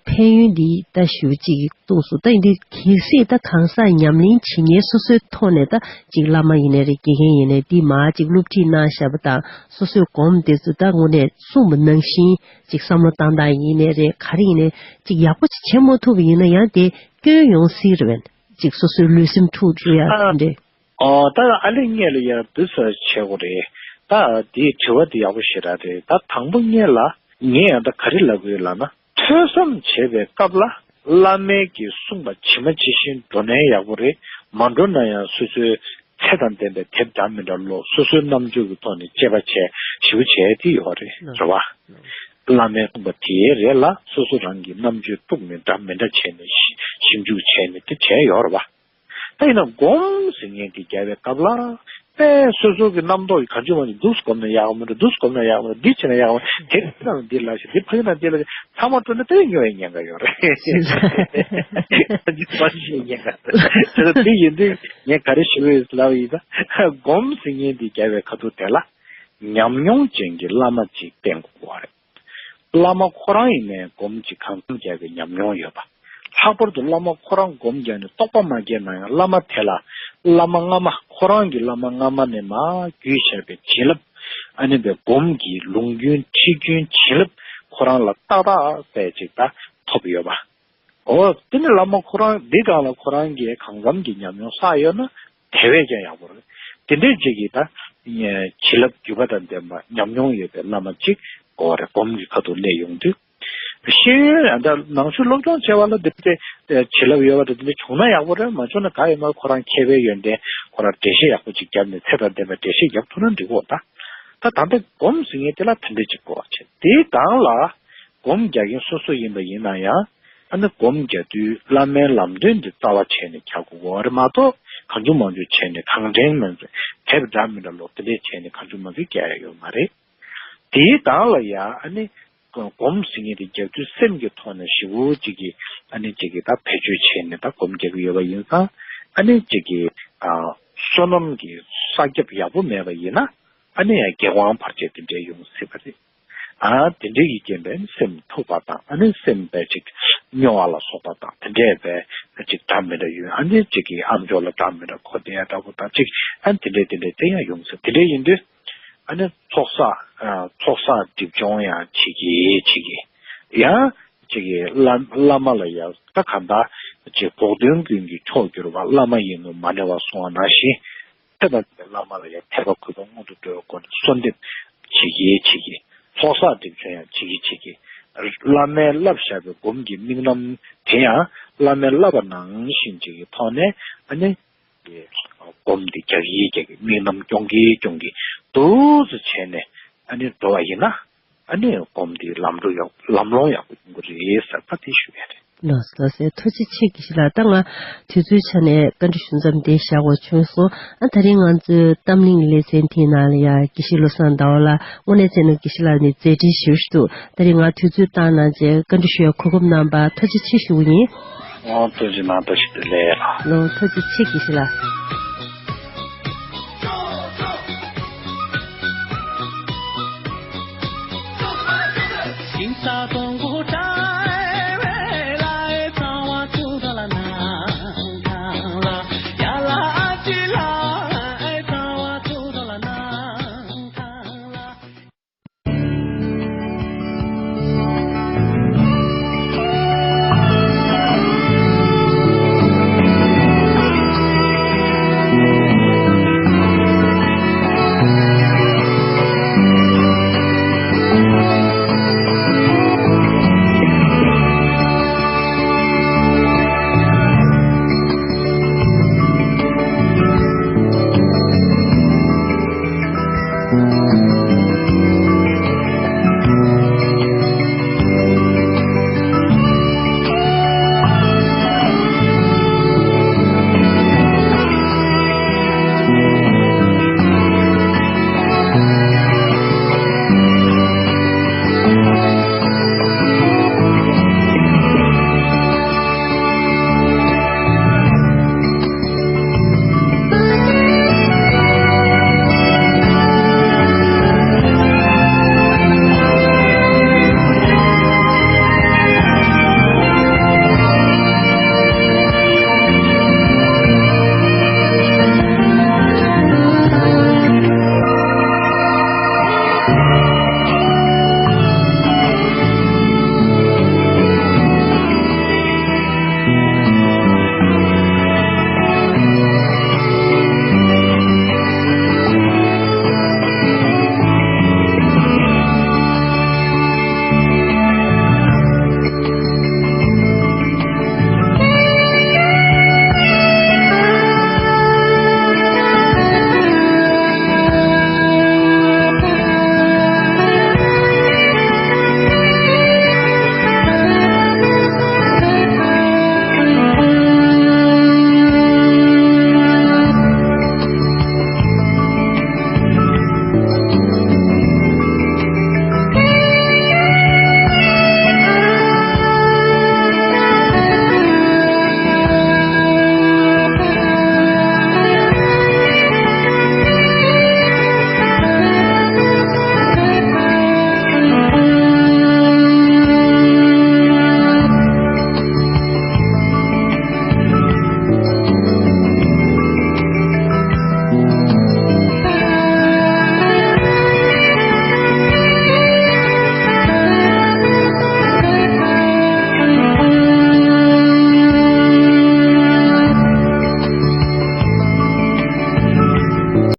ཕན་ཡོན་འདི་ད་ཞུ་ཅིག་གཏོང་སོང་ད་ཡིན་དུས་གལ་སྲིད་ད་གང་ཟག་ཉམས་ལེན་བྱེད་མཁན་སོ་སོའི་ཐོག་ནས་ད་ཅིག་བླ་མ་ཡིན་ནའི་རེད་དགེ་རྒན་ཡིན་ནའི་འདི་མ་ཅིག་སློབ་ཁྲིད་གནང་བཞག་པ་དང་། སོ་སོའི་སྒོམ་དེ་ཚོ་ད་དངོས་གནས་གསུངས་པ་ནང་བཞིན་ཅིག་བསམ་བློ་བཏང་སྟངས་ཡིན་ནའི་རེད་ག་རེ་ཡིན་ནའི་ཅིག་ཡག་པོ་ཅིག་བྱེད་མ་ཐུབ་པ་ཡིན་ན་ཡང་དེ་སྐྱོན་ཡོང་སྲིད་རེད་པས། ཅིག་སོ་སོའི་ལུས་སེམས་འཁྲུག་འགྲོ་ཡ་ཨ། དེ་འདྲས། ཨོ་ད་ཨ་ལེ་ངས་ལ་ཡ་འདི་ཚོ་བྱེད་དགོས་རེད། ད་དེའི་དྲི་བ་དེ་ཡག་པོ་ཞེ་དྲག་རེད། ད་དང་པོ་ངས་ལ་ངས་ཡང་ད་ག་རེ་ལབ་དགོས་ལབ་ན། ཐོས་བསམ་བྱེད་པའི་སྐབས་ལ་བླ་མས་ཀྱིས་གསུངས་པ་ཇི་མ་ཇི་བཞིན་འགྲོ་ན་ཡག་པོ་རེད། མ་འགྲོ་ན་ཡང་སོ་སོའི་ཚེ་དང་ལྡན་པའི་དེབ་འདྲ་མི་འདྲ་ཀློག་སོ་སོའི་རྣམ་དཔྱོད་ཀྱི་ཐོག་ནས་དཔྱད་པ་བྱས་ཞིབ་པོ་བྱས་དེ་ཡོད་རེད་རེད་བ། བླ་མས་གསུངས་པ་དེའི་རེད་ལ་སོ་སོ་རང་གི་རྣམ་དཔྱོད་གཏུགས་ནས་འདྲ་མི་འདྲ་བྱས་ནས་ཞིབ་འཇུག་བྱས་ནས་དེ་བྱས་ཡོད་རེད་བ། ད་ཡིན་ན་སྒོམ་ཟེར་མཁན་དེ་རྒྱབ་པའི་སྐབས་ལ་དཔེ་སོ་སོ་གི་རྣམ་རྟོག་གི་གང་བྱུང་མ་བྱུང་འདུག་སྒོམ་ན་ཡག་མི་འདུག་འདུག་སྒོམ་ན་ཡག་མི་འདུག་འདི་བྱས་ན་ཡག་མི་འདུག་དེ་ན་འདི་ལ་ཞིག་འདི་ཕ་གི་ན་འདི་ལ་ཞིག་ཚང་མ་སྤྲོ་ན་དེ་ཉོ་བའི་ཉེན་ཁ་ཡོད་རེད། གང་ཅི་མ་ཤེས་ཉེན་ཁ་དེ་ལ་དེ་ཡིན་དུས་ངས་ག་རེ་ཞུ་འོས་ལབ་ཡིན་ད་སྒོམ་ཟེར་མཁན་དེ་རྒྱབ་པའི་ཁ་ཐུག་དེ་ལ་ཉམས་མྱོང་ཅན་གྱི་བླ་མ་ཅིག་བསྟེན་དགོས་པ་རེད། བླ་མ་ཁོ་རང་ཡིན་ནའི་སྒོམ་གྱི་གང་འཚམ་རྒྱག་པའི་ཉམས་མྱོང་ཡོད་པ། ལྷག་པར་དུ་བླ་མ་ཁོ་རང་སྒོམ་རྒྱག་ནས་རྟོགས་པ་མ་སྐྱེས་ན་ཡང་བླ་མ་དེ་ལ་བླ་མ་སྔ་མ་ཁོ་རང་གི་བླ་མ་སྔ་མ་ནས་མར་བརྒྱུད་བཞག་པའི་བྱིན་རླབས་ཨ་ནི་པའི་སྒོམ་གྱི་ལུང་རྒྱུན་ཁྲིད་རྒྱུན་བྱིན་རླབས་ཁོ་རང་ལ་ཏག་ཏག་ཙམ་ཅིག་ད་ཐོབ་ཡོད་པ། འོ་དེ་ནི་བླ་མ་ཁོ་རང་འདི་སྒང་ལ་ཁོ་རང་གིས་གང་འཚམ་གྱི་ཉམས་མྱོང་བསགས་ཡོད་ན་དེ་བས་ཀྱང་ཡག་པོ་རེད། དེ་འདྲའི་ཅིག་གིས་ད་བྱིན་རླབས་བརྒྱུད་པ་དང་ལྡན་པ་ཉམས་མྱོང་ཡོད་པའི་བླ་མ་ཅིག་གོ་བ་རེ་སྒོམ་གྱི་ཁ་ཐུག་སླེབས་ཡོང་དུས། ཤེས་ཡོན་ཡང་ད་ནང་ཆོས་སློབ་སྦྱོང་བྱས་པ་ལ་འདི་འདྲའི་བྱིན་རླབས་ཡོད་པ་དེ་འདི་འདྲ་བྱུང་ན་ཡག་པོ་རེད། མ་བྱུང་ན་ག་ཡོད་མ་རེད། ཁོ་རང་མཁས་པའི་ཡོན་ཏན་ཁོ་རང་འགྲེལ་བཤད་ཡག་པོ་ཅིག་བརྒྱབ་ནས་ཚད་དང་ལྡན་པའི་འགྲེལ་བཤད་བརྒྱབ་ཐུབ་ན་འགྲིག་གོ། ད་ད་ད་ལྟ་སྒོམ་ཟེར་མཁན་དེ་ལ་དེ་འདྲ་ཅིག་གོ་བ་བྱེད། དེའི་སྒང་ལ་སྒོམ་རྒྱག་མཁན་སོ་སོ་ཡིན་པ་ཡིན་ན་ཡང་། ཨ་ནི་སྒོམ་རྒྱག་དུས་བླ་མའི་ལམ་སྟོན་འདི་རྩ་བ་བྱས་ནས་རྒྱག་དགོས་པ་རེད་མ་གཏོགས། གང་བྱུང་མང་བྱུང་བྱས་ནས་གང་དྲན་མིན་དྲན་དེབ་འདྲ་མི་འདྲ་ལོག་དེ་འདྲས་བྱས་ནས་གང་བྱུང་མང་བྱུང་རྒྱག་ཡ་ཡོད་མ་རེད། དེའི་སྒང་ལ་ཡ་ཨ་ནི་སྒོམ་ཟེར་མཁན་དེ་རྒྱག་དུས་སེམས་ཀྱི་ཐོག་ནས་ཞེ་པོ་ཅིག་གི་ཨ་ནི་ཅིག་གི་ད་བེད་སྤྱོད་བྱས་ནས་ད་སྒོམ་རྒྱག་གི་ཡོད་པ་ཡིན་ཙང་། ཨ་ནི་ཅིག་གི་ཨ་བསོད་ནམས་ཀྱི་བསགས་རྒྱབ་ཡག་པོ་མེད་པ་ཡིན་ན། ཨ་ནི་ཡང་རྒྱལ་དབང་བར་ཆད་དེ་འདྲས་ཡོང་སྲིད་པ་རེད། ཨ་དེ་འདྲས་ཀྱི་རྐྱེན་པས་སེམས་འཁྲུགས་པ་དང་། ཨ་ནི་སེམས་པས་ཅིག་སྨྱོ་བ་ལ་སོགས་པ་དང་དེ་འདྲས་པས་ཅིག་འདྲ་མི་འདྲ་ཡོད། ཨ་ནི་ཅིག་གི་ཨམ་ཅོག་ལ་འདྲ་མི་འདྲ་གོ་བསྡད་ཡ་འདྲ་པོ་དང་ཅིག་ཨ་དེ་འདྲས་དེ་འདྲས་དེ་ཡང་ཡོང་སྲིད། དེ་འདྲས་ཡིན་དུས་ཨ་ནི་ཚོགས་བསགས་ཨ་ཚོགས་བསགས་སྒྲིབ་སྦྱོང་ཡང་བྱེད་ཀྱི་བྱེད་ཀྱི་ཡང་ཅིག་གི་བླ་བླ་མ་ལ་ཡང་ད་གང་ལྟར་ཅིག་བོགས་འདོན་ཀུན་གྱི་མཆོག་གྱུར་པ་བླ་མ་ཡིན་ནོ་མ་ཎི་བ་གསུང་བ་ནང་བཞིན། དེ་དང་དེ་བླ་མ་ལ་ཡང་དད་པ་གུས་པ་སྔོན་དུ་འགྲོ་བའི་སྒོ་ནས་གསོལ་འདེབས་བྱེད་ཀྱི་བྱེད་ཀྱི། ཚོགས་བསགས་སྒྲིབ་སྦྱོང་ཡང་བྱེད་ཀྱི་བྱེད་ཀྱི། བླ་མས་བསླབས་བཞག་པའི་སྒོམ་གྱི་དམིགས་རྣམ་དེ་ཡང་བླ་མས་བསླབས་པ་ནང་བཞིན་ཅིག་གི་ཐོག་ནས་ཨ་ནི་སྒོམ་འདི་རྒྱག་གི་རྒྱག་གི། དམིགས་རྣམ་སྐྱོང་གི་སྐྱོང་གི་འདུག་སེ་བྱས་ནས་ཨ་ནི་འགྲོ་བ་ཡིན་ན། ཨ་ནི་སྒོམ་འདི་ལམ་འགྲོ་ཡག་ལམ་ལྷོང་ཡག་པོ་ཡོང་གི་རེད་ཟེར་བ་དེ་ཞུ་ཡ་རེད། ལགས་སོ་ལགས་སོ། ཐུགས་རྗེ་ཆེ་དགེ་བཤེས་ལགས། ད་ང་དུས་ཚོད་ཆ་ནས་བཀའ་འདྲི་ཞུ་མཚམས་འདི་བཞག་དགོས་བྱུང་སོང་། ཨ་ད་རིང་ང་ཚོའི་གཏམ་གླེང་ལེ་ཚན་དེའི་ནང་ལ་ཡ་དགེ་བཤེས་བློ་བཟང་ཟླ་བ་ལགས་དངོས་གནས་བྱས་ན་དགེ་བཤེས་ལགས་ནས་མཛད་འཕྲིན་ཞེ་པོ་ཞིག་འདུག་ད་རིང་ང་དུས་ཚོད་བཏང་གནང་བྱས་བཀའ་འདྲི་ཞུ་ཡ་གོ་སྐབས་གནང་བར་ཐུགས་རྗེ་ཆེ་ཞུ་གི་ཡིན། ཨོ་ཐུགས་རྗེ་གནང་། ཐུགས་རྗེ་ཆེ། ལགས་ལགས། ལགས་ཐུགས་རྗེ་ཆེ་དགེ་བཤེས་ལགས།